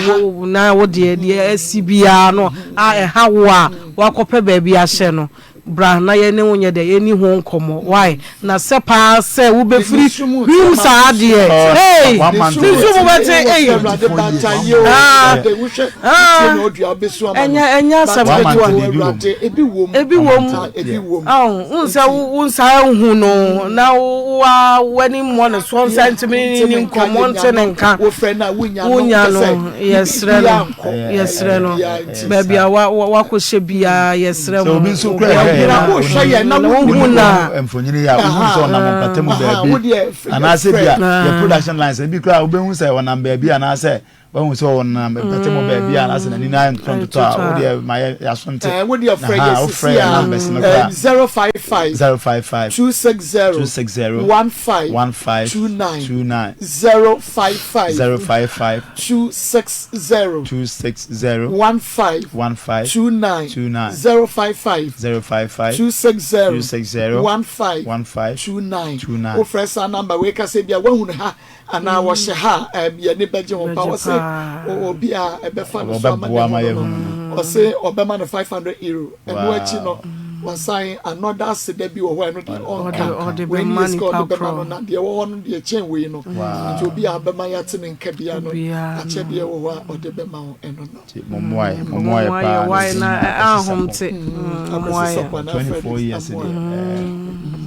na wo deɛ deɛ asi biara no a ɛha wo a wakɔpɛ baabi ahyɛ no bra na yɛne wo nyɛ dɛ yɛni ho nkɔmmɔ why na sɛ paa sɛ wobɛfiri hwim saa deɛ hey ne nso mu bɛte ei ɛnyɛ ɛnyɛ asɛm ketewa ebi wom wo sɛ wo nsa hu no na wa w'ani mmɔ ne soɔ nsa ntumi ne nkɔmmɔ nte ne nka wonya no yɛsrɛ no yɛsrɛ no baabi a wakɔhyɛ biara yɛsrɛ mo. Obi nso kura hwɛ yɛ na wohu na mfonyini yɛ a wohu sɛ ɔnam mpata mu baabi anaasɛ bi a yɛ production lines ebi kura wobɛhu sɛ ɔnam baabi anaasɛ wahu sɛ ɔnam mpata mu baabi anaasɛ n'ani na ntɔntotɔ a wodeɛ ma yɛ yaso nte na ha wofrɛ yɛ numbers no kora 055 055 260 260 15 15 29 29 055 055 260 260 15 15 29 29 055 055 260 260 15 15 29 29. Wofrɛ saa number wei ka sɛ bia woahunu ha anaa wɔhyɛ ha a yɛne bɛgye ho pa. Bɛgye Wɔse paa. obi a ɛbɛfa no so ama Ɔbɛboa ma ne ho yɛahunu no ɔse ɔbɛma no €500. Ɛno Wow. akyi no wasan another aseda bi wɔ hɔ a ɛno deɛ ɔnka. Ɔde Wei ne bɛma yɛ sika nipa ɔde bɛma no korɔ. na deɛ ɛwɔ hɔ no deɛ kyɛn wei no. Wow. Nti obi a bɛma yɛate ne nka bia no Obiara no. akyɛdeɛ wɔ hɔ a ɔde bɛma wo ɛno no. Nti mommoa yɛ mommoa yɛ paa wae na ahom te Akwasi Sapɔ anaa 24 Frederick years Amoah.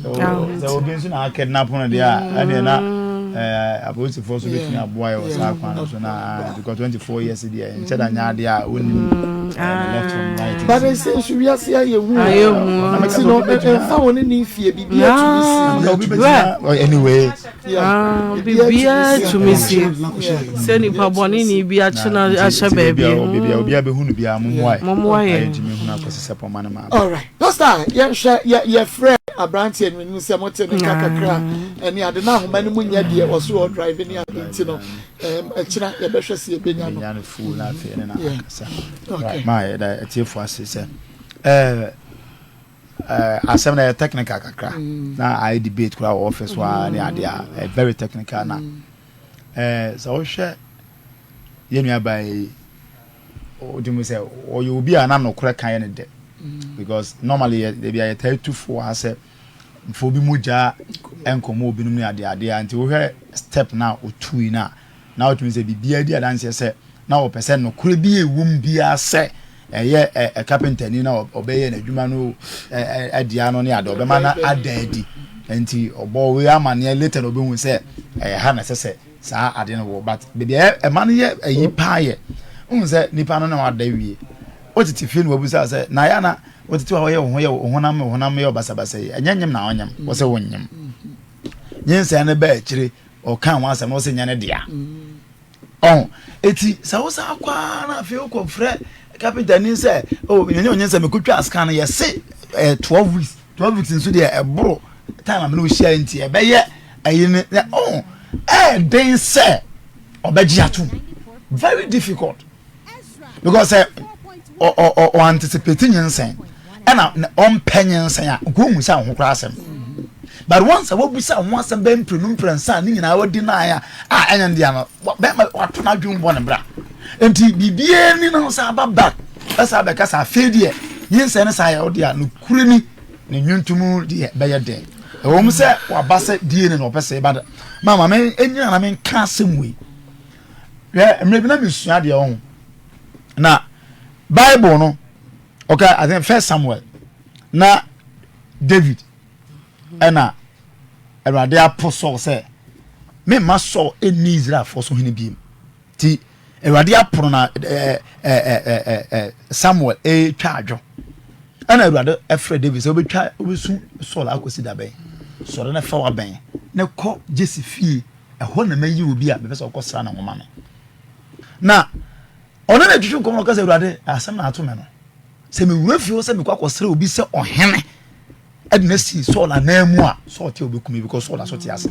deɛ sɛ obi nso na akidnap no deɛ a ɛneɛ na apolisifoɔ so bɛtumi aboa yɛ wɔ saa kwan no so na because 24 years deɛ nkyɛ da nyɛ adeɛ a wonim ne left from right. But ɛsɛ nso wiase ayɛ hu. Ayɛ hu. Nti no ɛmfa wo ne ne mfie biribi atumi si. Obi bɛtumi anyway. Biribiara tumi si sɛ nipa bɔne ne bi akyena ahyɛ baabi. Baabi a obiara bɛhu no biara mommoa yɛ. Mommoa yɛ. Yɛntumi hunu Akwasi Sapɔ ma no maame. Alright, Pastor, yɛnhwɛ yɛfrɛ. Aberanteɛ no menim sɛ mote ne nka kakra ɛne ade na ahoma no mu nyɛ deɛ ɔso ɔdrive ne ade nti no ɛkyena yɛbɛhwɛ sɛ yɛbɛnya no. Yɛbɛnya no full na afei ne na akasa. Right, ma yɛda atiefo ase sɛ ɛɛ asɛm na yɛ technical kakra mm. na ayɛ debate koraa wɔ office hɔ a ne ade a mm. very technical na ɛɛ sɛ wohwɛ yɛn nuabaa yi Wogye mu sɛ ɔyɛ obi a na nokorɛ ka yɛ ne dɛ because normally yɛ ebi a yɛtaa tu fo ha sɛ mfa obi mogya nkɔmɔ obinom ne adeɛ adeɛ a nti wohwɛ step na otui na na wotumi sɛ biribiara di adanseɛ sɛ na ɔpɛ sɛ nokorɛ bi a ɛwɔ mu biara sɛ ɛyɛ ɛ kapentani na ɔbɛyɛ n'adwuma no ɛdea no ne ade ɔbɛma no ada adi nti ɔbɔ wei amaneɛ later na ɔbɛhu sɛ ɛyɛ ha na ɛsɛ sɛ Saa ade no wɔ but baabi a ɛma no yɛ ayi paa yɛ wohu sɛ nipa no na wada wie wotete fie na wabusa sɛ na yɛ na wotete hɔ yɛ wo ho yɛ wo honam wo honam yɛ basabasa yi ɛnyɛ nyem na ɔnyem wɔ sɛ wonyem nyinsɛn no bɛɛ akyire ɔka ho asɛm na wɔsɛ nyɛ ne dea ɔho eti sɛ wosan akɔ ara na afei wokɔ frɛ kapenta ni sɛ o nyɛ onyinsɛn mekotwa scan no yɛse 12 weeks 12 weeks nso deɛ ɛboro time a mene wohyia nti ɛbɛyɛ ɛyi ne na ɔn ɛɛden sɛ ɔbɛgye atom very difficult because sɛ ɔ ɔ ɔ anticipate nyinsɛn ɛna ɔmpɛ nyinsɛn a nko ohun sɛ ɔho koraa asɛm but once a wabusa ho asɛm bɛyɛ mprenu mprɛnsa a ne nyinaa wadi nan a a ɛnyɛ ne dea no bɛrima wato n'adwene bɔ ne bra nti biribiara ni na ɔsan aba back ɛsan abɛka sɛ afei deɛ nyinsɛn ne saa yɛ ɔde a nokure ni Ne nnwonto mu deɛ bɛyɛ den. Ɛwɔ mu sɛ waba sɛ DNA na ɔpɛ sɛ ɛba da. Ma ma me nyina na menka asɛm wei. Hwɛ mmerɛ bi na mesua adeɛ wɔ ho. Na Bible no, okay, I think First Samuel, na David ɛna Awurade apo Saul sɛ memma Saul ɛnni Israelfoɔ so hene biem. Ti Awurade apono na ɛɛ ɛɛ ɛɛ Samuel ɛretwa adwo. Ɛna Awurade ɛfrɛ David sɛ wobɛtwa wobɛsu Saul akɔsi da bɛn? Sɔre na fa w'abɛn na kɔ Jesse fie, ɛhɔ na mayi obi a mepɛ sɛ ɔkɔsra ne nwoma no. Na ɔne na twitwi nkɔmɔ na ɔka sɛ Awurade asɛm na ato me no. Sɛ mewura fie hɔ sɛ mekɔ akɔsrɛ obi sɛ ɔhene ɛde no asi Saul anan mu a, Saul te a ɔbɛku me because Saul da so te ase.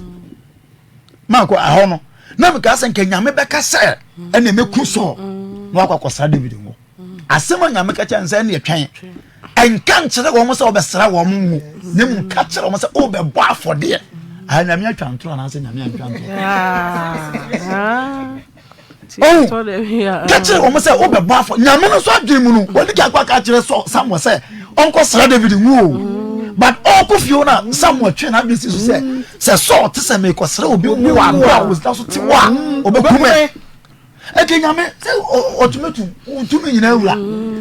Mankɔ ɛhɔ no na mekaa sɛ nka Nyame bɛka sɛ ɛne mɛku Saul na wakɔ akɔsra David ngo. Asɛm a Nyame ka kyerɛ no sɛ ɛne twɛn ɛnka nkyerɛ wɔn sɛ wɔbɛsra wɔn ngo na mmom ka kyerɛ wɔn sɛ wobɛbɔ afɔdeɛ. Ah, Nyame atwa ntorɔ anaasɛ Nyame antwa ntorɔ? Oh, ka kyerɛ wɔn sɛ wobɛbɔ afɔ nyame no nso adwene mu no wɔde ka akɔ aka kyerɛ samuel sɛ ɔnkɔ sra david nwu o mm. but ɔkɔ fie hɔ na samuel twe n'adwene si so sɛ mm. sɛ saul te sɛ mekɔsrɛ obi wu wɔ abere a wɔsida so te hɔ a mm. ɔbɛku me ɛnka nyame sɛ ɔtumi tu tumi nyinaa wura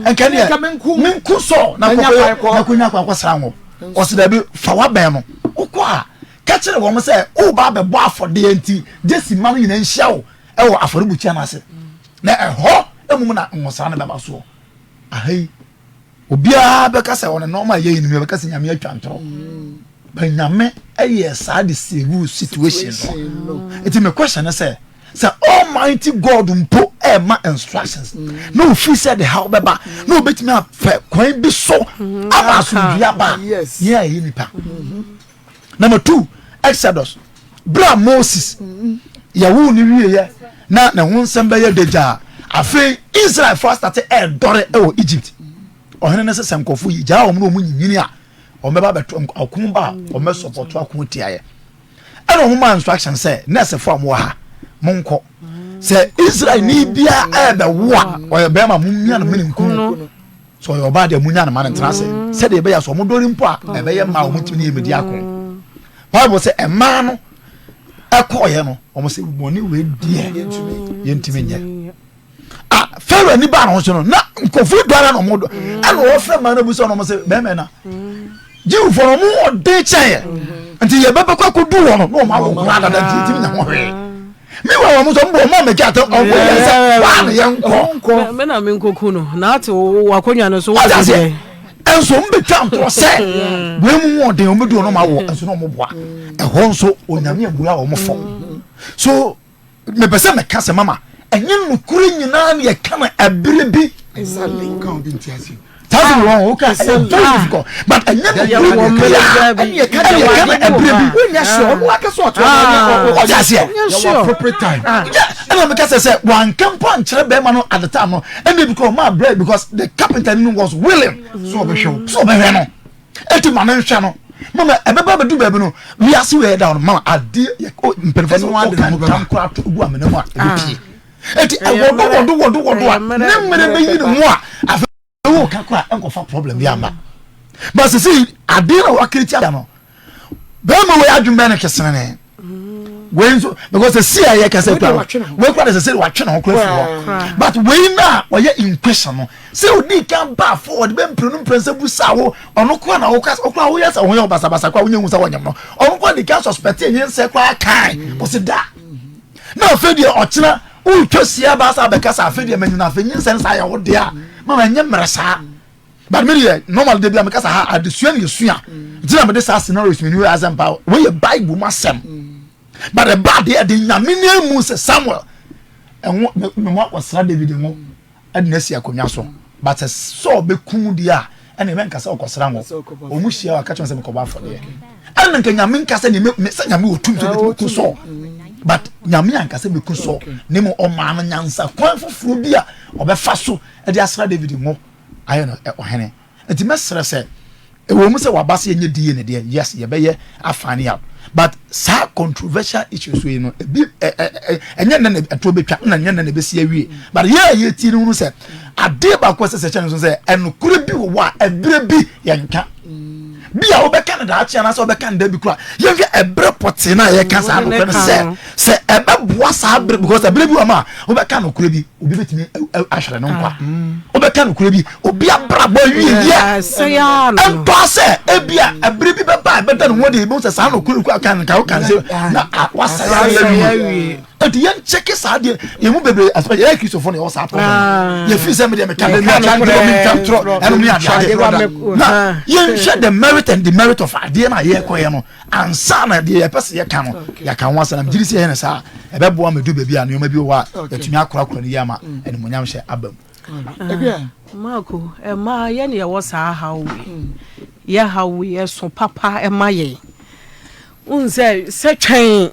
ɛnka deɛ menku saul na kɔkɔnya kwan kɔsra ngo ɔsɛ daabi fa wabɛn no wokɔ a Ka kyerɛ wɔn sɛ, 'Woreba abɛbɔ afɔdeɛ nti, Jesse mma no nyinaa nhyia wo wɔ afɔrebukyia no ase, na ɛhɔ mmom na ngosra no bɛba soɔ. Aha yi, obiara bɛka sɛ ɔne nneɛma a ɛyɛ yi no bɛka sɛ Nyame atwa ntorɔ. But Nyame yɛ saa de save situation no. Nti me question ne sɛ, sɛ Almighty God mpo ɛma instructions na ofiri sɛ de haw bɛba na obetumi afɛ kwan bi so ama asomdwoe aba a, yɛn a yɛyɛ nipa. Number two, Exodus. Bere a Moses yɛwoo no wieɛ na ne ho nsɛm bɛyɛ dagya afei Israelfoɔ asate ɛredɔre wɔ Egypt. Ɔhene no sɛ sɛ nkurɔfoɔ yi gyaa wɔn na wɔn nyinyini a wɔn bɛba abɛto ɔko ba a wɔn bɛ sɔpɔto ako tia yɛ. Ɛna wɔn maa instruction sɛ nɛɛsefoɔ a wɔwɔ ha monkɔ sɛ Israel ni biara ɛrebɛwo a ɔyɛ bɛrima mo mmia no mene nku Sɛ ɔyɛ ɔbaa deɛ munya no ma no ntena ase sɛdeɛ ɛbɛyɛ sɛ ɔmo dɔre mpo a ɛbɛyɛ mmaa ɔmo ntumi ne yɛ medi ako. Bible sɛ mmaa no ɛkɔɔyɛ no ɔmo sɛ bɔne wei deɛ yɛntumi nyɛ. Ah, Pharaoh ani baa ne ho so no na nkurɔfoɔ dɔ ara na ɔmo dɔ ɛna ɔfrɛ mmaa no abu sɛ ɔmo sɛ bɛrima na Jewfoɔ no ɔmo ɔden kyɛn yɛ nti yɛbɛbɛkɔ akɔdu hɔ no na ɔmo awo koraa dada nti yɛntumi nya ho hwee. Meanwhile, wɔn nso wɔn mɔ mɛgya atɛ wɔn yɛ sɛ waa na yɛn nkɔ. Mɛ na mi nkoku no na ate wɔ akonnwa no so. Wọ́n ti ase nso wɔn bɛ twa ntorɔ sɛ wɔn mu wɔn den wɔn bɛ di wɔn awɔ nso na wɔn boa ɛhɔ nso onyame abua wɔn fɔ so mepɛ sɛ mɛka sɛ mama ɛnyɛ nukuri nyinaa na yɛka no ɛbere bi. Thousand wɔ hɔ ka ɛyɛ very difficult but ɛnyɛ no kuro biara ɛne ɛka no ɛberɛ bi wonya sure ɔno akasa ɔto ɔte aseɛ yɛwɔ appropriate time ɛna meka sɛ sɛ wanka mpo ankyerɛ bɛrima no at the time no ɛne because ɔma abrɛ because the carpenter no was willing so ɔbɛhwɛ wo so ɔbɛhwɛ no ɛti ma no nhwɛ no mama ɛbɛba bɛdu baabi no wiase wei ɛda no mama adeɛ mpanyinfoɔ sɛ ɔka ntam koraa to gu amena mu a ɛbɛpie eti ɛwɔdo wɔdo wɔdo wɔdo a ne mmerɛ bɛyi ne ho a afei wo ka kora ɛnkɔfa problem bi ama ba sisi adeɛ na wakiri tia no bɛrima wei adwene bɛn no kesene ne wei nso because sisi a yɛ kɛse kura no wei kura de sisi watwe ne ho kura fi hɔ but wei na ɔyɛ in question no sɛ odi kan ba forward bɛ mpirinu mpirɛnsa bu sa wo ɔno kora na ɔkora ɔkora woyɛ sɛ ɔho yɛ ɔbasabasa kora wonyɛ hu sɛ wɔnyam no ɔno kora de kan suspect ɛnyɛ nsɛ kora kan ɔsi da. Na afei deɛ ɔkyena wotwa sie ba sa bɛka sɛ afei deɛ manyina afei nyinsɛn saa yɛ wo deɛ a mama ɛnyɛ mmerɛ saa but me deɛ normal de bi a meka sɛ ha adesua ne yɛsua nti na mede saa scenarios mmienu yɛ asɛm paa wei yɛ bible mu asɛm but ɛba deɛ ɛde nyame ne mu sɛ Samuel ɛho me ho akɔsra David ho ɛde no asi akonnwa so but sɛ Saul bɛkum deɛ a ɛna ɛbɛ nka sɛ ɔkɔsra ngo ɔmu hyia aka kyerɛ sɛ mekɔbɔ afɔdeɛ ɛna nka nyame nka sɛ sɛ nyame wɔ tumi sɛ ɔbɛtumi ku Saul but nyame anka sɛ bɛku Saul ne mu ɔmaa no nyansa kwan foforɔ bi a ɔbɛfa so ɛde asra David ngo ayɛ no ɔhene Nti mɛsrɛ sɛ ɛwɔ mu sɛ waba sɛ yɛnyɛ DNA deɛ, yes yɛbɛyɛ a find out but saa controversial issues yi no ebi ɛnyɛ nnɛ na ɛtoɔ bɛtwa na ɛnyɛ nnɛ na ɛbɛsi awie but yɛ a yɛtie no hunu sɛ adeɛ baako ɛsɛ sɛ kyɛ no so sɛ ɛnokorɛ bi wɔ hɔ a ɛberɛ bi yɛnka bi a wobɛka no daakye anaasɛ wobɛka no da bi kora yɛhwɛ ɛberɛ pɔtee no a yɛka saa nokorɛ no sɛ sɛ ɛbɛboa saa berɛ because ɛberɛ bi wɔ ma a wobɛka nokorɛ bi obi bɛtumi ahwere no nkwa wobɛka nokorɛ bi obi abrabɔ awieɛ ɛntɔ sɛ ebi a ɛberɛ bi bɛba a ɛbɛda ne ho de ebi sɛ saa nokorɛ kura kan nka woka sɛ na wasɛe awie nti yɛn kyɛke saa deɛ yɛn mu bebree asopɛ yɛyɛ kristofo na yɛwɔ saa problem ah. yɛfiri sɛ medeɛ meka meka ntorɔ menka ntorɔ ɛnom ne adeade na yɛnhwɛ the merit and demerit of adeɛ no a yɛkɔyɛ no ansa na deɛ yɛpɛ sɛ yɛka no yɛaka ho asɛm na megye di sɛ yɛyɛ no saa a ɛbɛboa ma ɛdu baabi a nneɛma bi wɔ hɔ a yɛatumi akorakora no yie ama mm. animuonyam hyɛ aba mu. Ah, Marco, ɛma yɛn yɛwɔ saa haw wei mm. yɛ haw wei ɛso papa ɛma yɛn wohu sɛ sɛ twɛn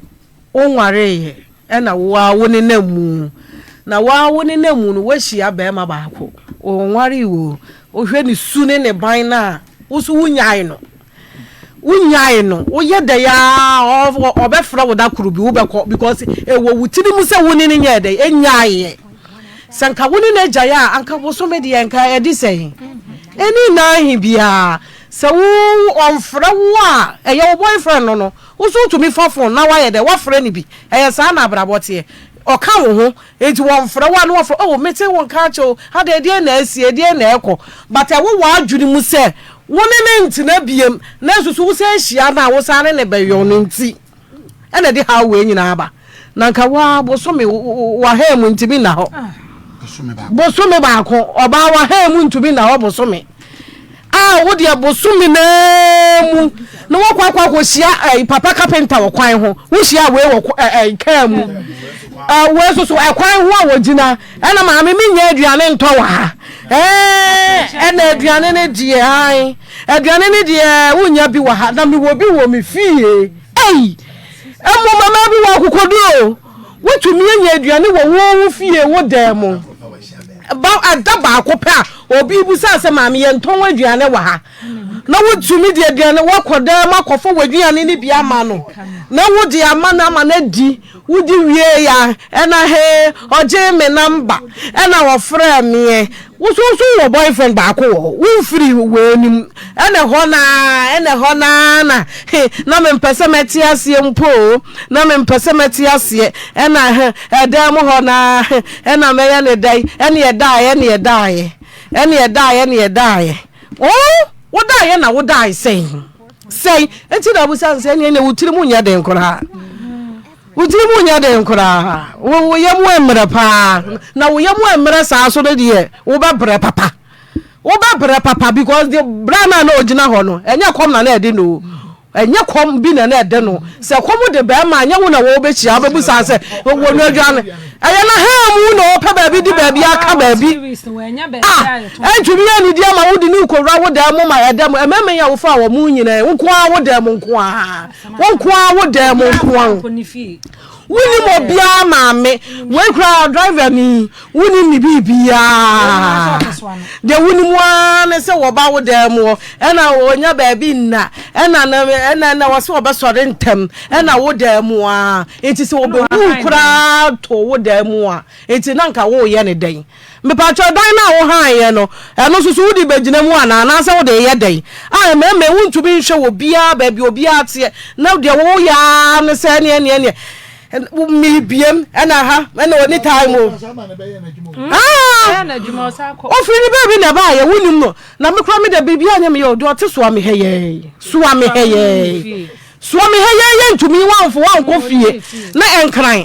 Wonwareeɛ ɛna wo ara wo nenam mu. Na wo ara wo nenam mu no woahyia barima baako. Ɔnwaree wo o. Wohwɛ ne su ne ne ban no a, wo nso wonyae no. Wonyae no. Woyɛ dɛn ara ɔbɛfrɛ wo da koro bi wobɛkɔ because ɛwɔ wo tiri mu sɛ wo ne no nyɛɛ dɛn? Ɛnyaeɛ. Sɛ nka wo ne no agyae a, anka bosome deɛ nka ɛde sɛn? Ɛnni nna ahe biara. Sɛ wo ɔmfrɛ wo a, ɛyɛ wo boyfriend no no. Wo nso wotumi fa fon na woayɛ dɛn? Woafrɛ no bi. Ɛyɛ saa na abrabɔ teɛ. Ɔka wo ho, enti wɔmfrɛ wo a na wɔfrɛ, oh, mete wo nka akyɛ o, adɛn, ɛdeɛn na asi, ɛdeɛn na ɛrekɔ? But ɛwɔ w'adwene mu sɛ wo ne no ntena biom, nanso so wosan hyia no a, wosan ne no bɛyɔ no nti ɛna ɛde haw wei nyinaa aba. Na nka wo ara bosome w'ahaa mu ntumi nna hɔ. Bosome baako, ɔbaa w'ahaa mu ntumi nna hɔ bosome. A wo deɛ bosome naa mu na wɔkɔ akɔ akɔhyia ɛɛ papa kapenta wɔ kwan ho. Wohyia wei wɔ ɛɛ kaa mu. Ɛɛ wei nso so ɛkwan ho a wɔgyina ɛna maame mi nya aduane ntɔ wɔ ha. Ɛɛ ɛna aduane no deɛ ae aduane no deɛ wonya bi wɔ ha na mewɔ bi wɔ me fie. Ei! Mmom mmaa bi wɔ akokoduru o, wotumi anya aduane wɔ wo wo fie, wo dan mu. Ba ɛda baako pɛ a obi bisa sɛ maame yɛntɔn aduane wɔ ha na wotumi de aduane wakɔ dan mu akɔfa w'aduane no bi ama no na wode ama no ama no adi wodi wie ya ɛna he ɔgye me namba ɛna ɔfrɛ meɛ Wo nso wo wɔ boyfriend baako wɔ hɔ, womfiri w'anim, ɛna ɛhɔ no ara, ɛna ɛhɔ no ara na he, na mempɛ sɛ mɛte aseɛ mpo o, na mempɛ sɛ mɛte aseɛ, ɛna he, ɛdan mu hɔ no ara he, ɛna mɛyɛ ne dɛn, ɛne ɛdaeɛ, ɛne ɛdaeɛ, ɛne ɛdaeɛ, ɛne ɛdaeɛ. Oo, wodaeɛ na wodae sɛn? Sɛn? Enti na abusa no sɛ, ɛneɛ ɛneɛ wo tiri mu nyɛ den koraa. Wo tiri mu nyɛ den koraa. Wo wo yam mmerɛ paa. Na wo yam mmerɛ saa so no deɛ wobɛbrɛ papa. Wobɛbrɛ papa because the bra no a na ɔgyina hɔ no ɛnyɛ kɔm na na ɛde no o. Ɛnyɛ kɔm bi na na ɛde no. Sɛ kɔm de bɛrima a, ɛnyɛ wo na wɔbɛhyia wobɛbusa sɛ wɔnu aduane. Ɛyɛ n'ahaa mu na ɔpɛ baabi de baabi aka baabi. Ah, ɛntumi anidi ama wode ne wokɔwura wo dan mu ma ɛda mu. Mmarima yi a wofaa wɔn nyinaa, wo nko ara wo dan mu nko ara. Wo nko ara wo dan mu nko ara. Wonim obiara maame. Wei koraa driver ni, wonim ne biribiara. Deɛ wonim ara ne sɛ wɔba wo dan mu hɔ, ɛna wɔnya baabi nna, ɛna ɛna ɛna wɔsɛ wɔbɛsɔre ntɛm, ɛna wo dan mu ara. Nti sɛ wɔbɛwu koraa to wo dan mu a, nti na nka woreyɛ ne dɛn? Mepakyɛw, dan no a wohaeɛ no, ɛno nso so wode bɛgyina mu anaa? Anaasɛ wode reyɛ dɛn? A Mmarima yi, wontumi nhwɛ obiara baabi a obiara teɛ, na deɛ woyɛ ara ne sɛ ɛneɛ ɛneɛ ɛneɛ merebiem ɛna ha ɛna ɔni time o. Ah! Ofiri ne baabi na ɛbaayɛ, wonim no. Na me koraa me deɛ biribiara nyɛ me yɛ o, deɛ ɔte soa me hɛyɛɛ, soa me hɛyɛɛ. Soɔ me ha yɛn yɛ ntumi wanfo wankɔ fie na ɛnkran.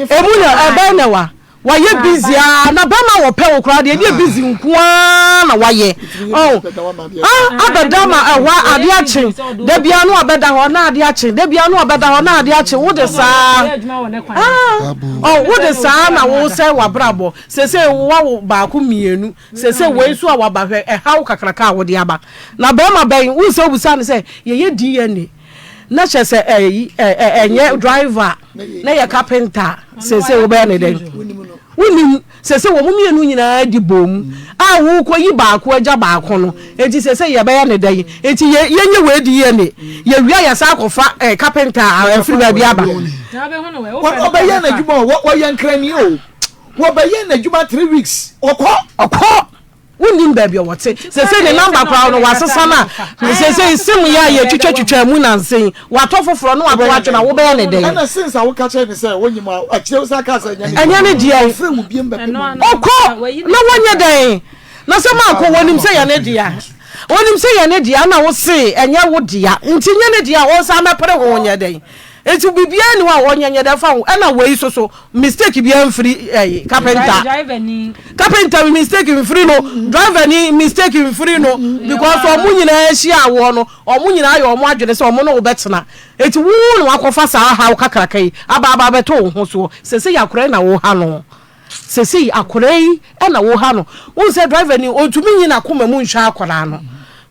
Emu na ɛbɛn na wa wayɛ busy aa na bɛma wɔpɛ wo koraa deɛ ɛdeɛ busy nko ara na wayɛ oh ah abɛda ma ɛhɔ adeɛ akye da bia no abɛda hɔ na adeɛ akye da bia no abɛda hɔ na adeɛ akye wo de saa ah oh wo de saa na wo sɛ wabrabɔ Sesei woawo baako mmienu, sesei wei nso a waba hwɛ ɛhaw kakraka a wode aba. Na barima bɛn, wohu sɛ wobisaa no sɛ yɛyɛ DNA na kyerɛ sɛ ɛyi ɛnyɛ driver na yɛ carpenter sesei wobɛyɛ ne dɛn? Wonim sesei wɔn mmienu nyinaa di bom a wokɔyi baako agya baako no enti sesei yɛbɛyɛ ne dɛn? Enti yɛnyɛ wei DNA yɛwia yɛsan akɔfa eh, carpenter a ɛfiri baabi aba. Ɔbɛyɛ n'adwuma o, wɔyɛ nkrani o. Wɔbɛyɛ n'adwuma 3 weeks, ɔkɔ. Ɔkɔ. Wonnim baabi a ɔte. Seesei ne number koraa no wasesa no a seesei sim yi a yɛtwitwatwitwa mu nansa yi watɔ foforɔ na wato atwene a wobɛyɛ no dɛn? Ɛna since a woka kyerɛ no sɛ wonyim a akyire wo san kaa sɛ ɛnyɛ ne Ɛnyɛ ne deɛ. Ɔfrɛ wo biom bɛpem wo. Ɔkɔ na wonyɛ dɛn? Na sɛ maakɔ wɔnim sɛ yɛ ne dea. Wɔnim sɛ yɛ ne dea na wo se ɛnyɛ wo dea nti nyɛ ne dea a ɔnsan mɛpere ho nyɛ dɛn? Nti biribiara nni hɔ a ɔnyɛ nyɛ dɛn fa ho ɛna wei nso so mistake biara mfiri ɛyi carpenter carpenter mistake mfiri no driver ni mistake mfiri no because ɔmo nyinaa ahyia awoɔ no ɔmo nyinaa ayɛ ɔmo adwene sɛ ɔmo ne wo bɛtena eti wo na wakɔfa saa haw kakraka yi aba aba abɛtɔ wo ho soɔ sese yɛ akora yi na wo ha no. Sesei akwadaa yi na woha no. Wohu sɛ driver ni ɔntumi nyi n'akoma mu nhwɛ akwadaa no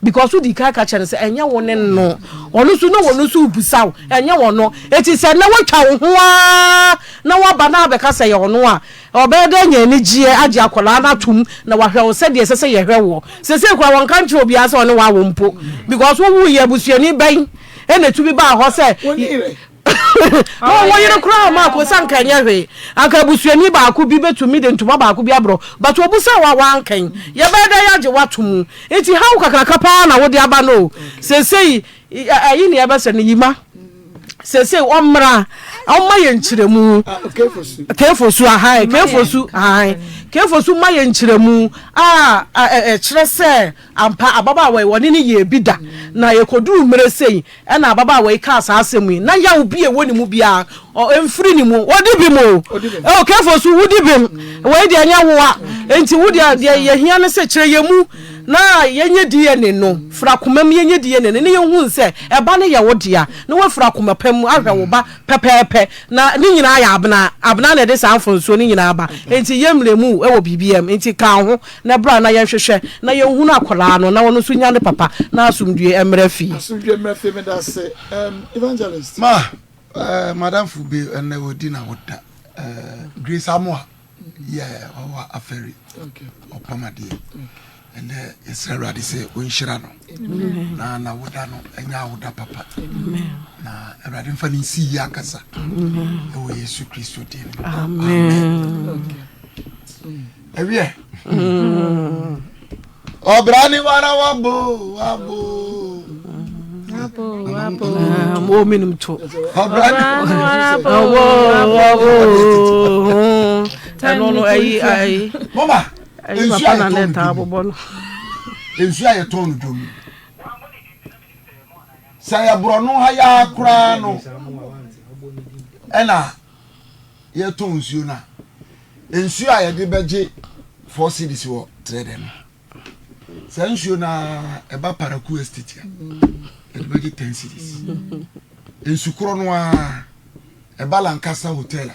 because wodi kan ka kyerɛ no sɛ ɛnyɛ wo ne no. Ɔno nso na ɔno nso rebisa wo, ɛnyɛ ɔno. Eti sɛ nnɛ woatwa wo ho ara na woaba na abɛka sɛ ɛyɛ ɔno a, ɔbɛyɛ dɛ anya anigyeɛ agye akwadaa no atom na wahwɛ wo sɛdeɛ ɛsɛ sɛ yɛhwɛ woɔ. Sesei koraa wɔnka nkyerɛ obiara sɛ ɔne wo awo mpo because wowuiɛ abusuani bɛn na ɛtumi baa hɔ sɛ Na ɔwɔ yere koraa ɔma ako sɛ anka ɛnyɛ hwee anka abusuani baako bi bɛtumi de ntoma baako bi abrɔ but ɔbu sɛ wa wankan yɛbɛyɛ dɛ yɛagye wato mu nti haw kakraka paa na wode aba no o seesei ɛyi ne yɛbɛsɛ no yima seesei ɔmmra ɔmma yɛ nkyerɛmu kefosu ahan kefosu ahan kefosu ma yɛ nkyerɛmu a ɛkyerɛ sɛ ampa ababaawa yi wɔne ne yɛ bi da na yɛkɔduru mmerɛ sei Ɛnna ababaawa yi kaa saa asɛm yi, na yaw bi a ɛwɔ ne mu biara, ɔ, ɛmfiri ne mu. Ɔdi bem o. O, Kefo so, wodi bem. Wei deɛ ɛnyɛ wo a. Enti wo deɛ, deɛ yɛhia ne sɛ kyerɛ yɛn mu na yɛnyɛ DNA no. Firi akoma mu yɛnyɛ DNA no na yɛnhunu sɛ ɛba no yɛ wo dea, na woafiri akoma pa mu ahwɛ wo ba pɛpɛɛpɛ. Na ne nyinaa yɛ Abena. Abena na ɛde saa mfomsoɔ no nyinaa ba. Enti yɛmmrɛ mu wɔ biribiara mu. Enti ka wo ho na bra na yɛnhwehwɛ na yɛnhunu akwadaa no na ɔno nso nya ne papa na asomdwoeɛ mmra fie. Asomdwoeɛ mmra fie medase um, evangelist. Ma eh, madamfo bi ɛnɛ ɔdi na woda eh, Grace Amoa yɛ ɔwɔ afɛri ɔpam adeɛ ɛnɛ yɛsrɛ Awurade sɛ ɔnhyira no na na woda no ɛnyɛ awoda papa na Awurade mfa ne nsi yie ankasa ɛwɔ Yesu Kristo din mu amen. Ɛwiɛ. Ɔbra ni wara wabo wabo. Wabo wabo. Mo minum to. Ɔbra ni wara wabo wabo. Ɛno no ayi ayi. Mama nsu a yɛtɔn no dwom. Nsu a yɛtɔn no dwom. Sɛ yɛ borɔno ha yaa koraa no ɛna yɛtɔn nsuo no a nsuo a yɛde bɛgye. 4 cedis wɔ Trɛdɛ no. Saa nsuo no ara ɛba Paraku Estate a, yɛde bɛgye 10 cedis. Nsu korɔ no ara ɛba Lancaster Hotel a,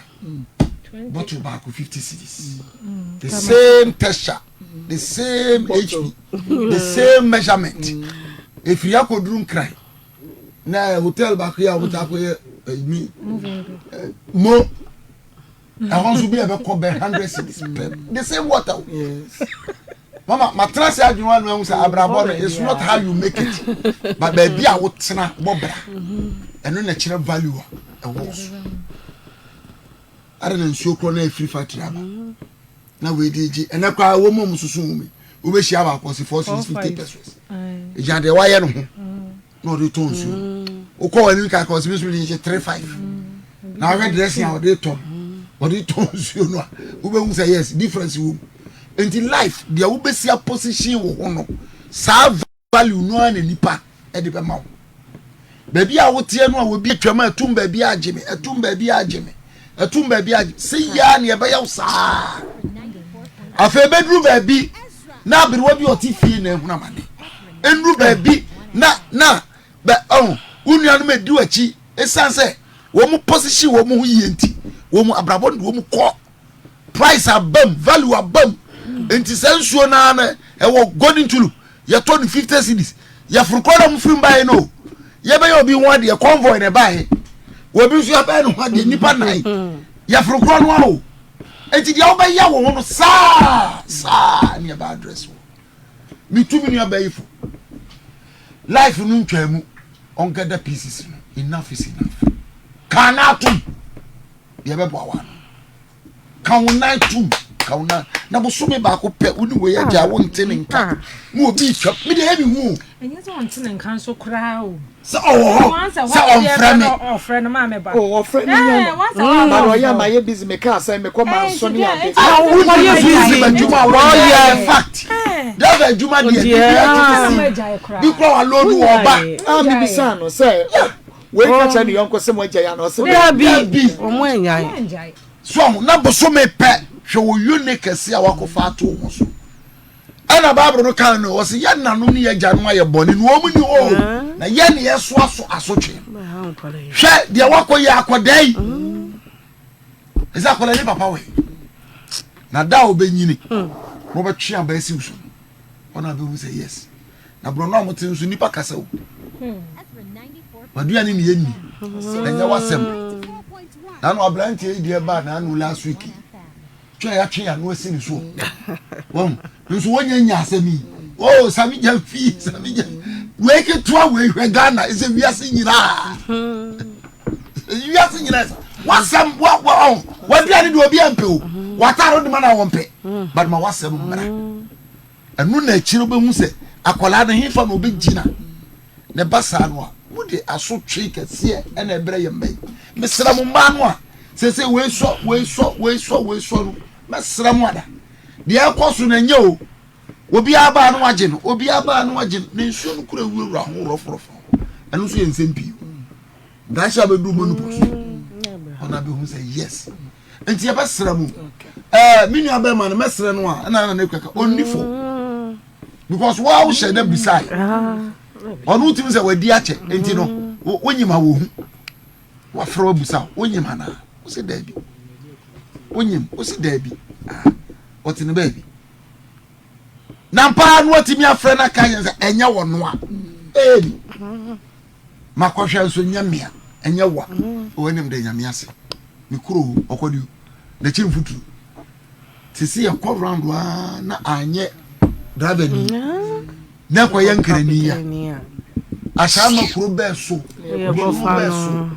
bottle baako 50 cedis. The same texture, the same HP, the same measurement. Efiri akɔduru Nkran na hotel baako yi a wɔn ta akɔyɛ ɛmi mo ɛhɔ nso bi a ɛbɛkɔ bɛ 100 cedis pɛ, the same water o. Mama matena se adwene wa no ɛho sɛ abrabɔ no, it's not how you make it, but baabi a wotena bɔ bra, ɛno na ɛkyerɛ value a ɛwɔ wo so. Ada na nsuo korɔ na efiri factory aba na wei de gye ɛnɛ koraa wɔn mu a wɔn soso wɔn mi wobɛhyia baako ɔsi 4 cedis 50 pesewas, egyina deɛ wayɛ no ho na ɔde tɔ nsuo. Wokɔ wɔn anim kakra, ɔsi mi nso de gye 3 5, na ahwɛ dressing a ɔde tɔ no, ɔde tɔ nsuo no a, wobɛhu sɛ yes, difference wɔ mu. Nti life deɛ, wobɛsi a position wɔ ho no, saa value no ara na nipa ɛde bɛma wo. Baabi a woteɛ no a obi atwam a ɛtum baabi agye me, ɛtum baabi agye me, ɛtum baabi agye sɛ yia ne ɛbɛyɛ wo saa. Afei bɛduru baabi na aberewa bi a ɔte fie na ehunu amane nnuru baabi na bɛ ɔho wo nuanom edi w'akyi, esan sɛ wɔn mu position wɔn ho yie nti, wɔn mu abrabɔ no de wɔn kɔ price abam, value abam. Nti sɛ nsuo naa no ɛwɔ Golden Tulip, yɛtɔ no 50 cedis. Yɛforo kɔ na mo firi mbaeɛ no, yɛbɛyɛ obi ho adeɛ, convoy na ɛbaeɛ, obi nso yɛbɛyɛ ne ho adeɛ, nipa nan yɛforo korɔ no awo. Nti deɛ wobɛyɛ wo ho no saa saa ne ɛbɛ address wɔ metu me nua bɛyifo life no ntwaa mu ɔnkɛda pieces no. Enough is enough. Kaa na atom deɛ ɛbɛboa wa no, ka wo nan tom, ka wo nan na bosome baako pɛ wo ne wei agya wo nte ne nka na obi twa me deɛ ɛmi hu o. Ɛnyɛ sɛ ɔnte ne nka nso koraa o. Sɛ ɔwɔ hɔ sɛ ɔmfrɛ me. Ɔfrɛ no maame ba. O ɔfrɛ me nyɛ no but ɔyɛ ama yɛ busy, me kaa sɛ mekɔ manso ne ade. Na wo yɛ busy adwuma a wɔyɛ, fact, driver adwuma deɛ bibi ati sisi bi kura wa load wɔ ɔba. A mi bisa no sɛ wei ka kyerɛ ne yɔnko sɛ mo agya ya na ɔsɛ Dabi, ɔmo anyae. So ɔho na bosome pɛ, hwɛ wɔ yone kɛse a wakɔfa ato wo ho so. Ɛna Bible no kan no, ɔsɛ yɛ nanom ne yɛ agyanom ayɛ bɔne na wɔn ni hɔ, na yɛ ne yɛsoa so asotwe. Hwɛ deɛ wakɔ yɛ akɔdaa yi, ɛsɛ akɔdaa ne papa wɛ na da a ɔbɛnyini na ɔbɛtwe aba asi wo so no, ɔna abɛhu sɛ yes. Na borɔno a mote nso nipa kasa o, waduane ne yɛnni, ɛnyɛ wasɛm. Nano aberanteɛ yi deɛ baa naano last week yi, twe a yɛatwe ano asi ne soɔ wɔn nso wɔnyɛ nya asɛm yi o. Sami gya fi sami gya wei ketewa wei, hwɛ Ghana, ɛsɛ wiase nyinaa, wiase nyinaa wasɛm wa wa ɔn waduane deɛ obi ampɛ o, wataare de ma na wɔn pɛ, but ma wasɛm mmra. Ɛno na akyire wobɛhu sɛ akwadaa no hefa na ɔbɛgyina ne ba saa no a wode asotwe kɛseɛ ɛna ɛbrɛ yɛn mma yi. Mesrɛ mo, mmaa no a sɛsɛ wei sɔ wei sɔ wei sɔ wei sɔ no, mɛsrɛ mo ada deɛ ɛkɔ so no ɛnyɛ o. Obiara baa no wagye no, obiara baa no wagye no, na nsuo no kura wurawura ho rɔforɔfo. Ɛno nso yɛ nsɛm pii daakye a bɛduru menopause ɔna bɛhu sɛ yes. Nti yɛbɛsrɛ mu me nua bɛrima no, mɛsrɛ no a ɛna na ne kaka ɔnni fo because wa wohyɛ dɛ bisae ɔno wotumi sɛ wadi akyɛ. Nti no wonyim a wɔhu wafrɛ wabusa wonyim anaa wosɛ daabi, wonyim wosɛ daabi, ɔte ne baabi na mpaa no watumi afrɛ no aka yɛn sɛ ɛnyɛ wɔ no a ebi makɔhwɛ nso nyɛ mmea ɛnyɛ wa ɔwɔ anim de Nyame ase ne kuro ɔkɔde n'akyi mfuturu te sɛ yɛkɔ round waa na anyɛ driver ni na ɛkɔyɛ nkrani a ahyɛ ama kuro bɛɛ so kuro bɛɛ so.